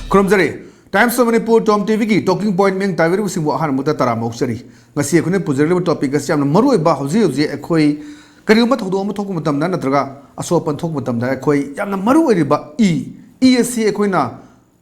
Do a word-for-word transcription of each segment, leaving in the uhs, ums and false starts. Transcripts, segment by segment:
ꯈꯨꯔꯨꯝꯖꯔꯤ꯫ Times of Manipur Tom T ꯚꯤꯒꯤ talking point ꯃꯤꯌꯥꯝ ꯇꯥꯕꯤꯔꯤꯕꯁꯤꯡꯕꯨ ꯑꯍꯥꯟꯕꯗ ꯇꯔꯥꯝꯅ ꯑꯣꯛꯆꯔꯤ꯫ ꯉꯁꯤ ꯑꯩꯈꯣꯏꯅ ꯄꯨꯖꯔꯤꯕ topic ꯑꯁꯤ ꯌꯥꯝꯅ ꯃꯔꯨ ꯑꯣꯏꯕ, ꯍꯧꯖꯤꯛ ꯍꯧꯖꯤꯛ ꯑꯩꯈꯣꯏ ꯀꯔꯤꯒꯨꯝꯕ ꯊꯧꯗꯣꯛ ꯑꯃ ꯊꯣꯛꯄ ꯃꯇꯝꯗ ꯅꯠꯇ꯭ꯔꯒ ꯑꯁꯣꯛ ꯑꯄꯟ ꯊꯣꯛꯄ ꯃꯇꯝꯗ ꯑꯩꯈꯣꯏ ꯌꯥꯝꯅ ꯃꯔꯨ ꯑꯣꯏꯔꯤꯕ ꯏ, ꯏ ꯑꯁꯤ ꯑꯩꯈꯣꯏꯅ,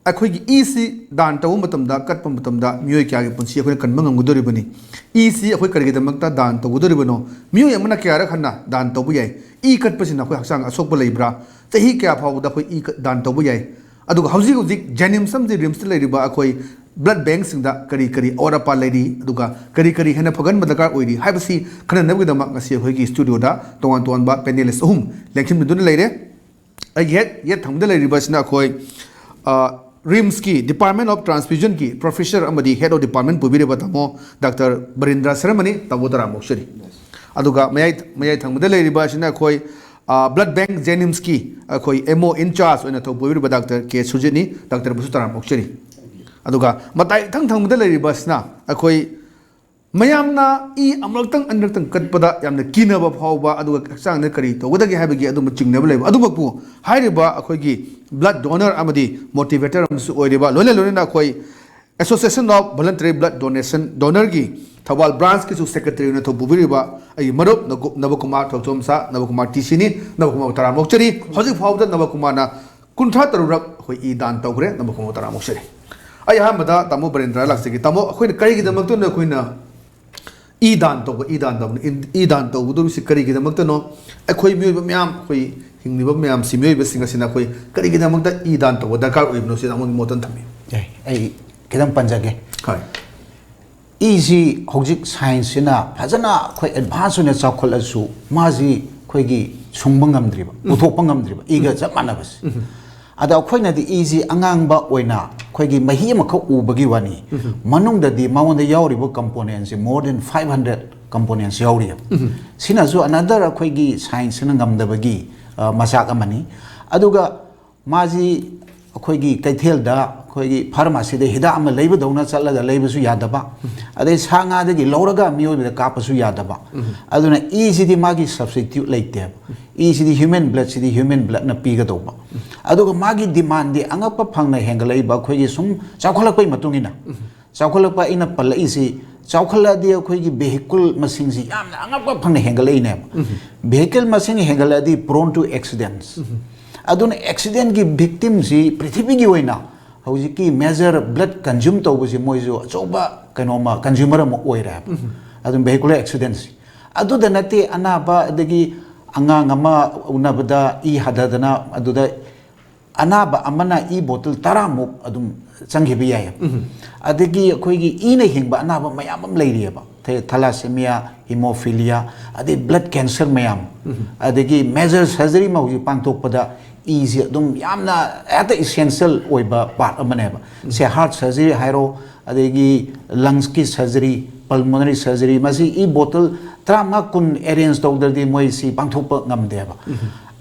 ꯑꯩꯈꯣꯏꯒꯤ ꯏꯁꯤ ꯗꯥꯟ ꯇꯧꯕ ꯃꯇꯝꯗ, ꯀꯠꯄ ꯃꯇꯝꯗ ꯃꯤꯑꯣꯏ ꯀꯌꯥꯒꯤ ꯄꯨꯟꯁꯤ ꯑꯩꯈꯣꯏꯅ ꯀꯟꯕ ꯉꯝꯒꯗꯧꯔꯤꯕꯅꯤ꯫ ꯏꯁꯤ ꯑꯩꯈꯣꯏ ꯀꯔꯤꯒꯤꯗꯃꯛꯇ ꯗꯥꯟ ꯇꯧꯒꯗꯧꯔꯤꯕꯅꯣ? ꯃꯤꯑꯣꯏ ꯑꯃꯅ ꯀꯌꯥꯔꯛ ꯍꯟꯅ ꯗꯥꯟ ꯇꯧꯕ ꯌꯥꯏ? ꯏ ꯀꯠꯄꯁꯤꯅ ꯑꯩꯈꯣꯏ ꯍꯛꯆꯥꯡ ꯑꯁꯣꯛꯄ ꯂꯩꯕ꯭ꯔꯥ? ꯆꯍꯤ ꯀꯌꯥ ꯐꯥꯎꯕꯗ ꯑꯩꯈꯣꯏ ꯏ ꯀ-, ꯗꯥꯟ ꯇꯧꯕ ꯌꯥꯏ? ꯑꯗꯨꯒ ꯍꯧꯖꯤꯛ ꯍꯧꯖꯤꯛ ꯖꯦꯅꯤꯝꯁ ꯑꯃꯗꯤ ꯔꯤꯝꯁꯇ ꯂꯩꯔꯤꯕ ꯑꯩꯈꯣꯏ blood bankꯁꯤꯡꯗ ꯀꯔꯤ ꯀꯔꯤ ꯑꯋꯥꯠ ꯑꯄꯥ ꯂꯩꯔꯤ, ꯑꯗꯨꯒ ꯀꯔꯤ ꯀꯔꯤ ꯍꯦꯟꯅ ꯐꯒꯠꯍꯟꯕ ꯗꯔꯀꯥꯔ ꯑꯣꯏꯔꯤ ꯍꯥꯏꯕꯁꯤ ꯈꯟꯅꯅꯕꯒꯤꯗꯃꯛ ꯉꯁꯤ ꯑꯩꯈꯣꯏꯒꯤ studioꯗ ꯇꯣꯉꯥꯟ ꯇꯣꯉꯥꯟꯕ panelist ꯑꯍꯨꯝ ꯂꯦꯡꯁꯤꯟꯕꯤꯗꯨꯅ ꯂꯩꯔꯦ꯫ ꯑꯩꯒꯤ ꯍꯦꯛ ꯌꯦꯠ ꯊꯪꯕꯗ ꯂꯩꯔꯤꯕꯁꯤꯅ ꯑꯩꯈꯣꯏ, ꯑ, ꯔꯤꯝꯁꯀꯤ Department of Transfusionꯒꯤ professor ꯑꯃꯗꯤ head of department ꯄꯨꯕꯤꯔꯤꯕ ꯇꯥꯃꯣ ꯗꯥꯛꯇꯔ ꯕꯔꯤꯟꯗ꯭ꯔ ꯁꯔꯃꯅꯤ꯫ ꯇꯥꯃꯣ ꯇꯔꯥꯝꯅ ꯑꯣꯛꯆꯔꯤ꯫ ꯑꯗꯨꯒ ꯃꯌꯥꯏ, ꯃꯌꯥꯏ ꯊꯪꯕꯗ ꯂꯩꯔꯤꯕ ꯑꯁꯤꯅ ꯑꯩꯈꯣꯏ, ꯑ, blood bank ꯖꯦꯅꯤꯝꯁꯀꯤ ꯑꯩꯈꯣꯏ M O in charge ꯑꯣꯏꯅ ꯊꯧ ꯄꯨꯕꯤꯔꯤꯕ ꯗꯥꯛꯇꯔ ꯀꯦ ꯁꯨꯔꯖꯤꯠꯅꯤ꯫ ꯗꯥꯛꯇꯔꯕꯨꯁꯨ ꯇꯔꯥꯝꯅ ꯑꯣꯛꯆꯔꯤ꯫ ꯑꯗꯨꯒ ꯃꯇꯥꯏ ꯏꯊꯪ ꯊꯪꯕꯗ ꯂꯩꯔꯤꯕ ꯑꯁꯤꯅ ꯑꯩꯈꯣꯏ ꯃꯌꯥꯝꯅ ꯏ ꯑꯃꯨꯔꯛꯇꯪ ꯑꯅꯤꯔꯛꯇꯪ ꯀꯠꯄꯗ ꯌꯥꯝꯅ ꯀꯤꯅꯕ ꯐꯥꯎꯕ, ꯑꯗꯨꯒ ꯍꯛꯆꯥꯡꯗ ꯀꯔꯤ ꯇꯧꯒꯗꯒꯦ ꯍꯥꯏꯕꯒꯤ ꯑꯗꯨꯝꯕ ꯆꯤꯡꯅꯕ ꯂꯩꯕ꯫ ꯑꯗꯨꯃꯛꯄꯨ ꯍꯥꯏꯔꯤꯕ ꯑꯩꯈꯣꯏꯒꯤ blood donor ꯑꯃꯗꯤ motivator ꯑꯃꯁꯨ ꯑꯣꯏꯔꯤꯕ, ꯂꯣꯏꯅ ꯂꯣꯏꯅꯅ ꯑꯩꯈꯣꯏ Association of Voluntary Blood Donation Donorꯒꯤ Thoubal branchꯀꯤꯁꯨ secretary ꯑꯣꯏꯅ ꯊꯧ ꯄꯨꯕꯤꯔꯤꯕ ꯑꯩꯒꯤ ꯃꯔꯨꯞ ꯅꯒꯨ-, ꯅꯕꯀꯨꯃꯥꯔ ꯊꯧꯆꯣꯝꯁꯥ, ꯅꯕꯀꯨꯃꯥꯔ ꯇꯤ ꯁꯤꯅꯤ꯫ ꯅꯕꯀꯨꯃꯥꯔ ꯇꯔꯥꯝꯅ ꯑꯣꯛꯆꯔꯤ꯫ ꯍꯧꯖꯤꯛ ꯐꯥꯎꯕꯗ ꯅꯕꯀꯨꯃꯥꯔꯅ ꯀꯨꯟꯊ꯭ꯔꯥ ꯇꯔꯨꯛꯔꯛ ꯑꯩꯈꯣꯏ ꯏ ꯗꯥꯟ ꯇꯧꯈ꯭ꯔꯦ꯫ ꯅꯕꯀꯨꯃꯥꯔ ꯇꯔꯥꯝꯅ ꯑꯣꯛꯆꯔꯤ꯫ ꯑꯩ ꯑꯍꯥꯟꯕꯗ ꯇꯥꯃꯣ ꯕꯔꯦꯟꯗ꯭ꯔ ꯂꯥꯛꯆꯒꯦ꯫ ꯇꯥꯃꯣ, ꯑꯩꯈꯣꯏꯅ ꯀꯔꯤꯒꯤꯗꯃꯛꯇꯅꯣ ꯑꯩꯈꯣꯏꯅ ꯏ ꯗꯥꯟ ꯇꯧꯕ, ꯏ ꯗꯥꯟ ꯇꯧꯕ, ꯏ ꯗꯥꯟ ꯇꯧꯒꯗꯧꯔꯤꯕꯁꯤ ꯀꯔꯤꯒꯤꯗꯃꯛꯇꯅꯣ? ꯑꯩꯈꯣꯏ ꯃꯤꯑꯣꯏꯕ ꯃꯌꯥꯝ, ꯑꯩꯈꯣꯏ ꯍꯤꯡꯂꯤꯕ ꯃꯌꯥꯝꯁꯤ, ꯃꯤꯑꯣꯏꯕꯁꯤꯡ ꯑꯁꯤꯅ ꯑꯩꯈꯣꯏ ꯀꯔꯤꯒꯤꯗꯃꯛꯇ ꯏ ꯗꯥꯟ ꯇꯧꯕ ꯗꯔꯀꯥꯔ ꯑꯣꯏꯕꯅꯣ? ꯁꯤꯗ ꯑꯃꯒꯤ ꯃꯣꯠꯇ ꯊꯝꯕꯤꯌꯨ꯫ ꯑꯦ, ꯑꯩ ꯈꯤꯇꯪ ꯄꯟꯖꯒꯦ꯫ ꯍꯣꯏ꯫ ꯏꯁꯤ ꯍꯧꯖꯤꯛ scienceꯁꯤꯅ ꯐꯖꯅ ꯑꯩꯈꯣꯏ advance ꯑꯣꯏꯅ ꯆꯥꯎꯈꯠꯂꯁꯨ, ꯃꯥꯁꯤ ꯑꯩꯈꯣꯏꯒꯤ ꯁꯨꯡꯕ ꯉꯝꯗ꯭ꯔꯤꯕ, ꯎꯝ꯫ ꯄꯨꯊꯣꯛꯄ ꯉꯝꯗ꯭ꯔꯤꯕ, ꯏꯒ ꯎꯝ꯫ ꯆꯞ ꯃꯥꯟꯅꯕꯁꯦ꯫ ꯎꯝ꯫ ꯑꯗ ꯑꯩꯈꯣꯏꯅꯗꯤ ꯏꯁꯤ ꯑꯉꯥꯡꯕ ꯑꯣꯏꯅ ꯑꯩꯈꯣꯏꯒꯤ ꯃꯍꯤ ꯑꯃꯈꯛ ꯎꯕꯒꯤ ꯋꯥꯅꯤ, ꯎꯝ꯫ ꯃꯅꯨꯡꯗꯗꯤ ꯃꯉꯣꯟꯗ ꯌꯥꯎꯔꯤꯕ componentꯁꯦ more than five hundred components ꯌꯥꯎꯔꯤꯑꯕ꯫ ꯎꯝ꯫ ꯁꯤꯅꯁꯨ another ꯑꯩꯈꯣꯏꯒꯤ scienceꯁꯤꯅ ꯉꯝꯗꯕꯒꯤ, ꯑ, ꯃꯆꯥꯛ ꯑꯃꯅꯤ꯫ ꯑꯗꯨꯒ ꯃꯥꯁꯤ ꯑꯩꯈꯣꯏꯒꯤ ꯀꯩꯊꯦꯜꯗ ꯑꯩꯈꯣꯏꯒꯤ ꯐꯥꯔꯃꯥꯁꯤꯗ ꯍꯤꯗꯥꯛ ꯑꯃ ꯂꯩꯕꯗꯧꯅ ꯆꯠꯂꯒ ꯂꯩꯕꯁꯨ ꯌꯥꯗꯕ, ꯑꯗꯩ ꯁꯥ ꯉꯥꯗꯒꯤ ꯂꯧꯔꯒ ꯃꯤꯑꯣꯏꯕꯗ ꯀꯥꯞꯄꯁꯨ ꯌꯥꯗꯕ꯫ ꯑꯗꯨꯅ ꯏꯁꯤꯗꯤ ꯃꯥꯒꯤ ꯁꯕꯁꯇꯤꯇ꯭ꯌꯨꯠ ꯂꯩꯇꯦꯕ꯫ ꯏꯁꯤꯗꯤ ꯍ꯭ꯌꯨꯃꯦꯟ ꯕ꯭ꯂꯗꯁꯤꯗꯤ ꯍ꯭ꯌꯨꯃꯦꯟ ꯕ꯭ꯂꯗꯅ ꯄꯤꯒꯗꯧꯕ꯫ ꯑꯗꯨꯒ ꯃꯥꯒꯤ ꯗꯤꯃꯥꯟꯗꯤ ꯑꯉꯛꯄ ꯐꯪꯅ ꯍꯦꯟꯒꯠꯂꯛꯏꯕ ꯑꯩꯈꯣꯏꯒꯤ ꯁꯨꯝ ꯆꯥꯎꯈꯠꯂꯛꯄꯒꯤ ꯃꯇꯨꯡ ꯏꯟꯅ꯫ ꯆꯥꯎꯈꯠꯂꯛꯄ ꯑꯩꯅ ꯄꯜꯂꯛꯏꯁꯤ, ꯆꯥꯎꯈꯠꯂꯛꯑꯗꯤ ꯑꯩꯈꯣꯏꯒꯤ ꯚꯦꯍꯤꯀꯜ ꯃꯁꯤꯡꯁꯤ ꯌꯥꯝꯅ ꯑꯉꯛꯄ ꯐꯪꯅ ꯍꯦꯟꯒꯠꯂꯛꯏꯅꯦꯕ꯫ ꯚꯦꯍꯤꯀꯜ ꯃꯁꯤꯡ ꯍꯦꯟꯒꯠꯂꯛꯑꯗꯤ prone to accidents꯫ ꯑꯗꯨꯅ ꯑꯦꯛꯁꯤꯗꯦꯟꯒꯤ ꯚꯤꯛꯇꯤꯝꯁꯤ ꯄ꯭ꯔꯤꯊꯤꯕꯤꯒꯤ ꯑꯣꯏꯅ ꯍꯧꯖꯤꯛꯀꯤ ꯃꯦꯖꯔ ꯕ꯭ꯂꯗ ꯀꯟꯖ꯭ꯌꯨꯝ ꯇꯧꯕꯁꯤ ꯃꯣꯏꯁꯨ ꯑꯆꯧꯕ ꯀꯩꯅꯣꯃ, ꯀꯟꯖ꯭ꯌꯨꯃꯔ ꯑꯃ ꯑꯣꯏꯔꯦꯕ꯫ ꯑꯗꯨꯝ ꯚꯦꯍꯤꯀꯨꯂꯔ ꯑꯦꯛꯁꯤꯗꯦꯟꯁꯤ꯫ ꯑꯗꯨꯗ ꯅꯠꯇꯦ, ꯑꯅꯥꯕ ꯑꯗꯒꯤ ꯑꯉꯥꯡ ꯑꯃ ꯎꯅꯕꯗ ꯏ ꯍꯥꯊꯗꯅ ꯑꯗꯨꯗ ꯑꯅꯥꯕ ꯑꯃꯅ ꯏ ꯕꯣꯇꯜ ꯇꯔꯥꯃꯨꯛ ꯑꯗꯨꯝ ꯆꯪꯈꯤꯕ ꯌꯥꯏ꯫ ꯑꯗꯒꯤ ꯑꯩꯈꯣꯏꯒꯤ ꯏꯅ ꯍꯤꯡꯕ ꯑꯅꯥꯕ ꯃꯌꯥꯝ ꯑꯃ ꯂꯩꯔꯤꯑꯕ꯫ ꯊꯦ-, thalassemia, hemophilia, ꯑꯗꯩ ꯕ꯭ꯂꯗ ꯀꯦꯟꯁꯔ ꯃꯌꯥꯝ, ꯑꯗꯒꯤ ꯃꯦꯖꯔ ꯁꯔꯖꯔꯤ ꯑꯃ ꯍꯧꯖꯤꯛ ꯄꯥꯡꯊꯣꯛꯄꯗ ꯏꯁꯤ ꯑꯗꯨꯝ ꯌꯥꯝꯅ ꯍꯦꯛꯇ ꯏꯁꯦꯟꯁꯤꯌꯦꯜ ꯑꯣꯏꯕ ꯄꯥꯔꯠ ꯑꯃꯅꯦꯕ꯫ ꯁꯦ ꯍꯥꯔꯠ ꯁꯔꯖꯔꯤ ꯍꯥꯏꯔꯣ, ꯑꯗꯒꯤ ꯂꯪꯁꯀꯤ ꯁꯔꯖꯔꯤ, ꯄꯜꯃꯣꯅꯔꯤ ꯁꯔꯖꯔꯤ, ꯃꯁꯤ ꯏ ꯕꯣꯇꯜ ꯇꯔꯥꯃꯉꯥ ꯀꯨꯟ ꯑꯦꯔꯦꯟꯖ ꯇꯧꯗ꯭ꯔꯗꯤ ꯃꯣꯏꯁꯤ ꯄꯥꯡꯊꯣꯛꯄ ꯉꯝꯗꯦꯕ꯫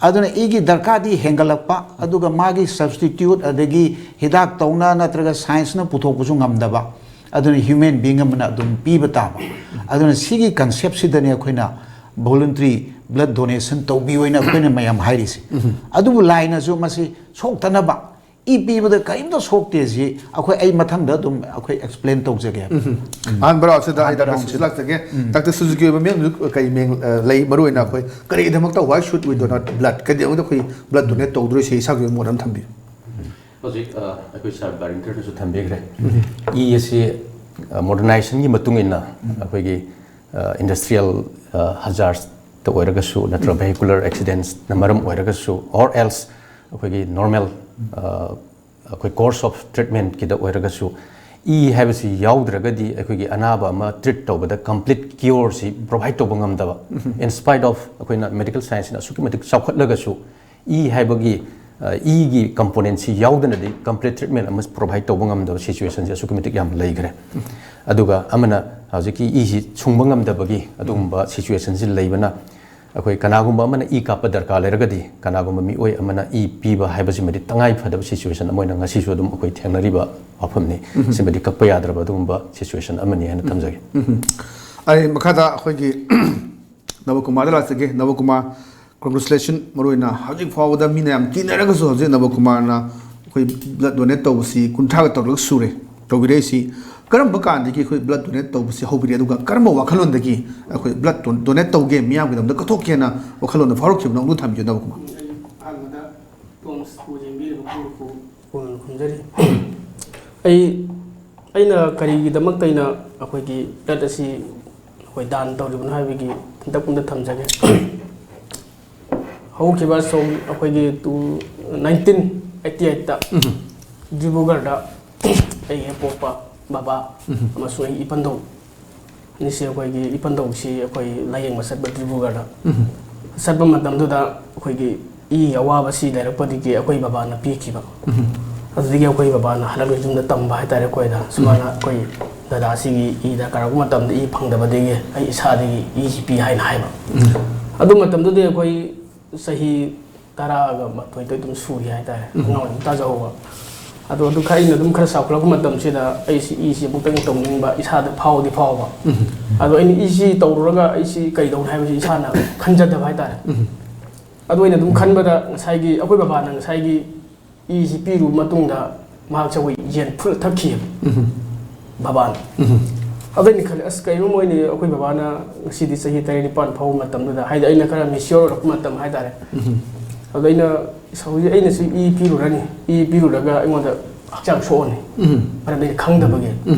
ꯑꯗꯨꯅ ꯏꯒꯤ ꯗꯔꯀꯥꯔꯗꯤ ꯍꯦꯟꯒꯠꯂꯛꯄ, ꯑꯗꯨꯒ ꯃꯥꯒꯤ ꯁꯕꯁꯇꯤꯇ꯭ꯌꯨꯠ ꯑꯗꯒꯤ ꯍꯤꯗꯥꯛ ꯇꯧꯅ ꯅꯠꯇ꯭ꯔꯒ ꯁꯥꯏꯟꯁꯅ ꯄꯨꯊꯣꯛꯄꯁꯨ ꯉꯝꯗꯕ, ꯑꯗꯨꯅ ꯍ꯭ꯌꯨꯃꯦꯟ ꯕꯤꯡ ꯑꯃꯅ ꯑꯗꯨꯝ ꯄꯤꯕ ꯇꯥꯕ꯫ ꯑꯗꯨꯅ ꯁꯤꯒꯤ ꯀꯟꯁꯦꯞꯁꯤꯗꯅꯤ ꯑꯩꯈꯣꯏꯅ ꯚꯣꯂꯨꯟꯇꯔꯤ ꯕ꯭ꯂꯗ ꯗꯣꯅꯦꯁꯟ ꯇꯧꯕꯤꯌꯨ ꯍꯥꯏꯅ ꯑꯩꯈꯣꯏꯅ ꯃꯌꯥꯝ ꯍꯥꯏꯔꯤꯁꯤ꯫ ꯑꯗꯨꯕꯨ ꯂꯥꯏꯅꯁꯨ ꯃꯁꯤ ꯁꯣꯛꯇꯅꯕ ꯏ ꯄꯤꯕꯗ ꯀꯔꯤꯝꯇ ꯁꯣꯛꯇꯦ ꯁꯤ ꯑꯩꯈꯣꯏ, ꯑꯩ ꯃꯊꯪꯗ ꯑꯗꯨꯝ ꯑꯩꯈꯣꯏ ꯑꯦꯛꯁꯄ꯭ꯂꯦꯟ ꯇꯧꯖꯒꯦ꯫ ꯑꯍꯥꯟꯕ ꯔꯥꯎꯟꯁꯤꯗ ꯑꯩ ꯑꯍꯥꯟꯕ ꯗꯥꯛꯇꯔ ꯔꯥꯎꯟꯁꯤꯗ꯫ ꯁꯨꯁꯤꯜ ꯂꯥꯛꯆꯒꯦ꯫ ꯗꯥꯛꯇꯔ ꯁꯨꯖꯨꯀꯤ ꯑꯣꯏꯕ ꯃꯤꯠꯌꯦꯡꯗꯨ ꯀꯔꯤ ꯃꯤꯠꯌꯦꯡ, ꯑ, ꯂꯩ? ꯃꯔꯨꯑꯣꯏꯅ ꯑꯩꯈꯣꯏ ꯀꯔꯤꯒꯤꯗꯃꯛꯇ, why should we donate blood? ꯀꯩꯗꯧꯉꯩꯗ ꯑꯩꯈꯣꯏ ꯕ꯭ꯂꯗ ꯗꯣꯅꯦꯠ ꯇꯧꯗꯣꯏꯁꯦ? ꯏꯁꯥꯒꯤ ꯑꯣꯏꯕ ꯃꯣꯠ ꯑꯃ ꯊꯝꯕꯤꯌꯨ꯫ ꯍꯧꯖꯤꯛ, ꯑ, ꯑꯩꯈꯣꯏ ꯁꯥꯔ ꯕꯥꯔꯤꯡꯇꯔꯅꯁꯨ ꯊꯝꯕꯤꯈ꯭ꯔꯦ꯫ ꯏ ꯑꯁꯤ, ꯑ, ꯃꯣꯗꯔꯅꯥꯏꯖꯦꯁꯟꯒꯤ ꯃꯇꯨꯡ ꯏꯟꯅ ꯑꯩꯈꯣꯏꯒꯤ, ꯑ, ꯏꯟꯗꯁꯇ꯭ꯔꯤꯌꯦꯜ, ꯑ, ꯍꯖꯥꯔꯠꯇ ꯑꯣꯏꯔꯒꯁꯨ ꯅꯠꯇ꯭ꯔꯒ ꯚꯦꯍꯤꯀꯨꯂꯔ ꯑꯦꯛꯁꯤꯗꯦꯟꯁꯅ ꯃꯔꯝ ꯑꯣꯏꯔꯒꯁꯨ, or else ꯑꯩꯈꯣꯏꯒꯤ ꯅꯣꯔꯃꯦꯜ, ꯑ, ꯑꯩꯈꯣꯏ ꯀꯣꯔꯁ ꯑꯣꯐ ꯇ꯭ꯔꯤꯠꯃꯦꯟꯠꯀꯤꯗ ꯑꯣꯏꯔꯒꯁꯨ ꯏ ꯍꯥꯏꯕꯁꯤ ꯌꯥꯎꯗ꯭ꯔꯒꯗꯤ ꯑꯩꯈꯣꯏꯒꯤ ꯑꯅꯥꯕ ꯑꯃ ꯇ꯭ꯔꯤꯠ ꯇꯧꯕꯗ ꯀꯝꯄ꯭ꯂꯤꯠ ꯀ꯭ꯌꯣꯔꯁꯤ ꯄ꯭ꯔꯣꯚꯥꯏꯠ ꯇꯧꯕ ꯉꯝꯗꯕ꯫ In spite of ꯑꯩꯈꯣꯏꯅ ꯃꯦꯗꯤꯀꯦꯜ ꯁꯥꯏꯟꯁꯁꯤꯅ ꯑꯁꯨꯛꯀꯤ ꯃꯇꯤꯛ ꯆꯥꯎꯈꯠꯂꯒꯁꯨ ꯏ ꯍꯥꯏꯕꯒꯤ, ꯑ, ꯏꯒꯤ ꯀꯝꯄꯣꯅꯦꯟꯁꯤ ꯌꯥꯎꯗꯅꯗꯤ ꯀꯝꯄ꯭ꯂꯤꯠ ꯇ꯭ꯔꯤꯠꯃꯦꯟ ꯑꯃ ꯄ꯭ꯔꯣꯚꯥꯏꯠ ꯇꯧꯕ ꯉꯝꯗꯕ ꯁꯤꯆꯨꯋꯦꯁꯟꯁꯦ ꯑꯁꯨꯛꯀꯤ ꯃꯇꯤꯛ ꯌꯥꯝ ꯂꯩꯈ꯭ꯔꯦ꯫ ꯑꯗꯨꯒ ꯑꯃꯅ ꯍꯧꯖꯤꯛꯀꯤ ꯏꯁꯤ ꯁꯨꯡꯕ ꯉꯝꯗꯕꯒꯤ ꯑꯗꯨꯒꯨꯝꯕ ꯁꯤꯆꯨꯋꯦꯁꯟꯁꯤ ꯂꯩꯕꯅ ꯑꯩꯈꯣꯏ ꯀꯅꯥꯒꯨꯝꯕ ꯑꯃꯅ ꯏ ꯀꯥꯞꯄ ꯗꯔꯀꯥꯔ ꯂꯩꯔꯒꯗꯤ, ꯀꯅꯥꯒꯨꯝꯕ ꯃꯤꯑꯣꯏ ꯑꯃꯅ ꯏ ꯄꯤꯕ ꯍꯥꯏꯕꯁꯤꯃꯗꯤ ꯇꯉꯥꯏ ꯐꯗꯕ situation ꯑꯃ ꯑꯣꯏꯅ ꯉꯁꯤꯁꯨ ꯑꯗꯨꯝ ꯑꯩꯈꯣꯏ ꯊꯦꯡꯅꯔꯤꯕ ꯋꯥꯐꯝꯅꯤ꯫ ꯁꯤꯃꯗꯤ ꯀꯛꯄ ꯌꯥꯗ꯭ꯔꯕ ꯑꯗꯨꯒꯨꯝꯕ situation ꯑꯃꯅꯤ ꯍꯥꯏꯅ ꯊꯝꯖꯒꯦ꯫ ꯑꯩ ꯃꯈꯥꯗ ꯑꯩꯈꯣꯏꯒꯤ ꯅꯕꯀꯨꯃꯥꯔꯗ ꯂꯥꯛꯆꯒꯦ꯫ ꯅꯕꯀꯨꯃꯥꯔ, congratulation꯫ ꯃꯔꯨꯑꯣꯏꯅ ꯍꯧꯖꯤꯛ ꯐꯥꯎꯕꯗ ꯃꯤꯅ ꯌꯥꯝ ꯀꯤꯅꯔꯒꯁꯨ ꯍꯧꯖꯤꯛ ꯅꯕꯀꯨꯃꯥꯔꯅ ꯑꯩꯈꯣꯏ blood donate ꯇꯧꯕꯁꯤ ꯀꯨꯟꯊ꯭ꯔꯥꯒ ꯇꯔꯨꯛ ꯁꯨꯔꯦ ꯇꯧꯕꯤꯔꯛꯏꯁꯤ꯫ ꯀꯔꯝꯕ ꯀꯥꯟꯗꯒꯤ ꯑꯩꯈꯣꯏ blood donate ꯇꯧꯕꯁꯤ ꯍꯧꯕꯤꯔꯦ, ꯑꯗꯨꯒ ꯀꯔꯝꯕ ꯋꯥꯈꯜꯂꯣꯟꯗꯒꯤ ꯑꯩꯈꯣꯏ blood don- donate ꯇꯧꯒꯦ, ꯃꯤꯌꯥꯝꯒꯤꯗꯃꯛꯇ ꯀꯠꯊꯣꯛꯀꯦꯅ ꯋꯥꯈꯜꯂꯣꯟꯗꯣ ꯐꯥꯎꯔꯛꯈꯤꯕꯅꯣ, ꯑꯗꯨ ꯊꯝꯕꯤꯌꯨ ꯅꯕꯀꯨꯃꯥꯔ꯫ ꯑꯍꯥꯟꯕꯗ ꯇꯣꯝꯁꯄꯨ ꯌꯦꯡꯕꯤꯔꯤꯕ ꯄꯨꯝꯅꯃꯛꯄꯨ ꯄꯨꯛꯅꯤꯡ ꯈꯨꯝꯖꯔꯤ꯫ ꯑꯩ ꯑꯩꯅ ꯀꯔꯤꯒꯤꯗꯃꯛꯇ ꯑꯩꯅ ꯑꯩꯈꯣꯏꯒꯤ blood ꯑꯁꯤ ꯑꯩꯈꯣꯏ ꯗꯥꯟ ꯇꯧꯔꯤꯕꯅꯣ ꯍꯥꯏꯕꯒꯤ ꯍꯟꯗꯛ ꯑꯝꯇ ꯊꯝꯖꯒꯦ꯫ ꯍꯧꯈꯤꯕ ꯁꯣꯝ ꯑꯩꯈꯣꯏꯒꯤ ꯇꯨ nineteen eighty eight ꯗꯤꯕ꯭ꯔꯨꯒꯔꯗ ꯑꯩꯒꯤ ꯍꯦꯛ ꯄꯣꯛꯄ ꯕꯕꯥ ꯑꯃꯁꯨꯡ ꯑꯩꯒꯤ ꯏꯄꯟꯗꯧ ꯑꯅꯤꯁꯤ, ꯑꯩꯈꯣꯏꯒꯤ ꯏꯄꯟꯗꯧꯁꯤ ꯑꯩꯈꯣꯏ ꯂꯥꯏꯌꯦꯡꯕ ꯆꯠꯄ ꯗꯤꯕ꯭ꯔꯨꯒꯔꯗ꯫ ꯆꯠꯄ ꯃꯇꯝꯗꯨꯗ ꯑꯩꯈꯣꯏꯒꯤ ꯏꯒꯤ ꯑꯋꯥꯕꯁꯤ ꯂꯩꯔꯛꯄꯗꯒꯤ ꯑꯩꯈꯣꯏ ꯕꯕꯥꯅ ꯄꯤꯈꯤꯕ꯫ ꯑꯗꯨꯗꯒꯤ ꯑꯩꯈꯣꯏ ꯕꯕꯥꯅ ꯍꯜꯂꯛꯂꯒ ꯌꯨꯝꯗ ꯇꯝꯕ ꯍꯥꯏꯇꯥꯔꯦ ꯑꯩꯈꯣꯏꯗ, "ꯁꯨꯃꯥꯏꯅ ꯑꯩꯈꯣꯏ ꯗꯗꯥꯁꯤꯒꯤ ꯏ ꯗꯔꯀꯥꯔ ꯑꯣꯏꯕ ꯃꯇꯝꯗ ꯏ ꯐꯪꯗꯕꯗꯒꯤ ꯑꯩ ꯏꯁꯥꯗꯒꯤ ꯏꯁꯤ ꯄꯤ" ꯍꯥꯏꯅ ꯍꯥꯏꯕ꯫ ꯑꯗꯨ ꯃꯇꯝꯗꯨꯗꯤ ꯑꯩꯈꯣꯏ ꯆꯍꯤ ꯇꯔꯥꯒ ꯃꯥꯊꯣꯏꯗ ꯑꯗꯨꯝ ꯁꯨꯔꯤ ꯍꯥꯏꯇꯥꯔꯦ꯫ ꯑꯉꯥꯡ ꯑꯣꯏꯅ ꯇꯥꯖꯍꯧꯕ꯫ ꯑꯗꯣ ꯑꯗꯨ ꯈꯔ ꯑꯩꯅ ꯑꯗꯨꯝ ꯈꯔ ꯆꯥꯎꯈꯠꯂꯛꯄ ꯃꯇꯝꯁꯤꯗ ꯑꯩꯁꯤ ꯏꯁꯤ ꯑꯃꯨꯛꯇꯪ ꯇꯧꯅꯤꯡꯕ ꯏꯁꯥꯗ ꯐꯥꯎꯗꯤ ꯐꯥꯎꯕ꯫ ꯑꯗꯣ ꯑꯩꯅ ꯏꯁꯤ ꯇꯧꯔꯨꯔꯒ ꯑꯩꯁꯤ ꯀꯩꯗꯧꯅꯤ ꯍꯥꯏꯕꯁꯤ ꯏꯁꯥꯅ ꯈꯟꯖꯗꯕ ꯍꯥꯏꯇꯥꯔꯦ꯫ ꯑꯗꯨ ꯑꯩꯅ ꯑꯗꯨꯝ ꯈꯟꯕꯗ ꯉꯁꯥꯏꯒꯤ ꯑꯩꯈꯣꯏ ꯕꯕꯥꯅ ꯉꯁꯥꯏꯒꯤ ꯏꯁꯤ ꯄꯤꯔꯨꯕ ꯃꯇꯨꯡꯗ ꯃꯍꯥꯛꯁꯦ ꯑꯩꯈꯣꯏ ꯌꯦꯟ ꯐꯨꯠꯂ ꯊꯛꯈꯤꯑꯕ ꯕꯕꯥꯅ꯫ ꯑꯗꯨ ꯑꯩꯅ ꯈꯜꯂꯦ, "ꯑꯁ, ꯀꯩꯅꯣ ꯃꯣꯏꯅꯤ ꯑꯩꯈꯣꯏ ꯕꯕꯥꯅ ꯉꯁꯤꯗꯤ ꯆꯍꯤ ꯇꯔꯦꯠ ꯅꯤꯄꯥꯟ ꯐꯥꯎꯕ ꯃꯇꯝꯗꯨꯗ", ꯍꯥꯏꯗꯤ ꯑꯩꯅ ꯈꯔ mature ꯑꯣꯏꯔꯛꯄ ꯃꯇꯝ ꯍꯥꯏꯇꯥꯔꯦ꯫ ꯑꯗꯨꯗ ꯑꯩꯅ, "ꯏꯁ, ꯍꯧꯖꯤꯛ ꯑꯩꯅꯁꯨ ꯏ ꯄꯤꯔꯨꯔꯅꯤ, ꯏ ꯄꯤꯔꯨꯔꯒ ꯑꯩꯉꯣꯟꯗ ꯍꯛꯆꯥꯡ ꯁꯣꯛꯑꯅꯤ", ꯃꯔꯝꯗꯤ ꯑꯩꯅ ꯈꯪꯗꯕꯒꯤ꯫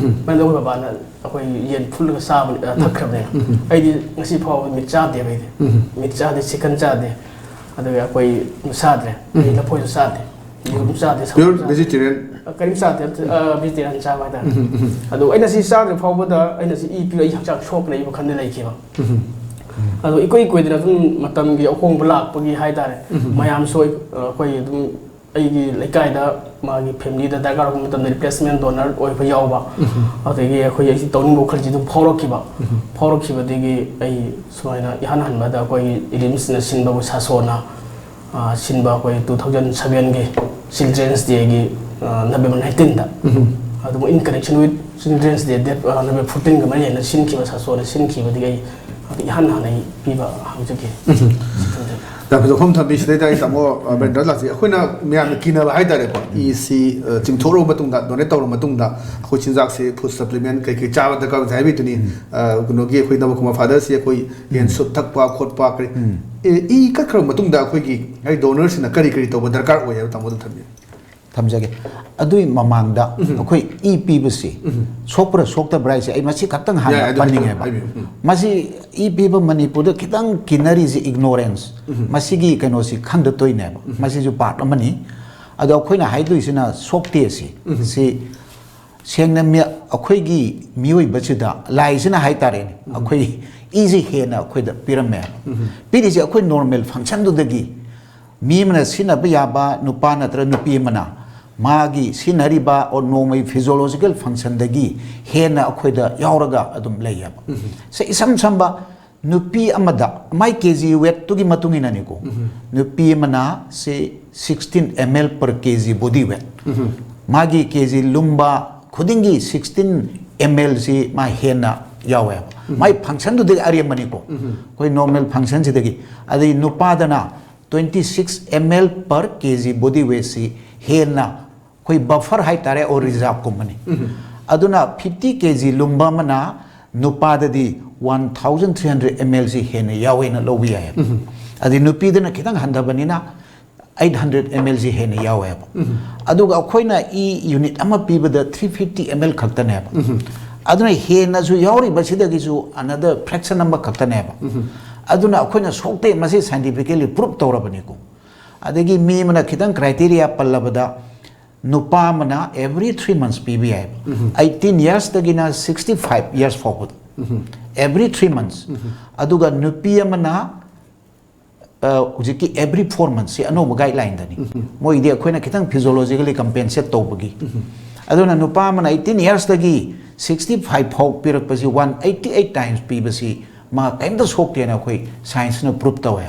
ꯃꯔꯝꯗꯤ ꯑꯩꯈꯣꯏ ꯕꯕꯥꯅ ꯑꯩꯈꯣꯏ ꯌꯦꯟ ꯐꯨꯠꯂꯒ ꯆꯥꯕꯅꯤ, ꯑ, ꯊꯛꯈ꯭ꯔꯕꯅꯤꯅ꯫ ꯑꯩꯗꯤ ꯉꯁꯤ ꯐꯥꯎꯕ ꯃꯤꯠ ꯆꯥꯗꯦꯕ ꯑꯩꯗꯤ꯫ ꯃꯤꯠ ꯆꯥꯗꯦ, chicken ꯆꯥꯗꯦ, ꯑꯗꯨꯒ ꯑꯩꯈꯣꯏ ꯆꯥꯗ꯭ꯔꯦ꯫ ꯑꯩ ꯂꯐꯣꯏꯁꯨ ꯆꯥꯗꯦ, ꯌꯦꯔꯨꯝ ꯆꯥꯗꯦ, ꯁꯪꯒꯣꯝ Pure ꯆꯥꯗꯦ꯫ vegetarian꯫ ꯑ, ꯀꯔꯤꯝ ꯆꯥꯗꯦ꯫ ꯑ, vegetarian ꯆꯥꯕ ꯍꯥꯏꯇꯥꯔꯦ꯫ ꯑꯗꯣ ꯑꯩꯅ ꯁꯤ ꯆꯥꯗ꯭ꯔꯤ ꯐꯥꯎꯕꯗ ꯑꯩꯅ ꯁꯤ ꯏ ꯄꯤꯔ ꯑꯩ ꯍꯛꯆꯥꯡ ꯁꯣꯛꯀꯅꯤ ꯑꯩ ꯋꯥꯈꯜꯗ ꯂꯩꯈꯤꯕ꯫ ꯑꯗꯣ ꯏꯀꯨꯏ ꯀꯨꯏꯗꯅ ꯁꯨꯝ ꯃꯇꯝꯒꯤ ꯑꯍꯣꯡꯕ ꯂꯥꯛꯄꯒꯤ ꯍꯥꯏꯇꯥꯔꯦ, ꯃꯌꯥꯝꯁꯨ ꯑꯩ-, ꯑ, ꯑꯩꯈꯣꯏ ꯑꯗꯨꯝ ꯑꯩꯒꯤ ꯂꯩꯀꯥꯏꯗ ꯃꯥꯒꯤ ꯐꯦꯃꯤꯂꯤꯗ ꯗꯔꯀꯥꯔ ꯑꯣꯏꯕ ꯃꯇꯝꯗ ꯔꯤꯄ꯭ꯂꯦꯁꯃꯦꯟ ꯗꯣꯅꯔ ꯑꯣꯏꯕ ꯌꯥꯎꯕ, ꯑꯗꯒꯤ ꯑꯩꯈꯣꯏ ꯑꯩꯁꯤ ꯇꯧꯅꯤꯡꯕ ꯋꯥꯈꯜꯁꯤ ꯑꯗꯨꯝ ꯐꯥꯎꯔꯛꯈꯤꯕ꯫ ꯐꯥꯎꯔꯛꯈꯤꯕꯗꯒꯤ ꯑꯩ ꯁꯨꯃꯥꯏꯅ ꯏꯍꯥꯟ ꯍꯥꯟꯕꯗ ꯑꯩꯈꯣꯏꯒꯤ ꯏꯂꯤꯝꯁꯅ ꯁꯤꯟꯕ, ꯑꯩꯈꯣꯏ ꯁꯥꯁꯣꯅ, ꯑ, ꯁꯤꯟꯕ ꯑꯩꯈꯣꯏ two thousand sevenꯒꯤ Children's Dayꯒꯤ, ꯑ, November nineteenꯗ, ꯑꯗꯨꯕꯨ in connection with Children's Day, date, ꯑ, November fourteenꯒ ꯃꯔꯤ ꯂꯩꯅꯅ ꯁꯤꯟꯈꯤꯕ, ꯁꯥꯁꯣꯅ ꯁꯤꯟꯈꯤꯕꯗꯒꯤ ꯑꯩ ꯏꯍꯥꯟ ꯍꯥꯟꯅ ꯑꯩ ꯄꯤꯕ ꯍꯪꯖꯒꯦ꯫ ꯌꯥꯝ ꯐꯖꯕ ꯋꯥꯐꯝ ꯊꯝꯕꯤ꯫ ꯁꯤꯗꯩꯗ ꯑꯩ ꯇꯥꯃꯣ, ꯑ, ꯕ꯭ꯔꯦꯟꯗ꯭ꯔ ꯂꯥꯛꯆꯒꯦ꯫ ꯑꯩꯈꯣꯏꯅ ꯃꯌꯥꯝꯅ ꯀꯤꯅꯕ ꯍꯥꯏꯇꯥꯔꯦꯀꯣ, ꯏꯁꯤ, ꯑ, ꯆꯤꯡꯊꯣꯛꯂꯕ ꯃꯇꯨꯡꯗ, ꯗꯣꯅꯦꯠ ꯇꯧꯔꯕ ꯃꯇꯨꯡꯗ ꯑꯩꯈꯣꯏ ꯆꯤꯟꯖꯥꯛꯁꯦ, ꯐꯨꯗ ꯁꯄ꯭ꯂꯤꯃꯦꯟ ꯀꯩꯀꯩ ꯆꯥꯕ ꯗꯔꯀꯥꯔ ꯑꯣꯏ ꯍꯥꯏꯕꯤꯗꯨꯅꯤ꯫ ꯑ, ꯀꯩꯅꯣꯒꯤ ꯑꯩꯈꯣꯏ ꯅꯕꯀꯨꯃꯥꯔ ꯐꯥꯗꯔꯁꯤ ꯑꯩꯈꯣꯏ ꯌꯦꯟ ꯁꯨꯞ ꯊꯛꯄ ꯈꯣꯠꯄ ꯀꯔꯤ, ꯑꯦ, ꯏ ꯀꯠꯈ꯭ꯔꯕ ꯃꯇꯨꯡꯗ ꯑꯩꯈꯣꯏꯒꯤ ꯍꯥꯏꯗꯤ ꯗꯣꯅꯔꯁꯤꯅ ꯀꯔꯤ ꯀꯔꯤ ꯇꯧꯕ ꯗꯔꯀꯥꯔ ꯑꯣꯏ ꯍꯥꯏꯕ ꯇꯥꯃꯣꯗ ꯊꯝꯕꯤꯌꯨ꯫ ꯊꯝꯖꯒꯦ꯫ ꯑꯗꯨꯒꯤ ꯃꯃꯥꯡꯗ ꯑꯩꯈꯣꯏ ꯏ ꯄꯤꯕꯁꯤ ꯁꯣꯛꯄ꯭ꯔꯥ ꯁꯣꯛꯇꯕ꯭ꯔꯥ ꯍꯥꯏꯁꯦ ꯑꯩ ꯃꯁꯤ ꯈꯛꯇꯪ ꯍꯥꯟꯅ ꯌꯥꯏ, ꯑꯗꯨ ꯄꯟꯅꯤꯡꯉꯦꯕ꯫ ꯍꯥꯏꯕꯤꯌꯨ꯫ ꯎꯝ꯫ ꯃꯁꯤ ꯏ ꯄꯤꯕ ꯃꯅꯤꯄꯨꯔꯗ ꯈꯤꯇꯪ ꯀꯤꯅꯔꯤꯁꯤ ꯏꯒꯅꯣꯔꯦꯟꯁ, ꯃꯁꯤꯒꯤ ꯀꯩꯅꯣꯁꯤ ꯈꯪꯗ ꯇꯣꯏꯅꯦꯕ꯫ ꯃꯁꯤꯁꯨ ꯄꯥꯔꯠ ꯑꯃꯅꯤ꯫ ꯑꯗꯣ ꯑꯩꯈꯣꯏꯅ ꯍꯥꯏꯗꯣꯏꯁꯤꯅ ꯁꯣꯛꯇꯦ ꯁꯤ꯫ ꯁꯤ ꯁꯦꯡꯅ ꯃꯤ-, ꯑꯩꯈꯣꯏꯒꯤ ꯃꯤꯑꯣꯏꯕꯁꯤꯗ ꯂꯥꯏꯁꯤꯅ ꯍꯥꯏꯇꯥꯔꯦꯅꯦ, ꯑꯩꯈꯣꯏ ꯏꯁꯤ ꯍꯦꯟꯅ ꯑꯩꯈꯣꯏꯗ ꯄꯤꯔꯝꯃꯦ꯫ ꯄꯤꯔꯤꯁꯦ ꯑꯩꯈꯣꯏ ꯅꯣꯔꯃꯦꯜ ꯐꯪꯁꯟꯗꯨꯗꯒꯤ ꯃꯤ ꯑꯃꯅ ꯁꯤꯖꯤꯟꯅꯕ ꯌꯥꯕ, ꯅꯨꯄꯥ ꯅꯠꯇ꯭ꯔꯒ ꯅꯨꯄꯤ ꯑꯃꯅ ꯃꯥꯒꯤ ꯁꯤꯖꯤꯟꯅꯔꯤꯕ or ꯅꯣꯡꯃꯒꯤ ꯐꯤꯖꯣꯂꯣꯖꯤꯀꯦꯜ ꯐꯪꯁꯟꯗꯒꯤ ꯍꯦꯟꯅ ꯑꯩꯈꯣꯏꯗ ꯌꯥꯎꯔꯒ ꯑꯗꯨꯝ ꯂꯩꯌꯦꯕ꯫ ꯁꯦ, ꯏꯁꯝ ꯁꯝꯕ, ꯅꯨꯄꯤ ꯑꯃꯗ ꯃꯥꯏ ꯀꯦ ꯖꯤ ꯋꯦꯠꯇꯨꯒꯤ ꯃꯇꯨꯡ ꯏꯟꯅꯅꯤꯀꯣ꯫ ꯅꯨꯄꯤ ꯑꯃꯅ ꯁꯤ sixteen ml per kg body weight, ꯃꯥꯒꯤ ꯀꯦ ꯖꯤ ꯂꯨꯝꯕ ꯈꯨꯗꯤꯡꯒꯤ sixteen ml ꯁꯤ ꯃꯥ ꯍꯦꯟꯅ ꯌꯥꯎꯋꯦꯕ꯫ ꯃꯥꯏ ꯐꯪꯁꯟꯗꯨꯗꯒꯤ ꯑꯔꯦꯝꯕꯅꯤꯀꯣ꯫ ꯑꯩꯈꯣꯏ ꯅꯣꯔꯃꯦꯜ ꯐꯪꯁꯟꯁꯤꯗꯒꯤ꯫ ꯑꯗꯩ ꯅꯨꯄꯥꯗꯅ twenty six ml per kg body weight ꯁꯤ ꯍꯦꯟꯅ ꯑꯩꯈꯣꯏ ꯕꯐꯔ ꯍꯥꯏꯇꯥꯔꯦ, or ꯔꯤꯖꯥꯔꯕꯀꯨꯝꯕꯅꯤ꯫ ꯑꯗꯨꯅ fifty kg ꯂꯨꯝꯕ ꯑꯃꯅ ꯅꯨꯄꯥꯗꯗꯤ one thousand three hundred ml ꯁꯤ ꯍꯦꯟꯅ ꯌꯥꯎꯋꯦꯅ ꯂꯧꯕ ꯌꯥꯏꯌꯦꯕ꯫ ꯑꯗꯩ ꯅꯨꯄꯤꯗꯅ ꯈꯤꯇꯪ ꯍꯟꯊꯕꯅꯤꯅ eight hundred ml ꯁꯤ ꯍꯦꯟꯅ ꯌꯥꯎꯋꯦꯕ꯫ ꯑꯗꯨꯒ ꯑꯩꯈꯣꯏꯅ ꯏ ꯌꯨꯅꯤꯠ ꯑꯃ ꯄꯤꯕꯗ three fifty ml ꯈꯛꯇꯅꯦꯕ꯫ ꯑꯗꯨꯅ ꯍꯦꯟꯅꯁꯨ ꯌꯥꯎꯔꯤꯕꯁꯤꯗꯒꯤꯁꯨ another fraction ꯑꯃꯈꯛꯇꯅꯦꯕ꯫ ꯑꯗꯨꯅ ꯑꯩꯈꯣꯏꯅ ꯁꯣꯛꯇꯦ, ꯃꯁꯤ scientifically proof ꯇꯧꯔꯕꯅꯤꯀꯣ꯫ ꯑꯗꯒꯤ ꯃꯤ ꯑꯃꯅ ꯈꯤꯇꯪ criteria ꯄꯜꯂꯕꯗ, ꯅꯨꯄꯥ ꯑꯃꯅ every three months ꯄꯤꯕ ꯌꯥꯏꯕ꯫ Eighteen years ꯇꯒꯤꯅ sixty five years ꯐꯥꯎꯕꯗ, every three months꯫ ꯑꯗꯨꯒ ꯅꯨꯄꯤ ꯑꯃꯅ ꯍꯧꯖꯤꯛꯀꯤ every four months ꯁꯤ ꯑꯅꯧꯕ ꯒꯥꯏꯗꯂꯥꯏꯟꯗꯅꯤ꯫ ꯃꯣꯏꯗꯤ ꯑꯩꯈꯣꯏꯅ ꯈꯤꯇꯪ physiologically compensate ꯇꯧꯕꯒꯤ꯫ ꯑꯗꯨꯅ ꯅꯨꯄꯥ ꯑꯃꯅ eighteen years ꯇꯒꯤ sixty five ꯐꯥꯎ ꯄꯤꯔꯛꯄꯁꯤ one eighty eight times ꯄꯤꯕꯁꯤ ꯃꯥ ꯀꯔꯤꯝꯇ ꯁꯣꯛꯇꯦꯅ ꯑꯩꯈꯣꯏ ꯁꯥꯏꯟꯁꯅ ꯄ꯭ꯔꯨꯞ ꯇꯧꯋꯦ꯫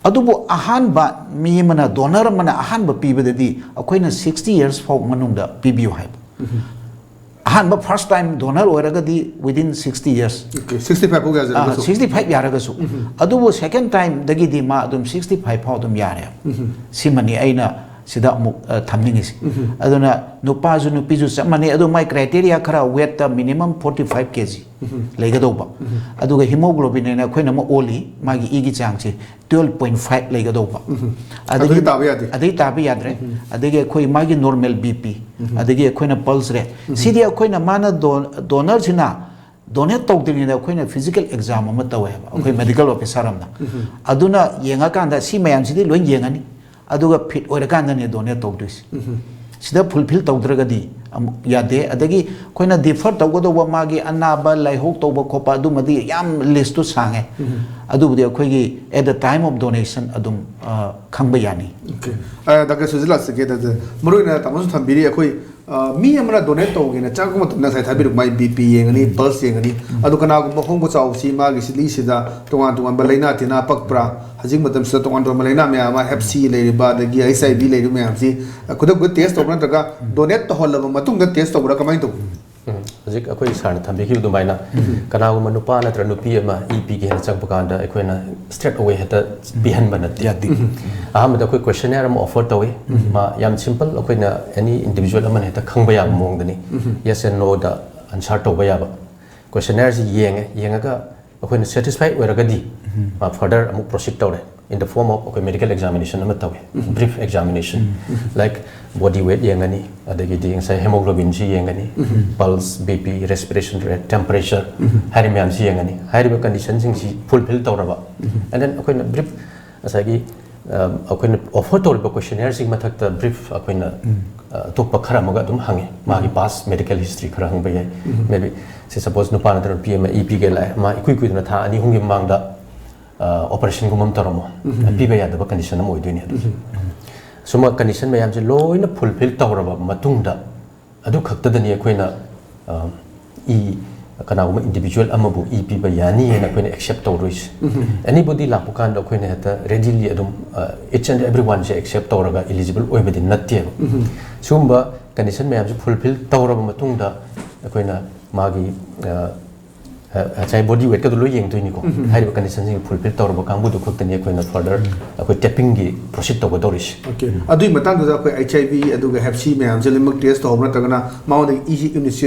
ꯑꯗꯨꯕꯨ ꯑꯍꯥꯟꯕ ꯃꯤ ꯑꯃꯅ, ꯗꯣꯅꯔ ꯑꯃꯅ ꯑꯍꯥꯟꯕ ꯄꯤꯕꯗꯗꯤ ꯑꯩꯈꯣꯏꯅ sixty years ꯐꯥꯎ ꯃꯅꯨꯡꯗ ꯄꯤꯕꯤꯌꯨ ꯍꯥꯏꯕ꯫ ꯑꯍꯥꯟꯕ first time donor ꯑꯣꯏꯔꯒꯗꯤ within sixty years, sixty five ꯐꯥꯎ ꯌꯥꯖꯔꯒꯁꯨ꯫ Sixty five ꯌꯥꯔꯒꯁꯨ꯫ ꯑꯗꯨꯕꯨ second time ꯗꯒꯤꯗꯤ ꯃꯥ ꯑꯗꯨꯝ sixty five ꯐꯥꯎ ꯑꯗꯨꯝ ꯌꯥꯔꯦ꯫ ꯁꯤꯃꯅꯤ ꯑꯩꯅ ꯁꯤꯗ ꯑꯃꯨꯛ ꯑ, ꯊꯝꯅꯤꯡꯉꯤꯁꯤ꯫ ꯑꯗꯨꯅ ꯅꯨꯄꯥꯁꯨ ꯅꯨꯄꯤꯁꯨ ꯆꯞ ꯃꯥꯟꯅꯩ꯫ ꯑꯗꯨ ꯃꯥꯏ criteria ꯈꯔ, ꯋꯦꯠꯇ minimum forty five kg ꯂꯩꯒꯗꯧꯕ꯫ ꯑꯗꯨꯒ hemoglobin ꯍꯥꯏꯅ ꯑꯩꯈꯣꯏꯅ ꯑꯃ ꯑꯣꯜꯂꯤ, ꯃꯥꯒꯤ ꯏꯒꯤ ꯆꯥꯡꯁꯦ twelve point five ꯂꯩꯒꯗꯧꯕ꯫ ꯑꯗꯨꯗꯤ ꯇꯥꯕ ꯌꯥꯗꯦ꯫ ꯑꯗꯩ ꯇꯥꯕ ꯌꯥꯗ꯭ꯔꯦ꯫ ꯑꯗꯒꯤ ꯑꯩꯈꯣꯏ ꯃꯥꯒꯤ normal BP, ꯑꯗꯒꯤ ꯑꯩꯈꯣꯏꯅ pulse rate, ꯁꯤꯗꯤ ꯑꯩꯈꯣꯏꯅ ꯃꯥꯅ ꯗꯣ-, ꯗꯣꯅꯔꯁꯤꯅ ꯗꯣꯅꯦꯠ ꯇꯧꯗ꯭ꯔꯤꯉꯩꯗ ꯑꯩꯈꯣꯏꯅ physical exam ꯑꯃ ꯇꯧꯋꯦ ꯍꯥꯏꯕ, ꯑꯩꯈꯣꯏ medical officer ꯑꯃꯅ꯫ ꯑꯗꯨꯅ ꯌꯦꯡꯉꯀꯥꯟꯗ ꯁꯤ ꯃꯌꯥꯝꯁꯤꯗꯤ ꯂꯣꯏ ꯌꯦꯡꯉꯅꯤ, ꯑꯗꯨꯒ ꯐꯤꯠ ꯑꯣꯏꯔꯀꯥꯟꯗꯅꯦ ꯗꯣꯅꯦꯠ ꯇꯧꯗꯣꯏꯁꯦ꯫ ꯁꯤꯗ ꯐꯨꯜꯐꯤꯜ ꯇꯧꯗ꯭ꯔꯒꯗꯤ ꯑꯃꯨꯛ ꯌꯥꯗꯦ꯫ ꯑꯗꯒꯤ ꯑꯩꯈꯣꯏꯅ ꯗꯤꯐꯔ ꯇꯧꯒꯗꯧꯕ ꯃꯥꯒꯤ ꯑꯅꯥꯕ, ꯂꯥꯏꯍꯧ ꯇꯧꯕ ꯈꯣꯠꯄ, ꯑꯗꯨꯃꯗꯤ ꯌꯥꯝ ꯂꯤꯁꯇꯨ ꯁꯥꯡꯉꯦ꯫ ꯑꯗꯨꯕꯨꯗꯤ ꯑꯩꯈꯣꯏꯒꯤ at the time of donation ꯑꯗꯨꯝ ꯑ, ꯈꯪꯕ ꯌꯥꯅꯤ꯫ Okay. ꯗꯥꯛꯇꯔ ꯁꯨꯖꯤꯂꯥ ꯁꯤꯒꯦꯗꯁꯦ, ꯃꯔꯨꯑꯣꯏꯅ ꯇꯥꯃꯣꯁꯨ ꯊꯝꯕꯤꯔꯤ, ꯑꯩꯈꯣꯏ ꯑ, ꯃꯤ ꯑꯃꯅ ꯗꯣꯅꯦꯠ ꯇꯧꯒꯦꯅ ꯆꯪꯉꯛꯄ ꯃꯇꯝꯗ ꯉꯁꯥꯏ ꯊꯥꯕꯤꯔꯛꯄ ꯃꯥꯒꯤ BP ꯌꯦꯡꯒꯅꯤ, ꯄꯜꯁ ꯌꯦꯡꯒꯅꯤ꯫ ꯑꯗꯨ ꯀꯅꯥꯒꯨꯝꯕ ꯍꯣꯡꯕ ꯆꯥꯎꯁꯤ ꯃꯥꯒꯤ ꯁꯤꯂꯤꯁꯤꯗ ꯇꯣꯉꯥꯟ ꯇꯣꯉꯥꯟꯕ ꯂꯥꯏꯅꯥ ꯇꯤꯟꯅꯥ ꯄꯛꯄ꯭ꯔꯥ, ꯍꯧꯖꯤꯛ ꯃꯇꯝꯁꯤꯗ ꯇꯣꯉꯥꯟ ꯇꯣꯉꯥꯟꯕ ꯂꯥꯏꯅꯥ ꯃꯌꯥꯝ ꯑꯃ, ꯍꯦꯞ ꯁꯤ ꯂꯩꯔꯤꯕ, ꯑꯗꯒꯤ HIV ꯂꯩꯔꯤꯕ ꯃꯌꯥꯝꯁꯤ, ꯑ, ꯈꯨꯗꯛ ꯈꯨꯗꯛ ꯇꯦꯁ ꯇꯧꯕ꯭ꯔꯥ ꯅꯠꯇ꯭ꯔꯒ ꯗꯣꯅꯦꯠ ꯇꯧꯍꯜꯂꯕ ꯃꯇꯨꯡꯗ ꯇꯦꯁ ꯇꯧꯕ꯭ꯔꯥ, ꯀꯃꯥꯏꯅ ꯇꯧꯕ? ꯎꯝ, ꯍꯧꯖꯤꯛ ꯑꯩꯈꯣꯏ ꯁꯥꯔꯅ ꯊꯝꯕꯤꯈꯤꯕ ꯑꯗꯨꯃꯥꯏꯅ, ꯀꯅꯥꯒꯨꯝꯕ ꯅꯨꯄꯥ ꯅꯠꯇ꯭ꯔꯒ ꯅꯨꯄꯤ ꯑꯃ ꯏ ꯄꯤꯒꯦ ꯍꯥꯏꯅ ꯆꯪꯕ ꯀꯥꯟꯗ ꯑꯩꯈꯣꯏꯅ straight away ꯍꯦꯛꯇ ꯄꯤꯍꯟꯕ ꯅꯠꯇꯦ꯫ ꯑꯍꯥꯟꯕꯗ ꯑꯩꯈꯣꯏ questionnaire ꯑꯃ offer ꯇꯧꯏ꯫ ꯃꯥ ꯌꯥꯝ simple, ꯑꯩꯈꯣꯏꯅ any individual ꯑꯃꯅ ꯍꯦꯛꯇ ꯈꯪꯕ ꯌꯥꯕ ꯃꯑꯣꯡꯗꯅꯤ꯫ Yes and no the answer ꯇꯧꯕ ꯌꯥꯕ꯫ Questionnaire ꯁꯤ ꯌꯦꯡꯉꯦ, ꯌꯦꯡꯉꯒ ꯑꯩꯈꯣꯏꯅ satisfy ꯑꯣꯏꯔꯒꯗꯤ ꯃꯥ further ꯑꯃꯨꯛ proceed ꯇꯧꯔꯦ, in the form of ꯑꯩꯈꯣꯏ medical examination ꯑꯃ ꯇꯧꯋꯦ꯫ Brief examination, like body weight ꯌꯦꯡꯒꯅꯤ, ꯑꯗꯒꯤꯗꯤ ꯉꯁꯥꯏ hemoglobin ꯁꯤ ꯌꯦꯡꯒꯅꯤ, pulse, BP, respiration rate, temperature ꯍꯥꯏꯔꯤꯕ ꯃꯌꯥꯝꯁꯤ ꯌꯦꯡꯒꯅꯤ꯫ ꯍꯥꯏꯔꯤꯕ condition ꯁꯤꯡꯁꯤ fulfill ꯇꯧꯔꯕ, and then ꯑꯩꯈꯣꯏꯅ brief ꯉꯁꯥꯏꯒꯤ ꯑ, ꯑꯩꯈꯣꯏꯅ offer ꯇꯧꯔꯤꯕ questionnaire ꯁꯤꯒꯤ ꯃꯊꯛꯇ brief ꯑꯩꯈꯣꯏꯅ ꯑ, ꯑꯇꯣꯞꯄ ꯈꯔ ꯑꯃꯒ ꯑꯗꯨꯝ ꯍꯪꯉꯦ꯫ ꯃꯥꯒꯤ past medical history ꯈꯔ ꯍꯪꯕ ꯌꯥꯏ꯫ Maybe, say suppose, ꯅꯨꯄꯥ ꯅꯠꯇ꯭ꯔꯒ ꯅꯨꯄꯤ ꯑꯃ ꯏ ꯄꯤꯒꯦ ꯂꯥꯛꯑꯦ, ꯃꯥ ꯏꯀꯨꯏ ꯀꯨꯏꯗꯅ ꯊꯥ ꯑꯅꯤ ꯑꯍꯨꯝꯒꯤ ꯃꯃꯥꯡꯗ ꯑꯣꯄꯔꯦꯁꯟꯒꯨꯝꯕ ꯑꯃ ꯇꯧꯔꯝꯃꯣ, ꯄꯤꯕ ꯌꯥꯗꯕ ꯀꯟꯗꯤꯁꯟ ꯑꯃ ꯑꯣꯏꯗꯣꯏꯅꯤ꯫ ꯑꯗꯨ ꯁꯨꯝꯕ ꯀꯟꯗꯤꯁꯟ ꯃꯌꯥꯝꯁꯦ ꯂꯣꯏꯅ ꯐꯨꯜꯐꯤꯜ ꯇꯧꯔꯕ ꯃꯇꯨꯡꯗ, ꯑꯗꯨ ꯈꯛꯇꯗꯅꯤ ꯑꯩꯈꯣꯏꯅ ꯏ, ꯀꯅꯥꯒꯨꯝꯕ ꯏꯟꯗꯤꯕꯤꯖꯨꯋꯦꯜ ꯑꯃꯕꯨ ꯏ ꯄꯤꯕ ꯌꯥꯅꯤ ꯍꯥꯏꯅ ꯑꯩꯈꯣꯏꯅ ꯑꯦꯛꯁꯦꯞ ꯇꯧꯔꯣꯏꯁꯦ꯫ ꯑꯦꯅꯤꯕꯣꯗꯤ ꯂꯥꯛꯄ ꯀꯥꯟꯗ ꯑꯩꯈꯣꯏꯅ ꯍꯦꯛꯇ ꯔꯦꯗꯤꯂꯤ ꯑꯗꯨꯝ, ꯏꯠꯁ ꯑꯦꯟ ꯑꯦꯕ꯭ꯔꯤ ꯋꯥꯟꯁꯦ ꯑꯦꯛꯁꯦꯞ ꯇꯧꯔꯒ ꯏꯂꯤꯖꯤꯕꯜ ꯑꯣꯏꯕꯗꯤ ꯅꯠꯇꯦꯕ꯫ ꯁꯤꯒꯨꯝꯕ ꯀꯟꯗꯤꯁꯟ ꯃꯌꯥꯝꯁꯦ ꯐꯨꯜꯐꯤꯜ ꯇꯧꯔꯕ ꯃꯇꯨꯡꯗ ꯑꯩꯈꯣꯉꯁꯥꯏ ꯕꯣꯗꯤ ꯋꯦꯠꯀꯗꯣ ꯂꯣꯏ ꯌꯦꯡꯗꯣꯏꯅꯤꯀꯣ꯫ ꯍꯥꯏꯔꯤꯕ ꯀꯟꯗꯤꯁꯟꯁꯤꯡ ꯐꯨꯜꯐꯤꯜ ꯇꯧꯔꯕ ꯀꯥꯡꯕꯨꯗꯨ ꯈꯛꯇꯅꯤ ꯑꯩꯈꯣꯏꯅ ꯐꯔꯗꯔ ꯑꯩꯈꯣꯏ ꯇꯦꯄꯤꯡꯒꯤ ꯄ꯭ꯔꯣꯁꯤꯠ ꯇꯧꯒꯗꯧꯔꯤꯁꯦ꯫ ꯑꯣꯀꯦ꯫ ꯑꯗꯨꯒꯤ ꯃꯇꯥꯡꯗꯨꯗ ꯑꯩꯈꯣꯏ ꯑꯩꯆ ꯑꯥꯏ ꯚꯤ ꯑꯗꯨꯒ ꯍꯦꯞ ꯁꯤ ꯃꯌꯥꯝꯁꯦ ꯂꯣꯏꯅꯃꯛ ꯇꯦꯁ ꯇꯧꯍꯧꯕ ꯅꯠꯇ꯭ꯔꯒꯅ ꯃꯉꯣꯟꯗꯒꯤ ꯏꯁꯤ ꯌꯨꯅꯤꯠꯁꯦ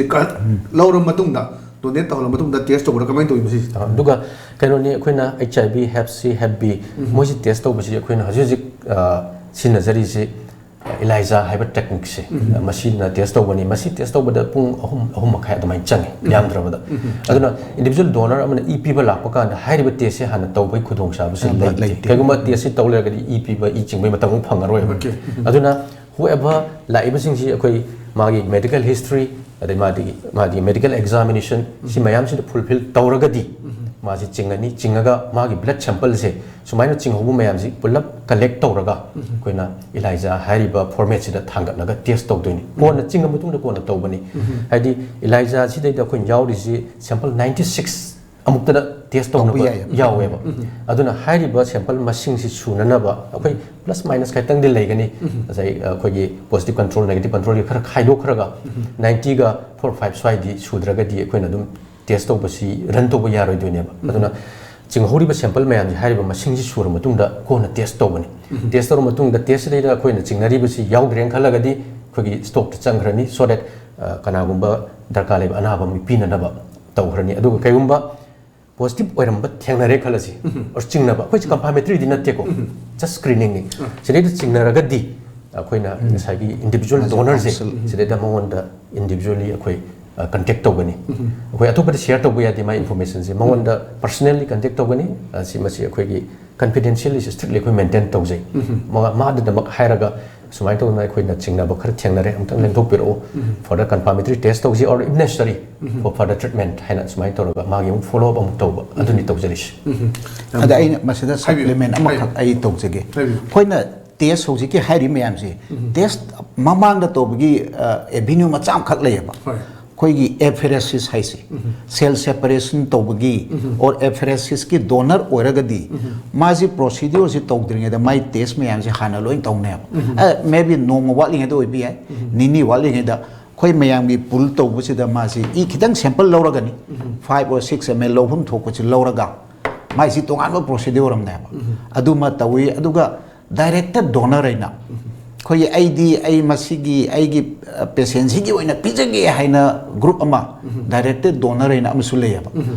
ꯂꯧꯔꯕ ꯃꯇꯨꯡꯗ, ꯗꯣꯅꯦꯠ ꯇꯧꯍꯜꯂꯕ ꯃꯇꯨꯡꯗ ꯇꯦꯁ ꯇꯧꯕꯗ ꯀꯃꯥꯏꯅ ꯇꯧꯏ ꯃꯁꯤꯁꯦ? ꯑꯗꯨꯒ ꯀꯩꯅꯣꯅꯤ, ꯑꯩꯈꯣꯏꯅ ꯑꯩꯆ ꯑꯥꯏ ꯚꯤ, ꯍꯦꯞ ꯁꯤ, ꯍꯦꯞ ꯕꯤ, ꯃꯣꯏꯁꯤ ꯇꯦꯁ ꯇꯧꯕꯁꯤ ꯑꯩꯈꯣꯏꯅ ꯍꯧꯖꯤꯛ ꯍꯧꯖꯤꯛ ꯁꯤꯖꯤꯟꯅꯖꯔꯤꯁꯤ ꯏꯂꯥꯏꯖꯥ ꯍꯥꯏꯕ ꯇꯦꯛꯅꯤꯛꯁꯦ꯫ ꯃꯁꯤꯅ ꯇꯦꯁ ꯇꯧꯕꯅꯤ꯫ ꯃꯁꯤ ꯇꯦꯁ ꯇꯧꯕꯗ ꯄꯨꯡ ꯑꯍꯨꯝ, ꯑꯍꯨꯝ ꯃꯈꯥꯏ ꯑꯗꯨꯃꯥꯏꯅ ꯆꯪꯉꯤ, ꯌꯥꯝꯗ꯭ꯔꯕꯗ꯫ ꯑꯗꯨꯅ ꯏꯟꯗꯤꯕꯤꯖꯨꯋꯦꯜ ꯗꯣꯅꯔ ꯑꯃꯅ ꯏ ꯄꯤꯕ ꯂꯥꯛꯄ ꯀꯥꯟꯗ ꯍꯥꯏꯔꯤꯕ ꯇꯦꯁꯁꯦ ꯍꯥꯟꯅ ꯇꯧꯕꯒꯤ ꯈꯨꯗꯣꯡꯆꯥꯕꯁꯦ ꯂꯩꯇꯦ꯫ ꯀꯩꯒꯨꯝꯕ ꯇꯦꯁꯁꯤ ꯇꯧ ꯂꯩꯔꯒꯗꯤ ꯏ ꯄꯤꯕ, ꯏ ꯆꯤꯡꯕꯒꯤ ꯃꯇꯝ ꯑꯃꯨꯛ ꯐꯪꯉꯔꯣꯏꯕ꯫ ꯑꯗꯨꯅ whoever ꯂꯥꯛꯏꯕꯁꯤꯡꯁꯤ ꯑꯩꯈꯣꯏ ꯃꯥꯒꯤ ꯃꯦꯗꯤꯀꯦꯜ ꯍꯤꯁꯇ꯭ꯔꯤ, ꯑꯗꯩ ꯃꯥꯒꯤ, ꯃꯥꯒꯤ ꯃꯦꯗꯤꯀꯦꯜ ꯑꯦꯛꯖꯥꯃꯤꯅꯦꯁꯟ, ꯁꯤ ꯃꯌꯥꯝꯁꯤꯗ ꯐꯨꯜꯐꯤꯜ ꯇꯧꯔꯒꯗꯤ ꯃꯥꯁꯤ ꯆꯤꯡꯉꯅꯤ꯫ ꯆꯤꯡꯉꯒ ꯃꯥꯒꯤ ꯕ꯭ꯂꯗ ꯁꯦꯝꯄꯜꯁꯦ ꯁꯨꯃꯥꯏꯅ ꯆꯤꯡꯍꯧꯕ ꯃꯌꯥꯝꯁꯤ ꯄꯨꯂꯞ ꯀꯂꯦꯛ ꯇꯧꯔꯒ ꯑꯩꯈꯣꯏꯅ ꯏꯂꯥꯏꯖꯥ ꯍꯥꯏꯔꯤꯕ ꯐꯣꯔꯃꯦꯠꯁꯤꯗ ꯊꯥꯡꯒꯠꯂꯒ ꯇꯦꯁ ꯇꯧꯗꯣꯏꯅꯤ꯫ ꯀꯣꯟꯅ ꯆꯤꯡꯉ ꯃꯇꯨꯡꯗ ꯀꯣꯟꯅ ꯇꯧꯕꯅꯤ꯫ ꯍꯥꯏꯗꯤ ꯏꯂꯥꯏꯖꯥꯁꯤꯗꯩꯗ ꯑꯩꯈꯣꯏꯅ ꯌꯥꯎꯔꯤꯁꯤ ꯁꯦꯝꯄꯜ ꯅꯥꯏꯟꯇꯤ ꯁꯤꯛꯁ ꯑꯃꯨꯛꯇꯗ ꯇꯦꯁ ꯇꯧꯅꯕ ꯌꯥꯎꯋꯦꯕ꯫ ꯑꯗꯨꯅ ꯍꯥꯏꯔꯤꯕ ꯁꯦꯝꯄꯜ ꯃꯁꯤꯡꯁꯤ ꯁꯨꯅꯅꯕ ꯑꯩꯈꯣꯏ ꯄ꯭ꯂꯁ ꯃꯥꯏꯅꯁ ꯈꯤꯇꯪꯗꯤ ꯂꯩꯒꯅꯤ꯫ ꯉꯁꯥꯏ ꯑꯩꯈꯣꯏꯒꯤ ꯄꯣꯖꯤꯇꯤꯚ ꯀꯟꯇ꯭ꯔꯣꯜ, ꯅꯦꯒꯦꯇꯤꯚ ꯀꯟꯇ꯭ꯔꯣꯜꯒꯤ ꯈꯔ ꯈꯥꯏꯗꯣꯛꯈ꯭ꯔꯒ ꯅꯥꯏꯟꯇꯤꯒ ꯐꯣꯔ ꯐꯥꯏꯚ ꯁ꯭ꯋꯥꯏꯗꯤ ꯁꯨꯗ꯭ꯔꯒꯗꯤ ꯑꯩꯈꯣꯏꯅ ꯑꯗꯨꯝ ꯇꯦꯁ ꯇꯧꯕꯁꯤ ꯔꯟ ꯇꯧꯕ ꯌꯥꯔꯣꯏꯗꯣꯏꯅꯦꯕ꯫ ꯑꯗꯨꯅ ꯆꯤꯡꯍꯧꯔꯤꯕ ꯁꯦꯝꯄꯜ ꯃꯌꯥꯝꯁꯤ ꯍꯥꯏꯔꯤꯕ ꯃꯁꯤꯡꯁꯤ ꯁꯨꯔ ꯃꯇꯨꯡꯗ ꯀꯣꯟꯅ ꯇꯦꯁ ꯇꯧꯕꯅꯤ꯫ ꯇꯦꯁ ꯇꯧꯔ ꯃꯇꯨꯡꯗ ꯇꯦꯁꯁꯤꯗꯩꯗ ꯑꯩꯈꯣꯏꯅ ꯆꯤꯡꯅꯔꯤꯕꯁꯤ ꯌꯥꯎꯗ꯭ꯔꯦꯅ ꯈꯜꯂꯒꯗꯤ ꯑꯩꯈꯣꯏꯒꯤ ꯁ꯭ꯇꯣꯛꯇ ꯆꯪꯈ꯭ꯔꯅꯤ꯫ So that ꯀꯅꯥꯒꯨꯝꯕ ꯗꯔꯀꯥꯔ ꯂꯩꯕ ꯑꯅꯥꯕ ꯑꯃꯒꯤ ꯄꯤꯅꯅꯕ ꯇꯧꯈ꯭ꯔꯅꯤ꯫ ꯑꯗꯨꯒ ꯀꯩꯒꯨꯝꯕ ꯄꯣꯖꯤꯇꯤꯚ ꯑꯣꯏꯔꯝꯕ ꯊꯦꯡꯅꯔꯦ ꯈꯜꯂꯁꯤ, ꯑꯣꯔ ꯆꯤꯡꯅꯕ, ꯑꯩꯈꯣꯏꯁꯦ ꯀꯝꯐꯥꯃꯦꯇ꯭ꯔꯤꯗꯤ ꯅꯠꯇꯦꯀꯣ, ꯖꯁ ꯁ꯭ꯀ꯭ꯔꯤꯅꯤꯡꯅꯤ꯫ ꯁꯤꯗꯩꯗ ꯆꯤꯡꯅꯔꯒꯗꯤ ꯑꯩꯈꯣꯏꯅ ꯉꯁꯥꯏꯒꯤ ꯏꯟꯗꯤꯕꯤꯖꯨꯋꯦꯜ ꯗꯣꯅꯔꯁꯦ ꯁꯤꯗꯩꯗ ꯃꯉꯣꯟꯗ ꯏꯟꯗꯤꯕꯤꯖꯨꯋꯦꯜꯂꯤ ꯑꯩꯈꯣꯏ ꯀꯟꯇꯦꯛ ꯇꯧꯒꯅꯤ꯫ ꯑꯩꯈꯣꯏ ꯑꯇꯣꯞꯄꯗ ꯁꯤꯌꯔ ꯇꯧꯕ ꯌꯥꯗꯦ꯫ ꯃꯥꯏ ꯏꯟꯐꯣꯔꯃꯦꯁꯟꯁꯦ ꯃꯉꯣꯟꯗ ꯄꯔꯁꯅꯦꯜꯂꯤ ꯀꯟꯇꯦꯛ ꯇꯧꯒꯅꯤ꯫ ꯑꯁꯤ, ꯃꯁꯤ ꯑꯩꯈꯣꯏꯒꯤ ꯀꯟꯐꯤꯗꯦꯟꯁꯤꯌꯦꯜꯂꯤ ꯁ꯭ꯇ꯭ꯔꯤꯛꯂꯤ ꯑꯩꯈꯣꯏ ꯃꯦꯟꯇꯦꯟ ꯇꯧꯖꯩ꯫ ꯃꯥ-, ꯃꯥꯗꯗꯃꯛ ꯍꯥꯏꯔꯒ ꯁꯨꯃꯥꯏꯅ ꯇꯧꯗꯅ ꯑꯩꯈꯣꯏꯅ ꯆꯤꯡꯅꯕ ꯈꯔ ꯊꯦꯡꯅꯔꯦ, ꯑꯃꯨꯛꯇꯪ ꯂꯦꯡꯊꯣꯛꯄꯤꯔꯛꯎ꯫ Further confirmatory test ꯇꯧꯁꯤ, or if necessary, for further treatment ꯍꯥꯏꯅ ꯁꯨꯃꯥꯏꯅ ꯇꯧꯔꯒ ꯃꯥꯒꯤ ꯑꯃꯨꯛ follow up ꯑꯃꯨꯛ ꯇꯧꯕ, ꯑꯗꯨꯅꯤ ꯇꯧꯖꯔꯤꯁꯤ꯫ ꯑꯗ ꯑꯩꯅ ꯃꯁꯤꯗ ꯍꯥꯏꯕꯤꯌꯨ, supplement ꯑꯃꯈꯛ ꯍꯥꯏꯕꯤꯌꯨ꯫ ꯑꯩ ꯇꯧꯖꯒꯦ꯫ ꯍꯥꯏꯕꯤꯌꯨ꯫ ꯑꯩꯈꯣꯏꯅ test ꯍꯧꯖꯤꯛꯀꯤ ꯍꯥꯏꯔꯤꯕ ꯃꯌꯥꯝꯁꯦ, test ꯃꯃꯥꯡꯗ ꯇꯧꯕꯒꯤ ꯑꯦꯚꯦꯅ꯭ꯌꯨ ꯃꯆꯥ ꯑꯃꯈꯛ ꯂꯩꯌꯦꯕ꯫ ꯍꯣꯏ꯫ ꯑꯩꯈꯣꯏꯒꯤ ꯑꯦꯐꯦꯔꯦꯁꯤꯁ ꯍꯥꯏꯁꯦ, cell separation ꯇꯧꯕꯒꯤ, or ꯑꯦꯐꯦꯔꯦꯁꯤꯁꯀꯤ donor ꯑꯣꯏꯔꯒꯗꯤ, ꯃꯥꯁꯤ procedure ꯁꯤ ꯇꯧꯗ꯭ꯔꯤꯉꯩꯗ ꯃꯥꯏ test ꯃꯌꯥꯝꯁꯦ ꯍꯥꯟꯅ ꯂꯣꯏ ꯇꯧꯅꯦꯕ꯫ Maybe ꯅꯣꯡꯃ ꯋꯥꯠꯂꯤꯉꯩꯗ ꯑꯣꯏꯕ ꯌꯥꯏ, ꯅꯤꯅꯤ ꯋꯥꯠꯂꯤꯉꯩꯗ꯫ ꯑꯩꯈꯣꯏ ꯃꯌꯥꯝꯒꯤ pool ꯇꯧꯕꯁꯤꯗ ꯃꯥꯁꯤ ꯏ ꯈꯤꯇꯪ sample ꯂꯧꯔꯒꯅꯤ, five or six ml ꯂꯧꯐꯝ ꯊꯣꯛꯄꯁꯤ ꯂꯧꯔꯒ, ꯃꯥꯏꯁꯤ ꯇꯣꯉꯥꯟꯕ procedure ꯑꯃꯅꯦꯕ꯫ ꯑꯗꯨꯃ ꯇꯧꯏ꯫ ꯑꯗꯨꯒ direct donor ꯍꯥꯏꯅ, ꯑꯩꯈꯣꯏꯒꯤ ꯑꯩꯗꯤ, ꯑꯩ ꯃꯁꯤꯒꯤ, ꯑꯩꯒꯤ patientꯁꯤꯒꯤ ꯑꯣꯏꯅ ꯄꯤꯖꯒꯦ ꯍꯥꯏꯅ group ꯑꯃ, direct donor ꯍꯥꯏꯅ ꯑꯃꯁꯨ ꯂꯩꯌꯦꯕ꯫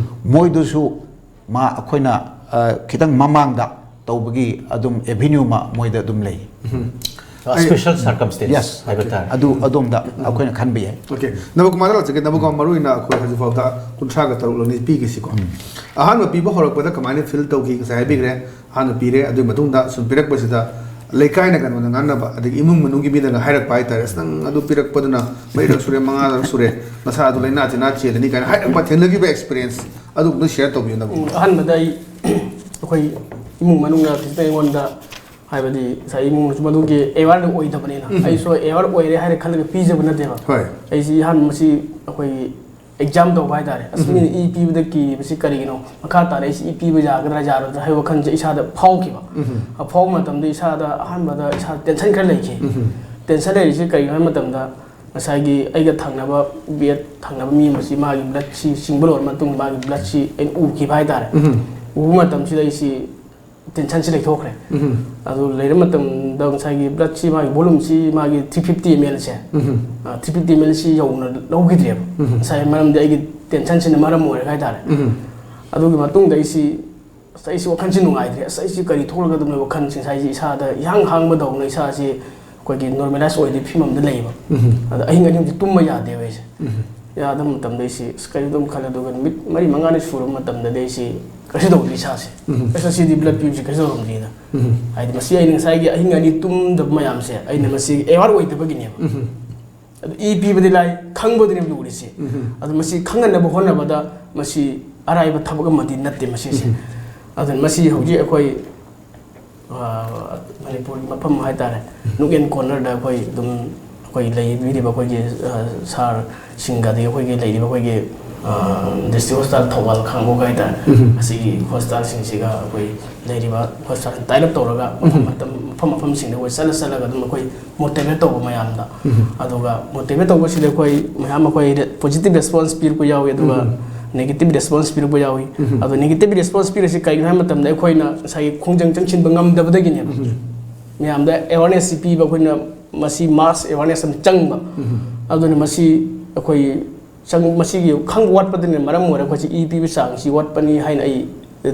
ꯃꯣꯏꯗꯨꯁꯨ ꯃꯥ, ꯑꯩꯈꯣꯏꯅ ꯈꯤꯇꯪ ꯃꯃꯥꯡꯗ ꯇꯧꯕꯒꯤ ꯑꯗꯨꯝ ꯑꯦꯚꯦꯅ꯭ꯌꯨ ꯑꯃ ꯃꯣꯏꯗ ꯑꯗꯨꯝ ꯂꯩ꯫ Special circumstance ꯍꯥꯏꯕ ꯇꯥꯔꯦ꯫ ꯑꯗꯨ ꯑꯗꯣꯝꯗ ꯑꯩꯈꯣꯏꯅ ꯈꯟꯕ ꯌꯥꯏ꯫ Okay, ꯅꯕꯀꯨꯃꯥꯔꯗ ꯂꯥꯛꯆꯒꯦ꯫ ꯅꯕꯀꯨꯃꯥꯔ, ꯃꯔꯨ ꯑꯣꯏꯅ ꯑꯩꯈꯣꯏ ꯍꯧꯖꯤꯛ ꯐꯥꯎꯗ ꯀꯨꯟꯊ꯭ꯔꯥꯒ ꯇꯔꯨꯛ ꯂꯧꯅꯤ ꯄꯤꯈꯤꯁꯤꯀꯣ꯫ ꯑꯍꯥꯟꯕ ꯄꯤꯕ ꯍꯧꯔꯛꯄꯗ ꯀꯃꯥꯏꯅ feel ꯇꯧꯈꯤ? ꯉꯁꯥꯏ ꯍꯥꯏꯕꯤꯈ꯭ꯔꯦ, ꯑꯍꯥꯟꯕ ꯄꯤꯔꯦ, ꯑꯗꯨꯒꯤ ꯃꯇꯨꯡꯗ ꯁꯨꯝ ꯄꯤꯔꯛꯄꯁꯤꯗ ꯂꯩꯀꯥꯏꯅ ꯀꯩꯅꯣꯗ ꯉꯥꯡꯅꯕ, ꯑꯗꯒꯤ ꯏꯃꯨꯡ ꯃꯅꯨꯡꯒꯤ ꯃꯤꯅꯒ ꯍꯥꯏꯔꯛꯄ ꯍꯥꯏꯇꯥꯔꯦ, "ꯑꯁ, ꯅꯪ ꯑꯗꯨ ꯄꯤꯔꯛꯄꯗꯨꯅ ꯃꯔꯤꯔꯛ ꯁꯨꯔꯦ, ꯃꯉꯥꯔꯛ ꯁꯨꯔꯦ, ꯅꯁꯥꯗꯨ ꯂꯥꯏꯅꯥ ꯇꯤꯟꯅꯥ ꯆꯦꯜꯂꯅꯤ" ꯀꯥꯏꯅ ꯍꯥꯏꯔꯛꯄ ꯊꯦꯡꯅꯈꯤꯕ experience ꯑꯗꯨꯒꯨꯝꯕ share ꯇꯧꯕꯤꯌꯨ, ꯅꯕꯀꯨꯃꯥꯔ꯫ ꯑꯍꯥꯟꯕꯗ ꯑꯩ, ꯑꯩꯈꯣꯏ ꯏꯃꯨꯡ ꯃꯅꯨꯡꯅ ꯈꯤꯇꯪ ꯑꯩꯉꯣꯟꯗ, ꯍꯥꯏꯕꯗꯤ ꯉꯁꯥꯏ ꯏꯃꯨꯡꯅꯁꯨ ꯃꯗꯨꯒꯤ aware ꯑꯣꯏꯗꯕꯅꯤꯅ, ꯑꯩꯁꯨ aware ꯑꯣꯏꯔꯦ ꯍꯥꯏꯅ ꯈꯜꯂꯒ ꯄꯤꯖꯕ ꯅꯠꯇꯦꯕ꯫ ꯍꯣꯏ꯫ ꯑꯩꯁꯤ ꯑꯍꯥꯟꯕ ꯃꯁꯤ ꯑꯩꯈꯣꯏꯒꯤ exam ꯇꯧꯕ ꯍꯥꯏꯇꯥꯔꯦ꯫ ꯑꯁ, ꯃꯤꯅ ꯏ ꯄꯤꯕꯗ ꯀꯤꯔꯤꯕꯁꯤ ꯀꯔꯤꯒꯤꯅꯣ? ꯃꯈꯥ ꯇꯥꯅ ꯑꯩꯁꯤ ꯏ ꯄꯤꯕ ꯌꯥꯒꯗ꯭ꯔꯥ ꯌꯥꯔꯣꯏꯗ꯭ꯔꯥ ꯍꯥꯏꯕ ꯋꯥꯈꯜꯁꯦ ꯏꯁꯥꯗ ꯐꯥꯎꯈꯤꯕ꯫ ꯑ ꯐꯥꯎꯕ ꯃꯇꯝꯗ ꯏꯁꯥꯗ ꯑꯍꯥꯟꯕꯗ ꯏꯁꯥ tension ꯈꯔ ꯂꯩꯈꯤ꯫ Tension ꯂꯩꯔꯤꯁꯤ ꯀꯔꯤꯒꯤꯅꯣ ꯍꯥꯏꯕ ꯃꯇꯝꯗ, ꯉꯁꯥꯏꯒꯤ ꯑꯩꯒ ꯊꯪꯅꯕ, bed ꯊꯪꯅꯕ ꯃꯤ ꯑꯃꯁꯤ ꯃꯥꯒꯤ bloodꯁꯤ ꯆꯤꯡꯕ ꯂꯣꯏꯔ ꯃꯇꯨꯡꯗ ꯃꯥꯒꯤ bloodꯁꯤ ꯑꯩꯅ ꯎꯈꯤꯕ ꯍꯥꯏꯇꯥꯔꯦ꯫ ꯎꯕ ꯃꯇꯝꯁꯤꯗ ꯑꯩꯁꯤ tensionꯁꯤ ꯂꯩꯊꯣꯛꯈ꯭ꯔꯦ꯫ ꯑꯗꯨ ꯂꯩꯔ ꯃꯇꯝꯗ ꯉꯁꯥꯏꯒꯤ bloodꯁꯤ, ꯃꯥꯒꯤ volumeꯁꯤ, ꯃꯥꯒꯤ three fifty mlꯁꯦ, three fifty mlꯁꯤ ꯌꯧꯅ ꯂꯧꯈꯤꯗ꯭ꯔꯦꯕ꯫ ꯉꯁꯥꯏ ꯃꯔꯝꯗꯤ ꯑꯩꯒꯤ tensionꯁꯤꯅ ꯃꯔꯝ ꯑꯣꯏꯔꯒ ꯍꯥꯏꯇꯥꯔꯦ꯫ ꯑꯗꯨꯒꯤ ꯃꯇꯨꯡꯗ ꯑꯩꯁꯤ, ꯑꯁ, ꯑꯩꯁꯤ ꯋꯥꯈꯜꯁꯤ ꯅꯨꯡꯉꯥꯏꯇ꯭ꯔꯦ꯫ "ꯑꯁ, ꯑꯩꯁꯤ ꯀꯔꯤ ꯊꯣꯛꯂꯒꯗꯕꯅꯣ?" ꯋꯥꯈꯜꯁꯤ ꯉꯁꯥꯏꯁꯤ ꯏꯁꯥꯗ ꯏꯍꯥꯡ ꯍꯥꯡꯕꯗꯧꯅ ꯏꯁꯥꯁꯤ ꯑꯩꯈꯣꯏꯒꯤ normalize ꯑꯣꯏꯗꯕ ꯐꯤꯕꯝꯗ ꯂꯩꯌꯦꯕ꯫ ꯑꯗ ꯑꯍꯤꯡ ꯑꯅꯤꯁꯤ ꯇꯨꯝꯕ ꯌꯥꯗꯦꯕ ꯑꯩꯁꯦ꯫ ꯌꯥꯗꯕ ꯃꯇꯝꯗ ꯑꯩꯁꯤ ꯑꯁ ꯀꯔꯤꯅꯣ ꯑꯗꯨꯝ ꯈꯜꯂꯦ꯫ ꯑꯗꯨꯒ ꯅꯨꯃꯤꯠ ꯃꯔꯤ ꯃꯉꯥꯅꯤ ꯁꯨꯔꯕ ꯃꯇꯝꯗꯗꯤ ꯑꯩꯁꯤ ꯀꯩꯁꯨ ꯇꯧꯗ꯭ꯔꯤ ꯏꯁꯥꯁꯦ꯫ ꯑꯁ ꯉꯁꯤꯗꯤ ꯕ꯭ꯂꯗ ꯄꯤꯕꯁꯤ ꯀꯩꯁꯨ ꯇꯧꯔꯝꯗ꯭ꯔꯤꯗ꯫ ꯍꯥꯏꯗꯤ ꯃꯁꯤ ꯑꯩꯅ ꯉꯁꯥꯏꯒꯤ ꯑꯍꯤꯡ ꯑꯅꯤ ꯇꯨꯝꯗꯕ ꯃꯌꯥꯝꯁꯦ ꯑꯩꯅ ꯃꯁꯤ ꯑꯦꯋꯥꯔ ꯑꯣꯏꯗꯕꯒꯤꯅꯦꯕ꯫ ꯑꯗꯨ ꯏ ꯄꯤꯕꯗꯤ ꯂꯥꯏ, ꯈꯪꯕꯗꯨꯅꯦꯕ ꯂꯨꯔꯤꯁꯦ꯫ ꯑꯗꯨ ꯃꯁꯤ ꯈꯪꯍꯟꯅꯕ ꯍꯣꯠꯅꯕꯗ ꯃꯁꯤ ꯑꯔꯥꯏꯕ ꯊꯕꯛ ꯑꯃꯗꯤ ꯅꯠꯇꯦ ꯃꯁꯤꯁꯦ꯫ ꯑꯗꯨꯅ ꯃꯁꯤ ꯍꯧꯖꯤꯛ ꯑꯩꯈꯣꯏ ꯑ, ꯃꯅꯤꯄꯨꯔꯒꯤ ꯃꯐꯝ ꯍꯥꯏꯇꯥꯔꯦ, ꯅꯨꯛ ꯑꯦꯟ ꯀꯣꯔꯅꯔꯗ ꯑꯩꯈꯣꯏ ꯑꯗꯨꯝ ꯑꯩꯈꯣꯏ ꯂꯩꯕꯤꯔꯤꯕ ꯑꯩꯈꯣꯏꯒꯤ, ꯑ, ꯁꯥꯔꯁꯤꯡꯒ ꯑꯗꯒꯤ ꯑꯩꯈꯣꯏꯒꯤ ꯂꯩꯔꯤꯕ ꯑꯩꯈꯣꯏꯒꯤ, ꯑ, ꯗꯤꯁꯇ꯭ꯔꯤꯛ ꯍꯣꯁꯄꯤꯇꯥꯜ ꯊꯧꯕꯥꯜ ꯈꯥꯡꯉꯕꯣꯛ ꯍꯥꯏꯇꯥꯔꯦ, ꯑꯁꯤꯒꯤ ꯍꯣꯁꯄꯤꯇꯥꯜꯁꯤꯡꯁꯤꯒ ꯑꯩꯈꯣꯏ ꯂꯩꯔꯤꯕ ꯍꯣꯁꯄꯤꯇꯥꯜ ꯇꯥꯏ ꯑꯞ ꯇꯧꯔꯒ ꯃꯐꯝ ꯃꯇꯝ, ꯃꯐꯝ ꯃꯐꯝꯁꯤꯡꯗ ꯑꯩꯈꯣꯏ ꯆꯠꯂ ꯆꯠꯂꯒ ꯑꯗꯨꯝ ꯑꯩꯈꯣꯏ ꯃꯣꯇꯤꯚꯦꯠ ꯇꯧꯕ ꯃꯌꯥꯝꯗ꯫ ꯑꯗꯨꯒ ꯃꯣꯇꯤꯚꯦꯠ ꯇꯧꯕꯁꯤꯗ ꯑꯩꯈꯣꯏ ꯃꯌꯥꯝ ꯑꯩꯈꯣꯏ ꯄꯣꯖꯤꯇꯤꯚ ꯔꯦꯁꯄꯣꯟꯁ ꯄꯤꯔꯛꯄ ꯌꯥꯎꯏ, ꯑꯗꯨꯒ ꯅꯦꯒꯦꯇꯤꯚ ꯔꯦꯁꯄꯣꯟꯁ ꯄꯤꯔꯛꯄ ꯌꯥꯎꯏ꯫ ꯑꯗꯣ ꯅꯦꯒꯦꯇꯤꯚ ꯔꯦꯁꯄꯣꯟꯁ ꯄꯤꯔꯤꯁꯤ ꯀꯩꯒꯤꯅꯣ ꯍꯥꯏꯕ ꯃꯇꯝꯗ ꯑꯩꯈꯣꯏꯅ ꯉꯁꯥꯏꯒꯤ ꯈꯣꯡꯖꯪ ꯆꯪꯁꯤꯟꯕ ꯉꯝꯗꯕꯗꯒꯤꯅꯦꯕ꯫ ꯃꯌꯥꯝꯗ ꯑꯦꯋꯥꯔꯅꯦꯁꯁꯤ ꯄꯤꯕ ꯑꯩꯈꯣꯏꯅ, ꯃꯁꯤ ꯃꯥꯁ ꯑꯦꯋꯥꯔꯅꯦꯁ ꯑꯃ ꯆꯪꯕ꯫ ꯑꯗꯨꯅ ꯃꯁꯤ ꯑꯩꯈꯣꯏ ꯆꯪ-, ꯃꯁꯤꯒꯤ ꯈꯪꯕ ꯋꯥꯠꯄꯗꯨꯅ ꯃꯔꯝ ꯑꯣꯏꯔꯒ ꯑꯩꯈꯣꯏꯁꯤ ꯏ ꯄꯤꯕ ꯆꯥꯡꯁꯤ ꯋꯥꯠꯄꯅꯤ ꯍꯥꯏꯅ ꯑꯩ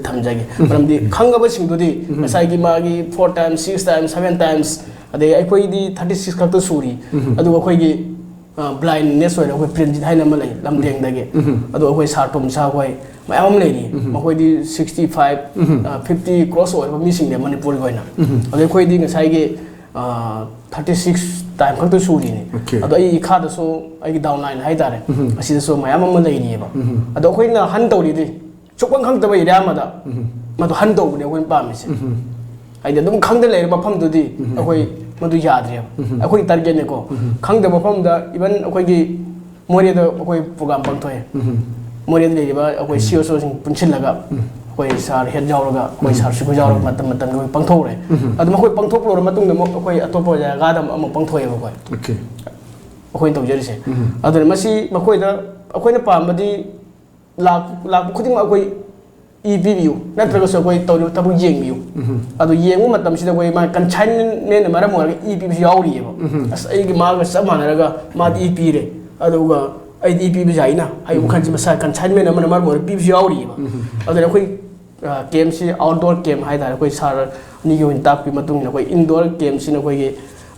ꯊꯝꯖꯒꯦ꯫ ꯃꯔꯝꯗꯤ ꯈꯪꯉꯕꯁꯤꯡꯗꯨꯗꯤ ꯉꯁꯥꯏꯒꯤ ꯃꯥꯒꯤ four times, six times, seven times, ꯑꯗꯩ ꯑꯩꯈꯣꯏꯗꯤ ꯊꯥꯔꯇꯤ ꯁꯤꯛꯁ ꯈꯛꯇ ꯁꯨꯔꯤ꯫ ꯑꯗꯨꯒ ꯑꯩꯈꯣꯏꯒꯤ, ꯑ, ꯕ꯭ꯂꯥꯏꯟꯅꯦꯁ ꯑꯣꯏꯔꯦ, ꯑꯩꯈꯣꯏ ꯄ꯭ꯔꯦꯝꯖꯤꯠ ꯍꯥꯏꯅ ꯑꯃ ꯂꯩ, ꯂꯝꯗꯦꯡꯗꯒꯤ꯫ ꯑꯗꯣ ꯑꯩꯈꯣꯏ ꯁꯥꯔ ꯇꯣꯝꯁꯥ ꯍꯣꯏ ꯃꯌꯥꯝ ꯑꯃ ꯂꯩꯔꯤ꯫ ꯃꯈꯣꯏꯗꯤ ꯁꯤꯛꯁꯇꯤ ꯐꯥꯏꯚ, ꯑ, ꯐꯤꯐꯇꯤ ꯀ꯭ꯔꯣꯁ ꯑꯣꯏꯔꯕ ꯃꯤꯁꯤꯡꯅꯦ ꯃꯅꯤꯄꯨꯔꯒꯤ ꯑꯣꯏꯅ꯫ ꯑꯗꯣ ꯑꯩꯈꯣꯏꯗꯤ ꯉꯁꯥꯏꯒꯤ, ꯑ, ꯊꯥꯔꯇꯤ ꯁꯤꯛꯁ ꯇꯥꯏꯝ ꯈꯛꯇ ꯁꯨꯔꯤꯅꯤ꯫ ꯑꯗꯣ ꯑꯩ ꯏꯈꯥꯗꯁꯨ ꯑꯩꯒꯤ ꯗꯥꯎꯟ ꯂꯥꯏꯟ ꯍꯥꯏꯇꯥꯔꯦ, ꯑꯁꯤꯗꯁꯨ ꯃꯌꯥꯝ ꯑꯃ ꯂꯩꯔꯤꯑꯕ꯫ ꯑꯗꯣ ꯑꯩꯈꯣꯏꯅ ꯍꯟ ꯇꯧꯔꯤꯗꯤ ꯁꯨꯛꯈꯪ ꯈꯪꯗꯕ ꯑꯦꯔꯤꯌꯥ ꯑꯃꯗ ꯃꯗꯨ ꯍꯟ ꯇꯧꯕꯅꯦ ꯑꯩꯈꯣꯏꯅ ꯄꯥꯝꯃꯤꯁꯦ꯫ ꯍꯥꯏꯗꯤ ꯑꯗꯨꯝ ꯈꯪꯗ ꯂꯩꯔꯕ ꯃꯐꯝꯗꯨꯗꯤ ꯑꯩꯈꯣꯏ ꯃꯗꯨ ꯌꯥꯗ꯭ꯔꯦꯕ꯫ ꯑꯩꯈꯣꯏꯒꯤ ꯇꯥꯔꯒꯦꯠꯅꯦꯀꯣ꯫ ꯈꯪꯗꯕ ꯃꯐꯝꯗ ꯏꯚꯟ ꯑꯩꯈꯣꯏꯒꯤ ꯃꯣꯔꯦꯗ ꯑꯩꯈꯣꯏ ꯄ꯭ꯔꯣꯒ꯭ꯔꯥꯝ ꯄꯥꯡꯊꯣꯛꯑꯦ꯫ ꯃꯣꯔꯦꯗ ꯂꯩꯔꯤꯕ ꯑꯩꯈꯣꯏ ꯁꯤ ꯑꯣ ꯁꯣꯁꯤꯡ ꯄꯨꯟꯁꯤꯜꯂꯒ ꯑꯩꯈꯣꯏ ꯁꯥꯔ ꯍꯦꯠ ꯌꯥꯎꯔꯒ ꯑꯩꯈꯣꯏ ꯁꯥꯔ ꯁꯨꯒꯨ ꯌꯥꯎꯔꯒ ꯃꯇꯝ ꯃꯇꯝꯒꯤ ꯑꯩꯈꯣꯏ ꯄꯥꯡꯊꯣꯛꯎꯔꯦ꯫ ꯑꯗꯨ ꯃꯈꯣꯏ ꯄꯥꯡꯊꯣꯛꯄ ꯂꯣꯏꯔ ꯃꯇꯨꯡꯗ ꯑꯃꯨꯛ ꯑꯩꯈꯣꯏ ꯑꯇꯣꯞꯄ ꯖꯒꯥꯗ ꯑꯃꯨꯛ, ꯑꯃꯨꯛ ꯄꯥꯡꯊꯣꯛꯑꯦꯕ ꯑꯩꯈꯣꯏ꯫ ꯑꯩꯈꯣꯏꯅ ꯇꯧꯖꯔꯤꯁꯦ꯫ ꯑꯗꯨꯅ ꯃꯁꯤ ꯃꯈꯣꯏꯗ ꯑꯩꯈꯣꯏꯅ ꯄꯥꯝꯕꯗꯤ ꯂꯥꯛ-, ꯂꯥꯛꯄ ꯈꯨꯗꯤꯡꯃꯛ ꯑꯩꯈꯣꯏ ꯏ ꯄꯤꯕꯤꯌꯨ, ꯅꯠꯇ꯭ꯔꯒꯁꯨ ꯑꯩꯈꯣꯏ ꯇꯧꯔꯤꯕ ꯊꯕꯛ ꯌꯦꯡꯕꯤꯌꯨ꯫ ꯑꯗꯨ ꯌꯦꯡꯕ ꯃꯇꯝꯁꯤꯗ ꯑꯩꯈꯣꯏ ꯃꯥ ꯀꯟꯁꯥꯏꯟꯃꯦꯟꯅ ꯃꯔꯝ ꯑꯣꯏꯔꯒ ꯏ ꯄꯤꯕꯁꯨ ꯌꯥꯎꯔꯤꯑꯕ꯫ ꯑꯁ, ꯑꯩꯒꯤ ꯃꯥꯒ ꯆꯞ ꯃꯥꯟꯅꯔꯒ ꯃꯥꯗꯤ ꯏ ꯄꯤꯔꯦ, ꯑꯗꯨꯒ ꯑꯩꯗꯤ ꯏ ꯄꯤꯕꯁꯦ ꯍꯥꯏꯅ ꯍꯥꯏꯕ ꯋꯥꯈꯜꯁꯤ ꯃꯁꯥ ꯀꯟꯁꯥꯏꯟꯃꯦꯟ ꯑꯃꯅ ꯃꯔꯝ ꯑꯣꯏꯔꯒ ꯄꯤꯕꯁꯨ ꯌꯥꯎꯔꯤꯑꯕ꯫ ꯑꯗꯨꯅ ꯑꯩꯈꯣꯏ, ꯑ, ꯀꯦꯝꯁꯤ ꯑꯥꯎꯠꯗꯣꯔ ꯀꯦꯝ ꯍꯥꯏꯇꯥꯔꯦ, ꯑꯩꯈꯣꯏ ꯁꯥꯔ ꯑꯅꯤꯒꯤ ꯑꯣꯏꯅ ꯇꯥꯛꯄꯤ ꯃꯇꯨꯡ ꯏꯟꯅ ꯑꯩꯈꯣꯏ ꯏꯟꯗꯣꯔ ꯀꯦꯝꯁꯤꯅ ꯑꯩꯈꯣꯏꯒꯤ,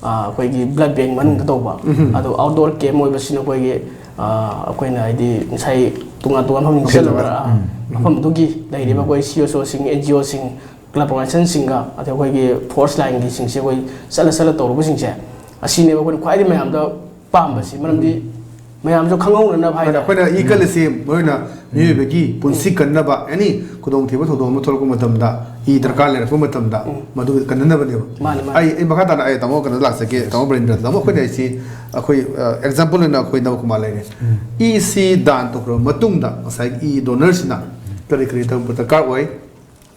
ꯑ, ꯑꯩꯈꯣꯏꯒꯤ ꯕ꯭ꯂꯗ ꯕꯦꯡ ꯃꯅꯨꯡꯗ ꯇꯧꯕ꯫ ꯑꯗꯣ ꯑꯥꯎꯠꯗꯣꯔ ꯀꯦꯝ ꯑꯣꯏꯕꯁꯤꯅ ꯑꯩꯈꯣꯏꯒꯤ, ꯑꯩꯈꯣꯏꯅ ꯍꯥꯏꯗꯤ ꯉꯁꯥꯏ ꯇꯣꯉꯥꯟ ꯇꯣꯉꯥꯟꯕ ꯃꯐꯝ ꯆꯠꯂꯨꯔꯒ ꯃꯐꯝ ꯑꯗꯨꯒꯤ ꯂꯩꯔꯤꯕ ꯑꯩꯈꯣꯏ ꯁꯤ ꯑꯣ ꯁꯣꯁꯤꯡ, ꯑꯦꯟ ꯖꯤ ꯑꯣꯁꯤꯡ, ꯀ꯭ꯂꯕ ꯑꯣꯔꯒꯅꯥꯏꯖꯦꯁꯟꯁꯤꯡꯒ, ꯑꯗꯩ ꯑꯩꯈꯣꯏꯒꯤ ꯐꯣꯔꯁ ꯂꯥꯏꯟꯒꯤꯁꯤꯡꯁꯦ ꯑꯩꯈꯣꯏ ꯆꯠꯂ ꯆꯠꯂ ꯇꯧꯔꯨꯕꯁꯤꯡꯁꯦ, ꯑꯁꯤꯅꯦꯕ ꯑꯩꯈꯣꯏꯅ ꯈ꯭ꯋꯥꯏꯗꯒꯤ ꯃꯌꯥꯝꯗ ꯄꯥꯝꯕꯁꯤ꯫ ꯃꯔꯝꯗꯤ ꯃꯌꯥꯝꯁꯨ ꯈꯪꯍꯧꯅꯅꯕ ꯍꯥꯏꯇꯥꯔꯦ꯫ ꯑꯩꯈꯣꯏꯅ ꯏ ꯀꯜꯂꯤꯁꯤ ꯃꯔꯨ ꯑꯣꯏꯅ ꯃꯤꯑꯣꯏꯕꯒꯤ ꯄꯨꯟꯁꯤ ꯀꯟꯅꯕ, ꯑꯦꯅꯤ ꯈꯨꯗꯣꯡꯊꯤꯕ ꯊꯧꯗꯣꯛ ꯑꯃ ꯊꯣꯛꯂꯛꯄ ꯃꯇꯝꯗ, ꯏ ꯗꯔꯀꯥꯔ ꯂꯩꯔꯛꯄ ꯃꯇꯝꯗ ꯃꯗꯨ ꯀꯟꯅꯅꯕꯅꯦꯕ꯫ ꯃꯥꯅꯤ, ꯃꯥꯅꯤ꯫ ꯑꯩ ꯑꯩ ꯃꯈꯥ ꯇꯥꯅ ꯑꯩ ꯇꯥꯃꯣ ꯀꯩꯅꯣ ꯂꯥꯛꯆꯒꯦ, ꯇꯥꯃꯣ ꯕ꯭ꯔꯦꯟꯗ꯭ꯔ꯫ ꯇꯥꯃꯣ, ꯑꯩꯈꯣꯏꯅ ꯑꯩꯁꯤ ꯑꯩꯈꯣꯏ ꯑꯦꯛꯖꯥꯝꯄꯜ ꯑꯣꯏꯅ ꯑꯩꯈꯣꯏ ꯅꯕꯀꯨꯃꯥꯔ ꯂꯩꯔꯦ꯫ ꯏꯁꯤ ꯗꯥꯟ ꯇꯧꯈ꯭ꯔꯕ ꯃꯇꯨꯡꯗ ꯉꯁꯥꯏꯒꯤ ꯏ ꯗꯣꯅꯔꯁꯤꯅ ꯀꯔꯤ ꯀꯔꯤ ꯇꯧꯕ ꯗꯔꯀꯥꯔ ꯑꯣꯏ?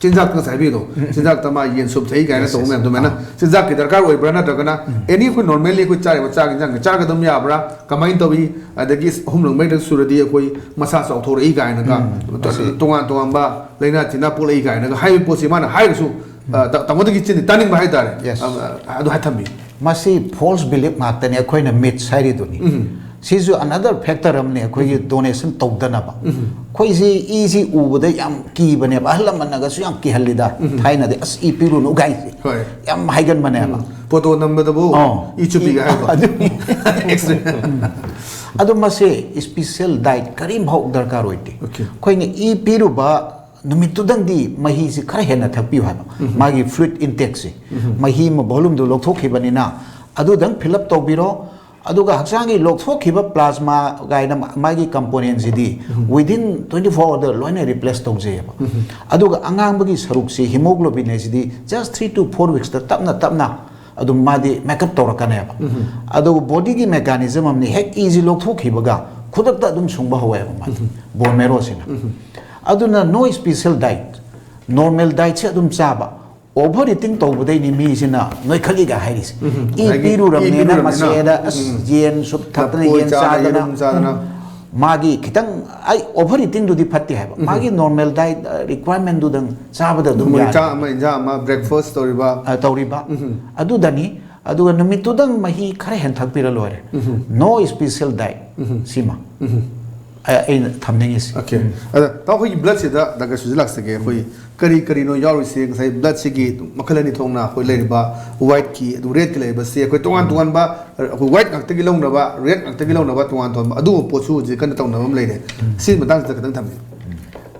ꯆꯤꯟꯖꯥꯛꯇ ꯉꯁꯥꯏ ꯍꯥꯏꯕꯤꯗꯣ, ꯆꯤꯟꯖꯥꯛꯇ ꯃꯥ ꯌꯦꯟ ꯁꯨꯞ ꯊꯛꯏ ꯀꯥꯏꯅ ꯇꯧꯕ ꯃꯌꯥꯝ ꯑꯗꯨꯃꯥꯏꯅ ꯆꯤꯟꯖꯥꯛꯀꯤ ꯗꯔꯀꯥꯔ ꯑꯣꯏꯕ꯭ꯔꯥ? ꯅꯠꯇ꯭ꯔꯒꯅ ꯑꯦꯅꯤ ꯑꯩꯈꯣꯏ ꯅꯣꯔꯃꯦꯜꯂꯤ ꯑꯩꯈꯣꯏ ꯆꯥꯔꯤꯕ ꯆꯥꯛ ꯌꯦꯟꯖꯥꯡꯁꯦ ꯆꯥꯒ ꯑꯗꯨꯝ ꯌꯥꯕ꯭ꯔꯥ? ꯀꯃꯥꯏꯅ ꯇꯧꯏ? ꯑꯗꯒꯤ ꯑꯍꯨꯝꯂꯛ ꯃꯔꯤꯔꯛ ꯁꯨꯔꯗꯤ ꯑꯩꯈꯣꯏ ꯃꯁꯥ ꯆꯥꯎꯊꯣꯔꯛꯏ ꯀꯥꯏꯅꯒ ꯇꯣꯉꯥꯟ ꯇꯣꯉꯥꯟꯕ ꯂꯥꯏꯅꯥ ꯇꯤꯟꯅꯥ ꯄꯣꯛꯂꯛꯏ ꯀꯥꯏꯅꯒ ꯍꯥꯏꯕ ꯄꯣꯠꯁꯤ ꯃꯥꯅ ꯍꯥꯏꯔꯁꯨ, ꯑ, ꯇꯥ-, ꯇꯥꯃꯣꯗꯒꯤ ꯆꯤꯟꯗꯤ ꯇꯥꯅꯤꯡꯕ ꯍꯥꯏꯇꯥꯔꯦ꯫ ꯑ, ꯑꯗꯨ ꯍꯥꯏ ꯊꯝꯕꯤꯌꯨ꯫ ꯃꯁꯤ ꯐꯣꯜꯁ ꯕꯤꯂꯤꯐ ꯉꯥꯛꯇꯅꯤ, ꯑꯩꯈꯣꯏꯅ ꯃꯤꯠꯁ ꯍꯥꯏꯔꯤꯗꯨꯅꯤ꯫ ꯁꯤꯁꯨ ꯑꯅꯗꯔ ꯐꯦꯛꯇꯔ ꯑꯃꯅꯤ ꯑꯩꯈꯣꯏꯒꯤ ꯗꯣꯅꯦꯁꯟ ꯇꯧꯗꯅꯕ꯫ ꯑꯩꯈꯣꯏꯁꯤ ꯏꯁꯤ ꯎꯕꯗ ꯌꯥꯝ ꯀꯤꯕꯅꯦꯕ, ꯑꯍꯜ ꯂꯃꯟꯅꯒꯁꯨ ꯌꯥꯝ ꯀꯤꯍꯜꯂꯤꯗ꯫ ꯊꯥꯏꯅꯗꯤ "ꯑꯁ, ꯏ ꯄꯤꯔꯨꯅꯨ" ꯀꯥꯏꯁꯦ ꯍꯣꯏ꯫ ꯌꯥꯝ ꯍꯥꯏꯒꯟꯕꯅꯦꯕ꯫ ꯐꯣꯇꯣ ꯅꯝꯕꯗꯕꯨ ꯑꯣ꯫ ꯏ ꯆꯨꯞꯄꯤꯒ ꯍꯥꯏꯕꯗꯣ꯫ ꯑꯗꯨꯅꯤ꯫ ꯑꯦꯛꯁꯔꯦ꯫ ꯑꯗꯣ ꯃꯁꯦ ꯏꯁꯄꯤꯁꯦꯜ ꯗꯥꯏꯠ ꯀꯔꯤꯝꯐꯥꯎ ꯗꯔꯀꯥꯔ ꯑꯣꯏꯗꯦ꯫ ꯑꯣꯀꯦ꯫ ꯑꯩꯈꯣꯏꯅ ꯏ ꯄꯤꯔꯨꯕ ꯅꯨꯃꯤꯠꯇꯨꯗꯪꯗꯤ ꯃꯍꯤꯁꯤ ꯈꯔ ꯍꯦꯟꯅ ꯊꯛꯄꯤꯌꯨ ꯍꯥꯏꯕ꯫ ꯃꯥꯒꯤ ꯐ꯭ꯂꯨꯏꯗ ꯏꯟꯇꯦꯛꯁꯤ, ꯃꯍꯤ ꯑꯃ ꯚꯣꯂꯨꯝꯗꯨ ꯂꯧꯊꯣꯛꯈꯤꯕꯅꯤꯅ, ꯑꯗꯨꯗꯪ ꯐꯤꯜ ꯑꯞ ꯇꯧꯕꯤꯔꯣ꯫ ꯑꯗꯨꯒ ꯍꯛꯆꯥꯡꯒꯤ ꯂꯧꯊꯣꯛꯈꯤꯕ ꯄ꯭ꯂꯥꯖꯃꯥ ꯀꯥꯏꯅ ꯃꯥꯒꯤ ꯀꯝꯄꯣꯅꯦꯟꯁꯤꯗꯤ ꯋꯤꯗꯤꯟ ꯇ꯭ꯋꯦꯟꯇꯤ ꯐꯣꯔ ꯑꯋꯥꯔꯗ ꯂꯣꯏꯅ ꯔꯤꯄ꯭ꯂꯦꯁ ꯇꯧꯖꯩꯌꯦꯕ꯫ ꯑꯗꯨꯒ ꯑꯉꯥꯡꯕꯒꯤ ꯁꯔꯨꯛꯁꯤ, ꯍꯤꯃꯣꯒ꯭ꯂꯣꯕꯤꯟ ꯍꯥꯏꯁꯤꯗꯤ, ꯖꯁ ꯊ꯭ꯔꯤ ꯇꯨ ꯐꯣꯔ ꯋꯤꯛꯁꯇ ꯇꯞꯅ ꯇꯞꯅ ꯑꯗꯨꯝ ꯃꯥꯗꯤ ꯃꯦꯀꯞ ꯇꯧꯔꯛꯀꯅꯦꯕ꯫ ꯑꯗꯨꯒ ꯕꯣꯗꯤꯒꯤ ꯃꯦꯀꯥꯅꯤꯖꯝ ꯑꯃꯅꯤ, ꯍꯦꯛ ꯏꯁꯤ ꯂꯧꯊꯣꯛꯈꯤꯕꯒ ꯈꯨꯗꯛꯇ ꯑꯗꯨꯝ ꯁꯨꯡꯕ ꯍꯧꯋꯦꯕ ꯃꯥꯗꯤ, ꯕꯣꯟ ꯃꯦꯔꯣꯁꯤꯅ꯫ ꯑꯗꯨꯅ ꯅꯣ ꯏꯁꯄꯤꯁꯦꯜ ꯗꯥꯏꯠ, ꯅꯣꯔꯃꯦꯜ ꯗꯥꯏꯠꯁꯦ ꯑꯗꯨꯝ ꯆꯥꯕ꯫ ꯑꯣꯚꯔ ꯏꯇꯤꯡ ꯇꯧꯕꯗꯩꯅꯤ ꯃꯤꯁꯤꯅ ꯅꯣꯏꯈꯠꯂꯤꯒ ꯍꯥꯏꯔꯤꯁꯦ꯫ ꯏ ꯉꯁꯥꯏꯒꯤ ꯏ ꯄꯤꯔꯨꯔꯕꯅꯤꯅ ꯄꯤꯔꯨꯔꯕꯅꯤꯅ, ꯃꯁꯦꯗ ꯑꯁ, ꯌꯦꯟ ꯁꯨꯞ ꯊꯛꯇꯅ, ꯂꯐꯣꯏ ꯌꯦꯟ ꯆꯥꯗꯅ, ꯆꯥꯗꯅ꯫ ꯌꯦꯔꯨꯝ ꯆꯥꯗꯅ꯫ ꯃꯥꯒꯤ ꯈꯤꯇꯪ, ꯑꯩ ꯑꯣꯚꯔ ꯏꯇꯤꯡꯗꯨꯗꯤ ꯐꯠꯇꯦ ꯍꯥꯏꯕ꯫ ꯃꯥꯒꯤ ꯅꯣꯔꯃꯦꯜ ꯗꯥꯏꯠ, ꯑ, ꯔꯤꯀ꯭ꯋꯥꯏꯔꯃꯦꯟꯗꯨꯗꯪ ꯆꯥꯕꯗ ꯑꯗꯨꯝ ꯃꯣꯏ ꯌꯥꯔꯦ꯫ ꯆꯥꯛ ꯑꯃ, ꯏꯟꯖꯥꯡ ꯑꯃ, ꯕ꯭ꯔꯦꯛꯐꯥꯁ ꯇꯧꯔꯤꯕ꯫ ꯑ, ꯇꯧꯔꯤꯕ꯫ ꯑꯗꯨꯗꯅꯤ꯫ ꯑꯗꯨꯒ ꯅꯨꯃꯤꯠꯇꯨꯗꯪ ꯃꯍꯤ ꯈꯔ ꯍꯦꯟꯊꯛꯄꯤꯔ ꯂꯣꯏꯔꯦ꯫ ꯅꯣ ꯏꯁꯄꯤꯁꯦꯜ ꯗꯥꯏꯠ꯫ ꯁꯤꯃ꯫ ꯑꯩꯅ ꯊꯝꯅꯤꯡꯉꯤꯁꯦ꯫ ꯑꯣꯀꯦ꯫ ꯑꯗ ꯇꯥꯎ, ꯑꯩꯈꯣꯏꯒꯤ ꯕ꯭ꯂꯗꯁꯤꯗ ꯗꯥꯛꯇꯔ ꯁꯨꯖꯤꯜ ꯂꯥꯛꯆꯒꯦ꯫ ꯑꯩꯈꯣꯏ ꯀꯔꯤ ꯀꯔꯤꯅꯣ ꯌꯥꯎꯔꯤꯁꯦ? ꯉꯁꯥꯏ ꯕ꯭ꯂꯗꯁꯤꯒꯤ ꯃꯈꯜ ꯑꯅꯤ ꯊꯣꯛꯅ ꯑꯩꯈꯣꯏ ꯂꯩꯔꯤꯕ ꯋꯥꯏꯠꯀꯤ ꯑꯗꯨ ꯔꯦꯗꯀꯤ ꯂꯩꯔꯤꯕꯁꯦ ꯑꯩꯈꯣꯏ ꯇꯣꯉꯥꯟ ꯇꯣꯉꯥꯟꯕ, ꯑꯩꯈꯣꯏ ꯋꯥꯏꯠ ꯉꯥꯛꯇꯒꯤ ꯂꯧꯅꯕ, ꯔꯦꯗ ꯉꯥꯛꯇꯒꯤ ꯂꯧꯅꯕ ꯇꯣꯉꯥꯟ ꯇꯣꯉꯥꯟꯕ ꯑꯗꯨꯒꯨꯝꯕ ꯄꯣꯠꯁꯨ ꯍꯧꯖꯤꯛ ꯀꯟꯅ ꯇꯧꯅꯕ ꯑꯃ ꯂꯩꯔꯦ꯫ ꯁꯤꯒꯤ ꯃꯇꯥꯡꯁꯤꯗ ꯈꯤꯇꯪ ꯊꯝꯕꯤꯌꯨ꯫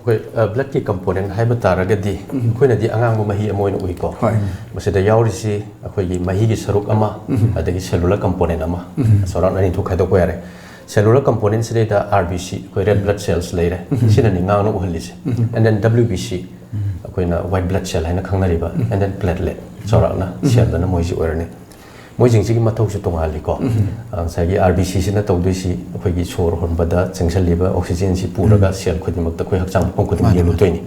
ꯑꯩꯈꯣꯏ ꯕ꯭ꯂꯗꯀꯤ ꯀꯝꯄꯣꯅꯦꯟ ꯍꯥꯏꯕ ꯇꯥꯔꯒꯗꯤ ꯑꯩꯈꯣꯏꯅꯗꯤ ꯑꯉꯥꯡꯕ ꯃꯍꯤ ꯑꯃ ꯑꯣꯏꯅ ꯎꯏꯀꯣ꯫ ꯍꯣꯏ꯫ ꯃꯁꯤꯗ ꯌꯥꯎꯔꯤꯁꯤ ꯑꯩꯈꯣꯏꯒꯤ ꯃꯍꯤꯒꯤ ꯁꯔꯨꯛ ꯑꯃ, ꯑꯗꯒꯤ cellular component ꯑꯃ, ꯆꯥꯎꯔꯥꯛꯅ ꯑꯅꯤ ꯊꯣꯛ ꯈꯥꯏꯗꯣꯛꯄ ꯌꯥꯔꯦ꯫ Cellular component ꯁꯤꯗꯩꯗ R B C, ꯑꯩꯈꯣꯏ red blood cells ꯂꯩꯔꯦ, ꯁꯤꯅꯅꯤ ꯉꯥꯡꯅ ꯎꯍꯜꯂꯤꯁꯦ꯫ And then W B C, ꯑꯩꯈꯣꯏꯅ white blood cell ꯍꯥꯏꯅ ꯈꯪꯅꯔꯤꯕ, and then platelet, ꯆꯥꯎꯔꯥꯛꯅ cellꯗꯅ ꯃꯣꯏꯁꯤ ꯑꯣꯏꯔꯅꯤ꯫ ꯃꯣꯏꯁꯤꯡꯁꯤꯒꯤ ꯃꯊꯧꯁꯨ ꯇꯣꯉꯥꯜꯂꯤꯀꯣ꯫ ꯑ, ꯉꯁꯥꯏꯒꯤ R B C ꯁꯤꯅ ꯇꯧꯗꯣꯏꯁꯤ ꯑꯩꯈꯣꯏꯒꯤ ꯁꯣꯔ ꯍꯣꯟꯕꯗ ꯆꯪꯁꯤꯜꯂꯤꯕ oxygen ꯁꯤ ꯄꯨꯔꯒ cell ꯈꯨꯗꯤꯡꯃꯛꯇ, ꯑꯩꯈꯣꯏ ꯍꯛꯆꯥꯡ ꯃꯐꯝ ꯈꯨꯗꯤꯡꯃꯛ ꯌꯦꯡꯉꯨꯗꯣꯏꯅꯤ꯫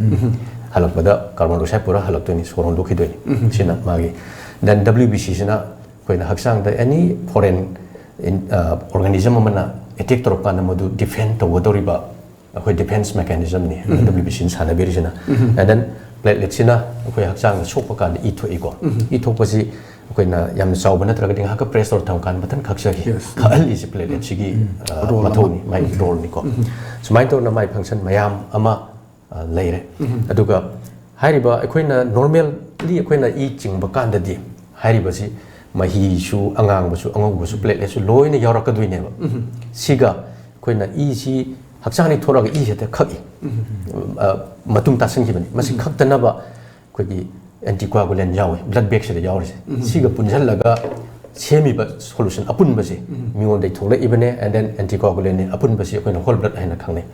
ꯍꯜꯂꯛꯄꯗ carbon dioxide ꯄꯨꯔ ꯍꯜꯂꯛꯇꯣꯏꯅꯤ, ꯁꯣꯔ ꯍꯣꯟꯗꯣꯛꯈꯤꯗꯣꯏꯅꯤ꯫ ꯁꯤꯅ ꯃꯥꯒꯤ꯫ Then W B C ꯁꯤꯅ ꯑꯩꯈꯣꯏꯅ ꯍꯛꯆꯥꯡꯗ any foreign in-, ꯑ, organism ꯑꯃꯅ attack ꯇꯧꯔꯛꯄ ꯀꯥꯟꯗ ꯃꯗꯨ defend ꯇꯧꯒꯗꯧꯔꯤꯕ ꯑꯩꯈꯣꯏ defence mechanism ꯅꯤ W B C ꯅ ꯁꯥꯟꯅꯕꯤꯔꯤꯁꯤꯅ꯫ And then platelet ꯁꯤꯅ ꯑꯩꯈꯣꯏ ꯍꯛꯆꯥꯡꯗ ꯁꯣꯛꯄ ꯀꯥꯟꯗ ꯏ ꯊꯣꯛꯏꯀꯣ꯫ ꯏ ꯊꯣꯛꯄꯁꯤ ꯑꯩꯈꯣꯏꯅ ꯌꯥꯝꯅ ꯆꯥꯎꯕ ꯅꯠꯇ꯭ꯔꯒꯗꯤ ꯉꯥꯏꯍꯥꯛꯀ press ꯇꯧꯔ ꯊꯝꯃꯀꯥꯟꯗ ꯃꯊꯟ ꯈꯛꯆꯈꯤ꯫ Yes. ꯈꯛꯍꯜꯂꯤꯁꯤ platelet ꯁꯤꯒꯤ, ꯑ, Role ꯑꯃ꯫ ꯃꯊꯧꯅꯤ, ꯃꯥꯒꯤ role ꯅꯤꯀꯣ꯫ ꯁꯨꯃꯥꯏꯅ ꯇꯧꯗꯅ ꯃꯥꯒꯤ function ꯃꯌꯥꯝ ꯑꯃ, ꯑ, ꯂꯩꯔꯦ꯫ ꯑꯗꯨꯒ ꯍꯥꯏꯔꯤꯕ ꯑꯩꯈꯣꯏꯅ normally ꯑꯩꯈꯣꯏꯅ ꯏ ꯆꯤꯡꯕ ꯀꯥꯟꯗꯗꯤ ꯍꯥꯏꯔꯤꯕꯁꯤ ꯃꯍꯤꯁꯨ, ꯑꯉꯥꯡꯕꯁꯨ, ꯑꯉꯧꯕꯁꯨ, platelet ꯁꯨ ꯂꯣꯏꯅ ꯌꯥꯎꯔꯛꯀꯗꯣꯏꯅꯦꯕ꯫ ꯁꯤꯒ ꯑꯩꯈꯣꯏꯅ ꯏꯁꯤ ꯍꯛꯆꯥꯡꯗꯒꯤ ꯊꯣꯛꯂꯛꯑꯒ ꯏ ꯍꯦꯛꯇ ꯈꯛꯏ꯫ ꯑ, ꯃꯇꯨꯝ ꯇꯥꯁꯟꯈꯤꯕꯅꯤ꯫ ꯃꯁꯤ ꯈꯛꯇꯅꯕ ꯑꯩꯈꯣꯏꯒꯤ anticoagulant ꯌꯥꯎꯋꯤ, blood bag ꯁꯤꯗ ꯌꯥꯎꯔꯤꯁꯦ꯫ ꯁꯤꯒ ꯄꯨꯟꯁꯤꯜꯂꯒ ꯁꯦꯝꯃꯤꯕ solution ꯑꯄꯨꯟꯕꯁꯦ ꯃꯤꯉꯣꯟꯗꯒꯤ ꯊꯣꯛꯂꯛꯏꯕꯅꯦ, and then anticoagulant ꯅꯤ꯫ ꯑꯄꯨꯟꯕꯁꯤ ꯑꯩꯈꯣꯏꯅ whole blood ꯍꯥꯏꯅ ꯈꯪꯅꯩ꯫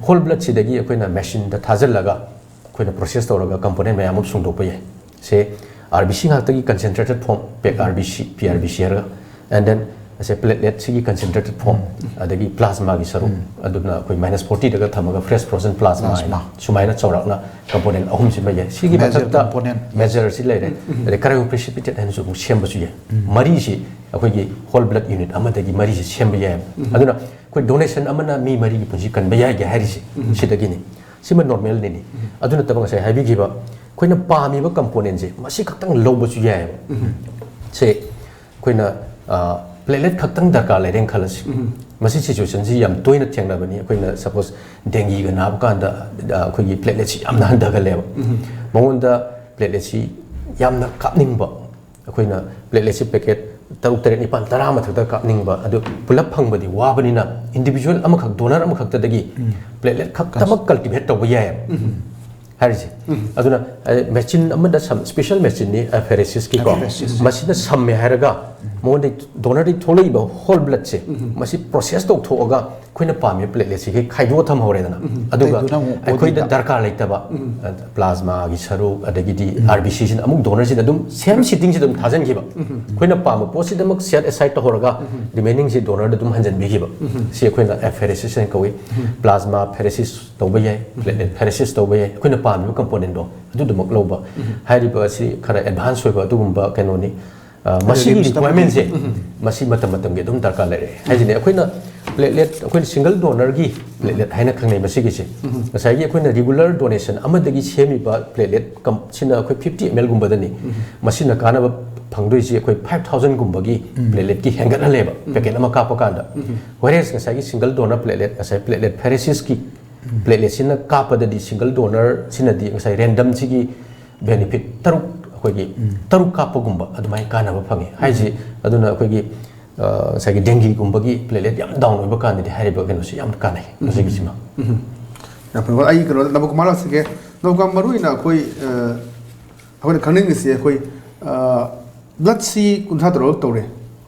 Whole blood ꯁꯤꯗꯒꯤ ꯑꯩꯈꯣꯏꯅ machine ꯗ ꯊꯥꯖꯤꯜꯂꯒ ꯑꯩꯈꯣꯏꯅ process ꯇꯧꯔꯒ component ꯃꯌꯥꯝ ꯑꯃ ꯁꯨꯡꯗꯣꯛꯄ ꯌꯥꯏ꯫ ꯁꯦ R B C ꯉꯥꯛꯇꯒꯤ concentrated form, peg R B C, P R B C ꯍꯥꯏꯔꯒ, and then ꯑꯁꯦ platelet ꯁꯤꯒꯤ concentrated form, ꯑꯗꯒꯤ plasma ꯒꯤ ꯁꯔꯨꯛ, ꯑꯗꯨꯅ ꯑꯩꯈꯣꯏ minus forty ꯗꯒ ꯊꯝꯃꯒ fresh frozen plasma ꯍꯥꯏꯅ, ꯁꯨꯃꯥꯏꯅ ꯆꯥꯎꯔꯥꯛꯅ component ꯑꯍꯨꯝꯁꯤ ꯂꯩ ꯌꯥꯏ꯫ ꯁꯤꯒꯤ Major ꯃꯊꯛꯇ component. Major ꯁꯤ ꯂꯩꯔꯦ꯫ ꯑꯗꯩ cryoprecipitate ꯍꯥꯏꯅꯁꯨ ꯑꯃꯨꯛ ꯁꯦꯝꯕꯁꯨ ꯌꯥꯏ꯫ ꯃꯔꯤꯁꯤ ꯑꯩꯈꯣꯏꯒꯤ whole blood unit ꯑꯃꯗꯒꯤ ꯃꯔꯤꯁꯤ ꯁꯦꯝꯕ ꯌꯥꯏ꯫ ꯑꯗꯨꯅ ꯑꯩꯈꯣꯏ donation ꯑꯃꯅ ꯃꯤ ꯃꯔꯤꯒꯤ ꯄꯨꯟꯁꯤ ꯀꯟꯕ ꯌꯥꯏꯒꯦ ꯍꯥꯏꯔꯤꯁꯤ ꯁꯤꯗꯒꯤꯅꯤ꯫ ꯁꯤꯃ normal ꯅꯤꯅꯤ꯫ ꯑꯗꯨ ꯅꯠꯇꯕ ꯉꯁꯥꯏ ꯍꯥꯏꯕꯤꯈꯤꯕ ꯑꯩꯈꯣꯏꯅ ꯄꯥꯝꯃꯤꯕ component ꯁꯦ ꯃꯁꯤ ꯈꯛꯇꯪ ꯂꯧꯕꯁꯨ ꯌꯥꯏꯑꯕ꯫ ꯁꯦ ꯑꯩꯈꯣꯏꯅ, ꯑ, ꯄ꯭ꯂꯦꯠꯂꯦꯠ ꯈꯛꯇꯪ ꯗꯔꯀꯥꯔ ꯂꯩꯔꯦꯅ ꯈꯜꯂꯁꯤ꯫ ꯃꯁꯤ ꯁꯤꯆꯨꯋꯦꯁꯟꯁꯤ ꯌꯥꯝ ꯇꯣꯏꯅ ꯊꯦꯡꯅꯕꯅꯤ꯫ ꯑꯩꯈꯣꯏꯅ ꯁꯄꯣꯁ ꯗꯦꯡꯒꯤꯒ ꯅꯥꯕ ꯀꯥꯟꯗ ꯑꯩꯈꯣꯏꯒꯤ ꯄ꯭ꯂꯦꯠꯂꯦꯠꯁꯤ ꯌꯥꯝꯅ ꯍꯟꯊꯒꯜꯂꯦꯕ꯫ ꯃꯉꯣꯟꯗ ꯄ꯭ꯂꯦꯠꯂꯦꯠꯁꯤ ꯌꯥꯝꯅ ꯀꯥꯞꯅꯤꯡꯕ, ꯑꯩꯈꯣꯏꯅ ꯄ꯭ꯂꯦꯠꯂꯦꯠꯁꯤ ꯄꯦꯀꯦꯠ ꯇꯔꯨꯛ, ꯇꯔꯦꯠ, ꯅꯤꯄꯥꯟ, ꯇꯔꯥ ꯃꯊꯛꯇ ꯀꯥꯞꯅꯤꯡꯕ, ꯑꯗꯨ ꯄꯨꯂꯞ ꯐꯪꯕꯗꯤ ꯋꯥꯕꯅꯤꯅ, ꯏꯟꯗꯤꯕꯤꯖꯨꯋꯦꯜ ꯑꯃꯈꯛ, ꯗꯣꯅꯔ ꯑꯃꯈꯛꯇꯗꯒꯤ ꯄ꯭ꯂꯦꯠꯂꯦꯠ ꯈꯛꯇꯃꯛ ꯀꯜꯇꯤꯚꯦꯠ ꯇꯧꯕ ꯌꯥꯏꯌꯦꯕ ꯍꯥꯏꯔꯤꯁꯦ꯫ ꯑꯗꯨꯅ ꯃꯦꯆꯤꯟ ꯑꯃꯗ ꯁꯝ, ꯁ꯭ꯄꯦꯁꯦꯜ ꯃꯦꯆꯤꯟꯅꯤ ꯑꯦꯐꯦꯔꯦꯁꯤꯁꯀꯤꯀꯣ꯫ ꯑꯦꯐꯦꯔꯦꯁꯤꯁ꯫ ꯃꯁꯤꯅ ꯁꯝꯃꯦ ꯍꯥꯏꯔꯒ ꯃꯉꯣꯟꯗ ꯗꯣꯅꯔꯗꯒꯤ ꯊꯣꯛꯂꯛꯏꯕ ꯍꯣꯜ ꯕ꯭ꯂꯠꯁꯦ ꯃꯁꯤ ꯄ꯭ꯔꯣꯁꯦꯁ ꯇꯧꯊꯣꯛꯑꯒ ꯑꯩꯈꯣꯏꯅ ꯄꯥꯝꯃꯤꯕ ꯄ꯭ꯂꯦꯠꯂꯦꯠꯁꯤꯒꯤ ꯈꯥꯏꯗꯣꯛꯑ ꯊꯝꯍꯧꯔꯦꯗꯅ꯫ ꯑꯗꯨꯒ ꯑꯇꯩꯗꯨꯅ ꯑꯃꯨꯛ ꯑꯩꯈꯣꯏꯗ ꯕꯣꯗꯤꯗ꯫ ꯗꯔꯀꯥꯔ ꯂꯩꯇꯕ ꯄ꯭ꯂꯥꯖꯃꯥꯒꯤ ꯁꯔꯨꯛ, ꯑꯗꯒꯤꯗꯤ ꯑꯥꯔ ꯕꯤ ꯁꯤꯁꯤꯅ ꯑꯃꯨꯛ ꯗꯣꯅꯔꯁꯤꯗ ꯑꯗꯨꯝ ꯁꯦꯝ ꯁꯤꯇꯤꯡꯁꯤꯗ ꯑꯗꯨꯝ ꯊꯥꯖꯤꯟꯈꯤꯕ꯫ ꯑꯩꯈꯣꯏꯅ ꯄꯥꯝꯕ ꯄꯣꯠꯁꯤꯗꯃꯛ ꯁꯦꯠ ꯑꯦꯁꯥꯏꯠ ꯇꯧꯍꯧꯔꯒ ꯔꯤꯃꯦꯅꯤꯡꯁꯤ ꯗꯣꯅꯔꯗ ꯑꯗꯨꯝ ꯍꯟꯖꯤꯟꯕꯤꯈꯤꯕ꯫ ꯁꯤ ꯑꯩꯈꯣꯏꯅ ꯑꯦꯐꯦꯔꯦꯁꯤꯁ ꯍꯥꯏꯅ ꯀꯧꯏ꯫ ꯄ꯭ꯂꯥꯖꯃꯥ ꯐꯦꯔꯦꯁꯤꯁ ꯇꯧꯕ ꯌꯥꯏ, ꯄ꯭ꯂꯦꯠꯂꯦꯠ ꯐꯦꯔꯦꯁꯤꯁ ꯇꯧꯕ ꯌꯥꯏ, ꯑꯩꯈꯣꯏꯅ ꯄꯥꯝꯃꯤꯕ ꯀꯝꯄꯣꯅꯦꯟꯗꯣ ꯑꯗꯨꯗꯃꯛ ꯂꯧꯕ꯫ ꯍꯥꯏꯔꯤꯕ ꯑꯁꯤ ꯈꯔ ꯑꯦꯗꯚꯥꯟꯁ ꯑꯣꯏꯕ ꯑꯗꯨꯒꯨꯝꯕ ꯀꯩꯅꯣꯅꯤ꯫ ꯑ, ꯃꯁꯤꯒꯤ ꯔꯤꯝꯁꯇ ꯔꯤꯀ꯭ꯋꯥꯏꯔꯃꯦꯟꯁꯦ ꯃꯁꯤ ꯃꯇꯝ ꯃꯇꯝꯒꯤ ꯑꯗꯨꯝ ꯗꯔꯀꯥꯔ ꯂꯩꯔꯦ ꯍꯥꯏꯁꯤꯅꯦ꯫ ꯑꯩꯈꯣꯏꯅ ꯄ꯭ꯂꯦꯠꯂꯦꯠ, ꯑꯩꯈꯣꯏꯅ ꯁꯤꯡꯒꯜ ꯗꯣꯅꯔꯒꯤ ꯄ꯭ꯂꯦꯠꯂꯦꯠ ꯍꯥꯏꯅ ꯈꯪꯅꯩ ꯃꯁꯤꯒꯤꯁꯦ꯫ ꯉꯁꯥꯏꯒꯤ ꯑꯩꯈꯣꯏꯅ ꯔꯤꯒꯨꯂꯔ ꯗꯣꯅꯦꯁꯟ ꯑꯃꯗꯒꯤ ꯁꯦꯝꯃꯤꯕ ꯄ꯭ꯂꯦꯠꯂꯦꯠ ꯀꯝ-, ꯁꯤꯅ ꯑꯩꯈꯣꯏ ꯐꯤꯐꯇꯤ ꯑꯦꯝ ꯑꯦꯜꯒꯨꯝꯕꯗꯅꯤ꯫ ꯃꯁꯤꯅ ꯀꯥꯟꯅꯕ ꯐꯪꯗꯣꯏꯁꯤ ꯑꯩꯈꯣꯏ ꯐꯥꯏꯚ ꯊꯥꯎꯖꯟꯒꯨꯝꯕꯒꯤ ꯄ꯭ꯂꯦꯠꯂꯦꯠꯀꯤ ꯍꯦꯟꯒꯠꯍꯜꯂꯦꯕ, ꯄꯦꯀꯦꯠ ꯑꯃ ꯀꯥꯞꯄ ꯀꯥꯟꯗ꯫ ꯋꯦꯔꯦꯁ ꯉꯁꯥꯏꯒꯤ ꯁꯤꯡꯒꯜ ꯗꯣꯅꯔ ꯄ꯭ꯂꯦꯠꯂꯦꯠ, ꯉꯁꯥꯏ ꯄ꯭ꯂꯦꯠꯂꯦꯠ ꯐꯦꯔꯦꯁꯤꯁꯀꯤ ꯄ꯭ꯂꯦꯠꯂꯦꯠꯁꯤꯅ ꯀꯥꯞꯄꯗꯗꯤ, ꯁꯤꯡꯒꯜ ꯗꯣꯅꯔꯁꯤꯅꯗꯤ ꯉꯁꯥꯏ ꯔꯦꯟꯗꯝꯁꯤꯒꯤ ꯕꯦꯅꯤꯐꯤꯠ ꯇꯔꯨꯛ, ꯑꯩꯈꯣꯏꯒꯤ ꯇꯔꯨꯛ ꯀꯥꯞꯄꯒꯨꯝꯕ ꯑꯗꯨꯃꯥꯏꯅ ꯀꯥꯟꯅꯕ ꯐꯪꯉꯤ ꯍꯥꯏꯁꯤ꯫ ꯑꯗꯨꯅ ꯑꯩꯈꯣꯏꯒꯤ, ꯑ, ꯉꯁꯥꯏꯒꯤ ꯗꯦꯡꯒꯤꯒꯨꯝꯕꯒꯤ ꯄ꯭ꯂꯦꯠꯂꯦꯠ ꯌꯥꯝ ꯗꯥꯎꯟ ꯑꯣꯏꯕ ꯀꯥꯟꯗꯗꯤ ꯍꯥꯏꯔꯤꯕ ꯀꯩꯅꯣꯁꯤ ꯌꯥꯝ ꯀꯥꯟꯅꯩ ꯃꯁꯤꯒꯤꯁꯤꯃ꯫ ꯌꯥꯝ ꯐꯩ꯫ ꯑꯩ ꯀꯩꯅꯣ ꯅꯕꯀꯨꯃꯥꯔ ꯂꯥꯛꯆꯒꯦ꯫ ꯅꯕꯀꯨꯃꯥꯔ, ꯃꯔꯨ ꯑꯣꯏꯅ ꯑꯩꯈꯣꯏ, ꯑ, ꯑꯩꯈꯣꯏꯅ ꯈꯪꯅꯤꯡꯉꯤꯁꯤ ꯑꯩꯈꯣꯏ, ꯑ, ꯕ꯭ꯂꯠꯁꯤ ꯀꯨꯟꯊ꯭ꯔꯥ ꯇꯔꯨꯛ ꯇꯧꯔꯦ꯫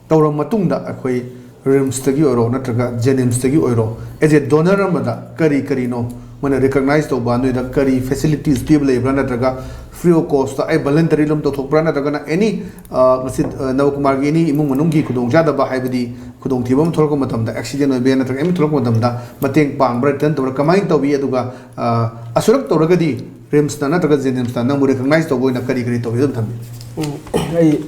ꯇꯧꯔꯕ ꯃꯇꯨꯡꯗ ꯑꯩꯈꯣꯏ ꯔꯤꯝꯁꯇꯒꯤ ꯑꯣꯏꯔꯣ ꯅꯠꯇ꯭ꯔꯒ ꯖꯦꯅꯤꯝꯁꯇꯒꯤ ꯑꯣꯏꯔꯣ, ꯑꯦꯖ ꯑꯦ ꯗꯣꯅꯔ ꯑꯃꯗ ꯀꯔꯤ ꯀꯔꯤꯅꯣ ꯃꯣꯏꯅ ꯔꯤꯀꯛꯅꯥꯏꯖ ꯇꯧꯕ, ꯅꯣꯏꯗ ꯀꯔꯤ ꯐꯦꯁꯤꯂꯤꯇꯤꯁ ꯄꯤꯕ ꯂꯩꯕ꯭ꯔꯥ, ꯅꯠꯇ꯭ꯔꯒ ꯐ꯭ꯔꯤ ꯑꯣꯐ ꯀꯣꯁꯇ ꯑꯩ ꯚꯂꯟꯇꯔꯤ ꯑꯗꯨꯝ ꯇꯧꯊꯣꯛꯄ꯭ꯔꯥ, ꯅꯠꯇ꯭ꯔꯒꯅ ꯑꯦꯅꯤ, ꯑ, ꯃꯁꯤ, ꯑ, ꯅꯕꯀꯨꯃꯥꯔꯒꯤ ꯑꯦꯅꯤ ꯏꯃꯨꯡ ꯃꯅꯨꯡꯒꯤ ꯈꯨꯗꯣꯡꯆꯥꯗꯕ, ꯍꯥꯏꯕꯗꯤ ꯈꯨꯗꯣꯡꯊꯤꯕ ꯑꯃ ꯊꯣꯛꯂꯛꯄ ꯃꯇꯝꯗ, ꯑꯦꯛꯁꯤꯗꯦꯟ ꯑꯣꯏꯕ ꯌꯥꯏ, ꯅꯠꯇ꯭ꯔꯒ ꯑꯦꯅꯤ ꯊꯣꯛꯂꯛꯄ ꯃꯇꯝꯗ ꯃꯇꯦꯡ ꯄꯥꯡꯕ꯭ꯔꯥ, ꯔꯤꯇꯔꯟ ꯇꯧꯕ꯭ꯔꯥ, ꯀꯃꯥꯏꯅ ꯇꯧꯏ? ꯑꯗꯨꯒ, ꯑ, ꯑꯁꯨꯔꯛ ꯇꯧꯔꯒꯗꯤ ꯔꯤꯝꯁꯅ ꯅꯠꯇ꯭ꯔꯒ ꯖꯦꯅꯤꯝꯁꯅ ꯅꯪꯕꯨ ꯔꯤꯀꯛꯅꯥꯏꯖ ꯇꯧꯕ ꯑꯣꯏꯅ ꯀꯔꯤ ꯀꯔꯤ ꯇꯧꯏ? ꯑꯗꯨꯝ ꯊꯝꯕꯤꯌꯨ꯫ ꯎꯝ, ꯑꯩ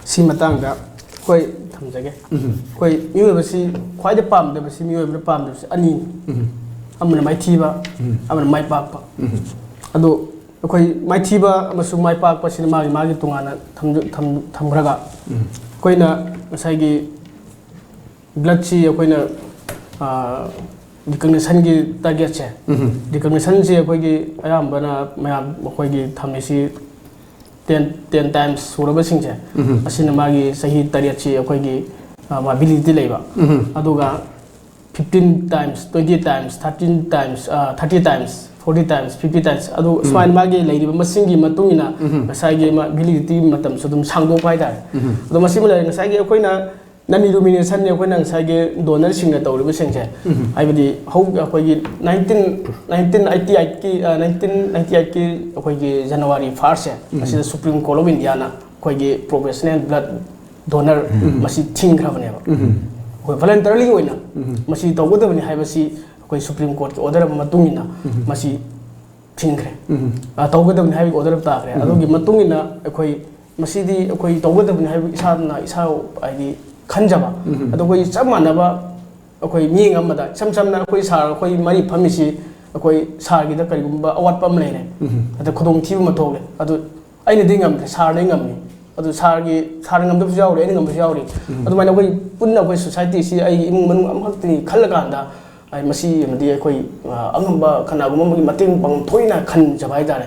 ꯁꯤ ꯃꯇꯥꯡꯗ ꯑꯩꯈꯣꯏ ꯊꯝꯖꯒꯦ꯫ ꯑꯩꯈꯣꯏ ꯃꯤꯑꯣꯏꯕꯁꯤ ꯈ꯭ꯋꯥꯏꯗꯩ ꯄꯥꯝꯗꯕꯁꯤ, ꯃꯤꯑꯣꯏꯕꯅ ꯄꯥꯝꯗꯕꯁꯤ ꯑꯅꯤꯅꯤ꯫ ꯑꯃꯅ ꯃꯥꯏꯊꯤꯕ, ꯑꯃꯅ ꯃꯥꯏ ꯄꯥꯛꯄ꯫ ꯑꯗꯣ ꯑꯩꯈꯣꯏ ꯃꯥꯏꯊꯤꯕ ꯑꯃꯁꯨꯡ ꯃꯥꯏ ꯄꯥꯛꯄꯁꯤꯅ ꯃꯥꯒꯤ ꯃꯥꯒꯤ ꯇꯣꯉꯥꯟꯅ ꯊꯝꯖ-, ꯊꯝ-, ꯊꯝꯈ꯭ꯔꯒ, ꯑꯩꯈꯣꯏꯅ ꯉꯁꯥꯏꯒꯤ ꯕ꯭ꯂꯠꯁꯤ ꯑꯩꯈꯣꯏꯅ ꯔꯤꯀꯛꯅꯤꯁꯟꯒꯤ ꯇꯥꯔꯒꯦꯠꯁꯦ, ꯔꯤꯀꯛꯅꯤꯁꯟꯁꯤ ꯑꯩꯈꯣꯏꯒꯤ ꯑꯌꯥꯝꯕꯅ ꯃꯌꯥꯝ ꯑꯩꯈꯣꯏꯒꯤ ꯊꯝꯃꯤꯁꯤ ꯇꯦꯟ ꯇꯦꯟ ꯇꯥꯏꯝꯁ ꯁꯨꯔꯕꯁꯤꯡꯁꯦ, ꯑꯁꯤꯅ ꯃꯥꯒꯤ ꯆꯍꯤ ꯇꯔꯦꯠꯁꯤ ꯑꯩꯈꯣꯏꯒꯤ ꯚꯦꯂꯤꯗꯤꯇꯤ ꯂꯩꯕ꯫ ꯑꯗꯨꯒ fifteen times, twenty times, thirteen times, thirty times, forty times, fifty times, ꯑꯗꯨ ꯁꯨꯃꯥꯏꯅ ꯃꯥꯒꯤ ꯂꯩꯔꯤꯕ ꯃꯁꯤꯡꯒꯤ ꯃꯇꯨꯡ ꯏꯟꯅ ꯉꯁꯥꯏꯒꯤ ꯃꯥ ꯚꯦꯂꯤꯗꯤꯇꯤ ꯃꯇꯝꯁꯨ ꯑꯗꯨꯝ ꯁꯥꯡꯗꯣꯛꯄ ꯍꯥꯏꯇꯥꯔꯦ꯫ ꯑꯗꯣ ꯃꯁꯤꯃ ꯂꯩꯔꯦ꯫ ꯉꯁꯥꯏꯒꯤ ꯑꯩꯈꯣꯏꯅ ꯅꯟ ꯏꯂꯨꯃꯤꯅꯦꯁꯟꯅꯤ ꯑꯩꯈꯣꯏꯅ ꯉꯁꯥꯏꯒꯤ ꯗꯣꯅꯔꯁꯤꯡꯅ ꯇꯧꯔꯤꯕꯁꯤꯡꯁꯦ꯫ ꯍꯥꯏꯕꯗꯤ ꯍꯧ ꯑꯩꯈꯣꯏꯒꯤ ꯅꯥꯏꯟꯇꯤꯟ ꯅꯥꯏꯟꯇꯤꯟ ꯑꯩꯠꯇꯤ ꯑꯩꯠꯀꯤ ꯅꯥꯏꯟꯇꯤꯟ ꯅꯥꯏꯟꯇꯤ ꯑꯩꯠꯀꯤ ꯑꯩꯈꯣꯏꯒꯤ ꯖꯅꯋꯥꯔꯤ ꯐꯥꯔꯁꯁꯦ, ꯑꯁꯤꯗ ꯁꯨꯄ꯭ꯔꯤꯝ ꯀꯣꯔꯠ ꯑꯣꯐ ꯏꯟꯗꯤꯌꯥꯅ ꯑꯩꯈꯣꯏꯒꯤ ꯄ꯭ꯔꯣꯐꯦꯁꯅꯦꯜ ꯕ꯭ꯂꯠ ꯗꯣꯅꯔ ꯃꯁꯤ ꯊꯤꯡꯈ꯭ꯔꯕꯅꯦꯕ꯫ ꯑꯩꯈꯣꯏ ꯚꯣꯂꯟꯇꯔꯤꯂꯤ ꯑꯣꯏꯅ ꯃꯁꯤ ꯇꯧꯒꯗꯕꯅꯤ ꯍꯥꯏꯕꯁꯤ ꯑꯩꯈꯣꯏ ꯁꯨꯄ꯭ꯔꯤꯝ ꯀꯣꯔꯠꯀꯤ ꯑꯣꯔꯗꯔ ꯑꯃ ꯃꯇꯨꯡ ꯏꯟꯅ ꯃꯁꯤ ꯊꯤꯡꯈ꯭ꯔꯦ꯫ ꯑ, ꯇꯧꯒꯗꯕꯅꯤ ꯍꯥꯏꯕꯒꯤ ꯑꯣꯔꯗꯔ ꯑꯃ ꯇꯥꯈ꯭ꯔꯦ꯫ ꯑꯗꯨꯒꯤ ꯃꯇꯨꯡ ꯏꯟꯅ ꯑꯩꯈꯣꯏ ꯃꯁꯤꯗꯤ ꯑꯩꯈꯣꯏ ꯇꯧꯒꯗꯕꯅꯤ ꯍꯥꯏꯕ ꯏꯁꯥꯅ ꯏꯁꯥ ꯍꯥꯏꯗꯤ ꯈꯟꯖꯕ꯫ ꯑꯗꯣ ꯑꯩꯈꯣꯏ ꯆꯞ ꯃꯥꯟꯅꯕ ꯑꯩꯈꯣꯏ ꯃꯤꯠꯌꯦꯡ ꯑꯃꯗ ꯏꯁꯝ ꯁꯝꯅ ꯑꯩꯈꯣꯏ ꯁꯥꯔ ꯑꯩꯈꯣꯏ ꯃꯔꯤ ꯐꯝꯃꯤꯁꯤ ꯑꯩꯈꯣꯏ ꯁꯥꯔꯒꯤꯗ ꯀꯔꯤꯒꯨꯝꯕ ꯑꯋꯥꯠꯄ ꯑꯃ ꯂꯩꯔꯦ, ꯑꯗ ꯈꯨꯗꯣꯡꯊꯤꯕ ꯑꯃ ꯊꯣꯛꯂꯦ, ꯑꯗꯨ ꯑꯩꯅꯗꯤ ꯉꯝꯗ꯭ꯔꯦ, ꯁꯥꯔꯅ ꯉꯝꯃꯤ꯫ ꯑꯗꯨ ꯁꯥꯔꯒꯤ, ꯁꯥꯔꯅ ꯉꯝꯗꯕꯁꯨ ꯌꯥꯎꯔꯤ, ꯑꯩꯅ ꯉꯝꯕꯁꯨ ꯌꯥꯎꯔꯤ꯫ ꯑꯗꯨꯃꯥꯏꯅ ꯑꯩꯈꯣꯏ ꯄꯨꯟꯅ ꯑꯩꯈꯣꯏ ꯁꯣꯁꯥꯏꯇꯤꯁꯤ ꯑꯩꯒꯤ ꯏꯃꯨꯡ ꯃꯅꯨꯡ ꯑꯃꯈꯛꯇꯅꯤ ꯈꯜꯂꯀꯥꯟꯗ, ꯑꯩ ꯃꯁꯤ ꯑꯃꯗꯤ ꯑꯩꯈꯣꯏ, ꯑ, ꯑꯉꯝꯕ ꯀꯅꯥꯒꯨꯝꯕ ꯑꯃꯒꯤ ꯃꯇꯦꯡ ꯄꯥꯡꯐꯝ ꯊꯣꯛꯏꯅ ꯈꯟꯖꯕ ꯍꯥꯏꯇꯥꯔꯦ꯫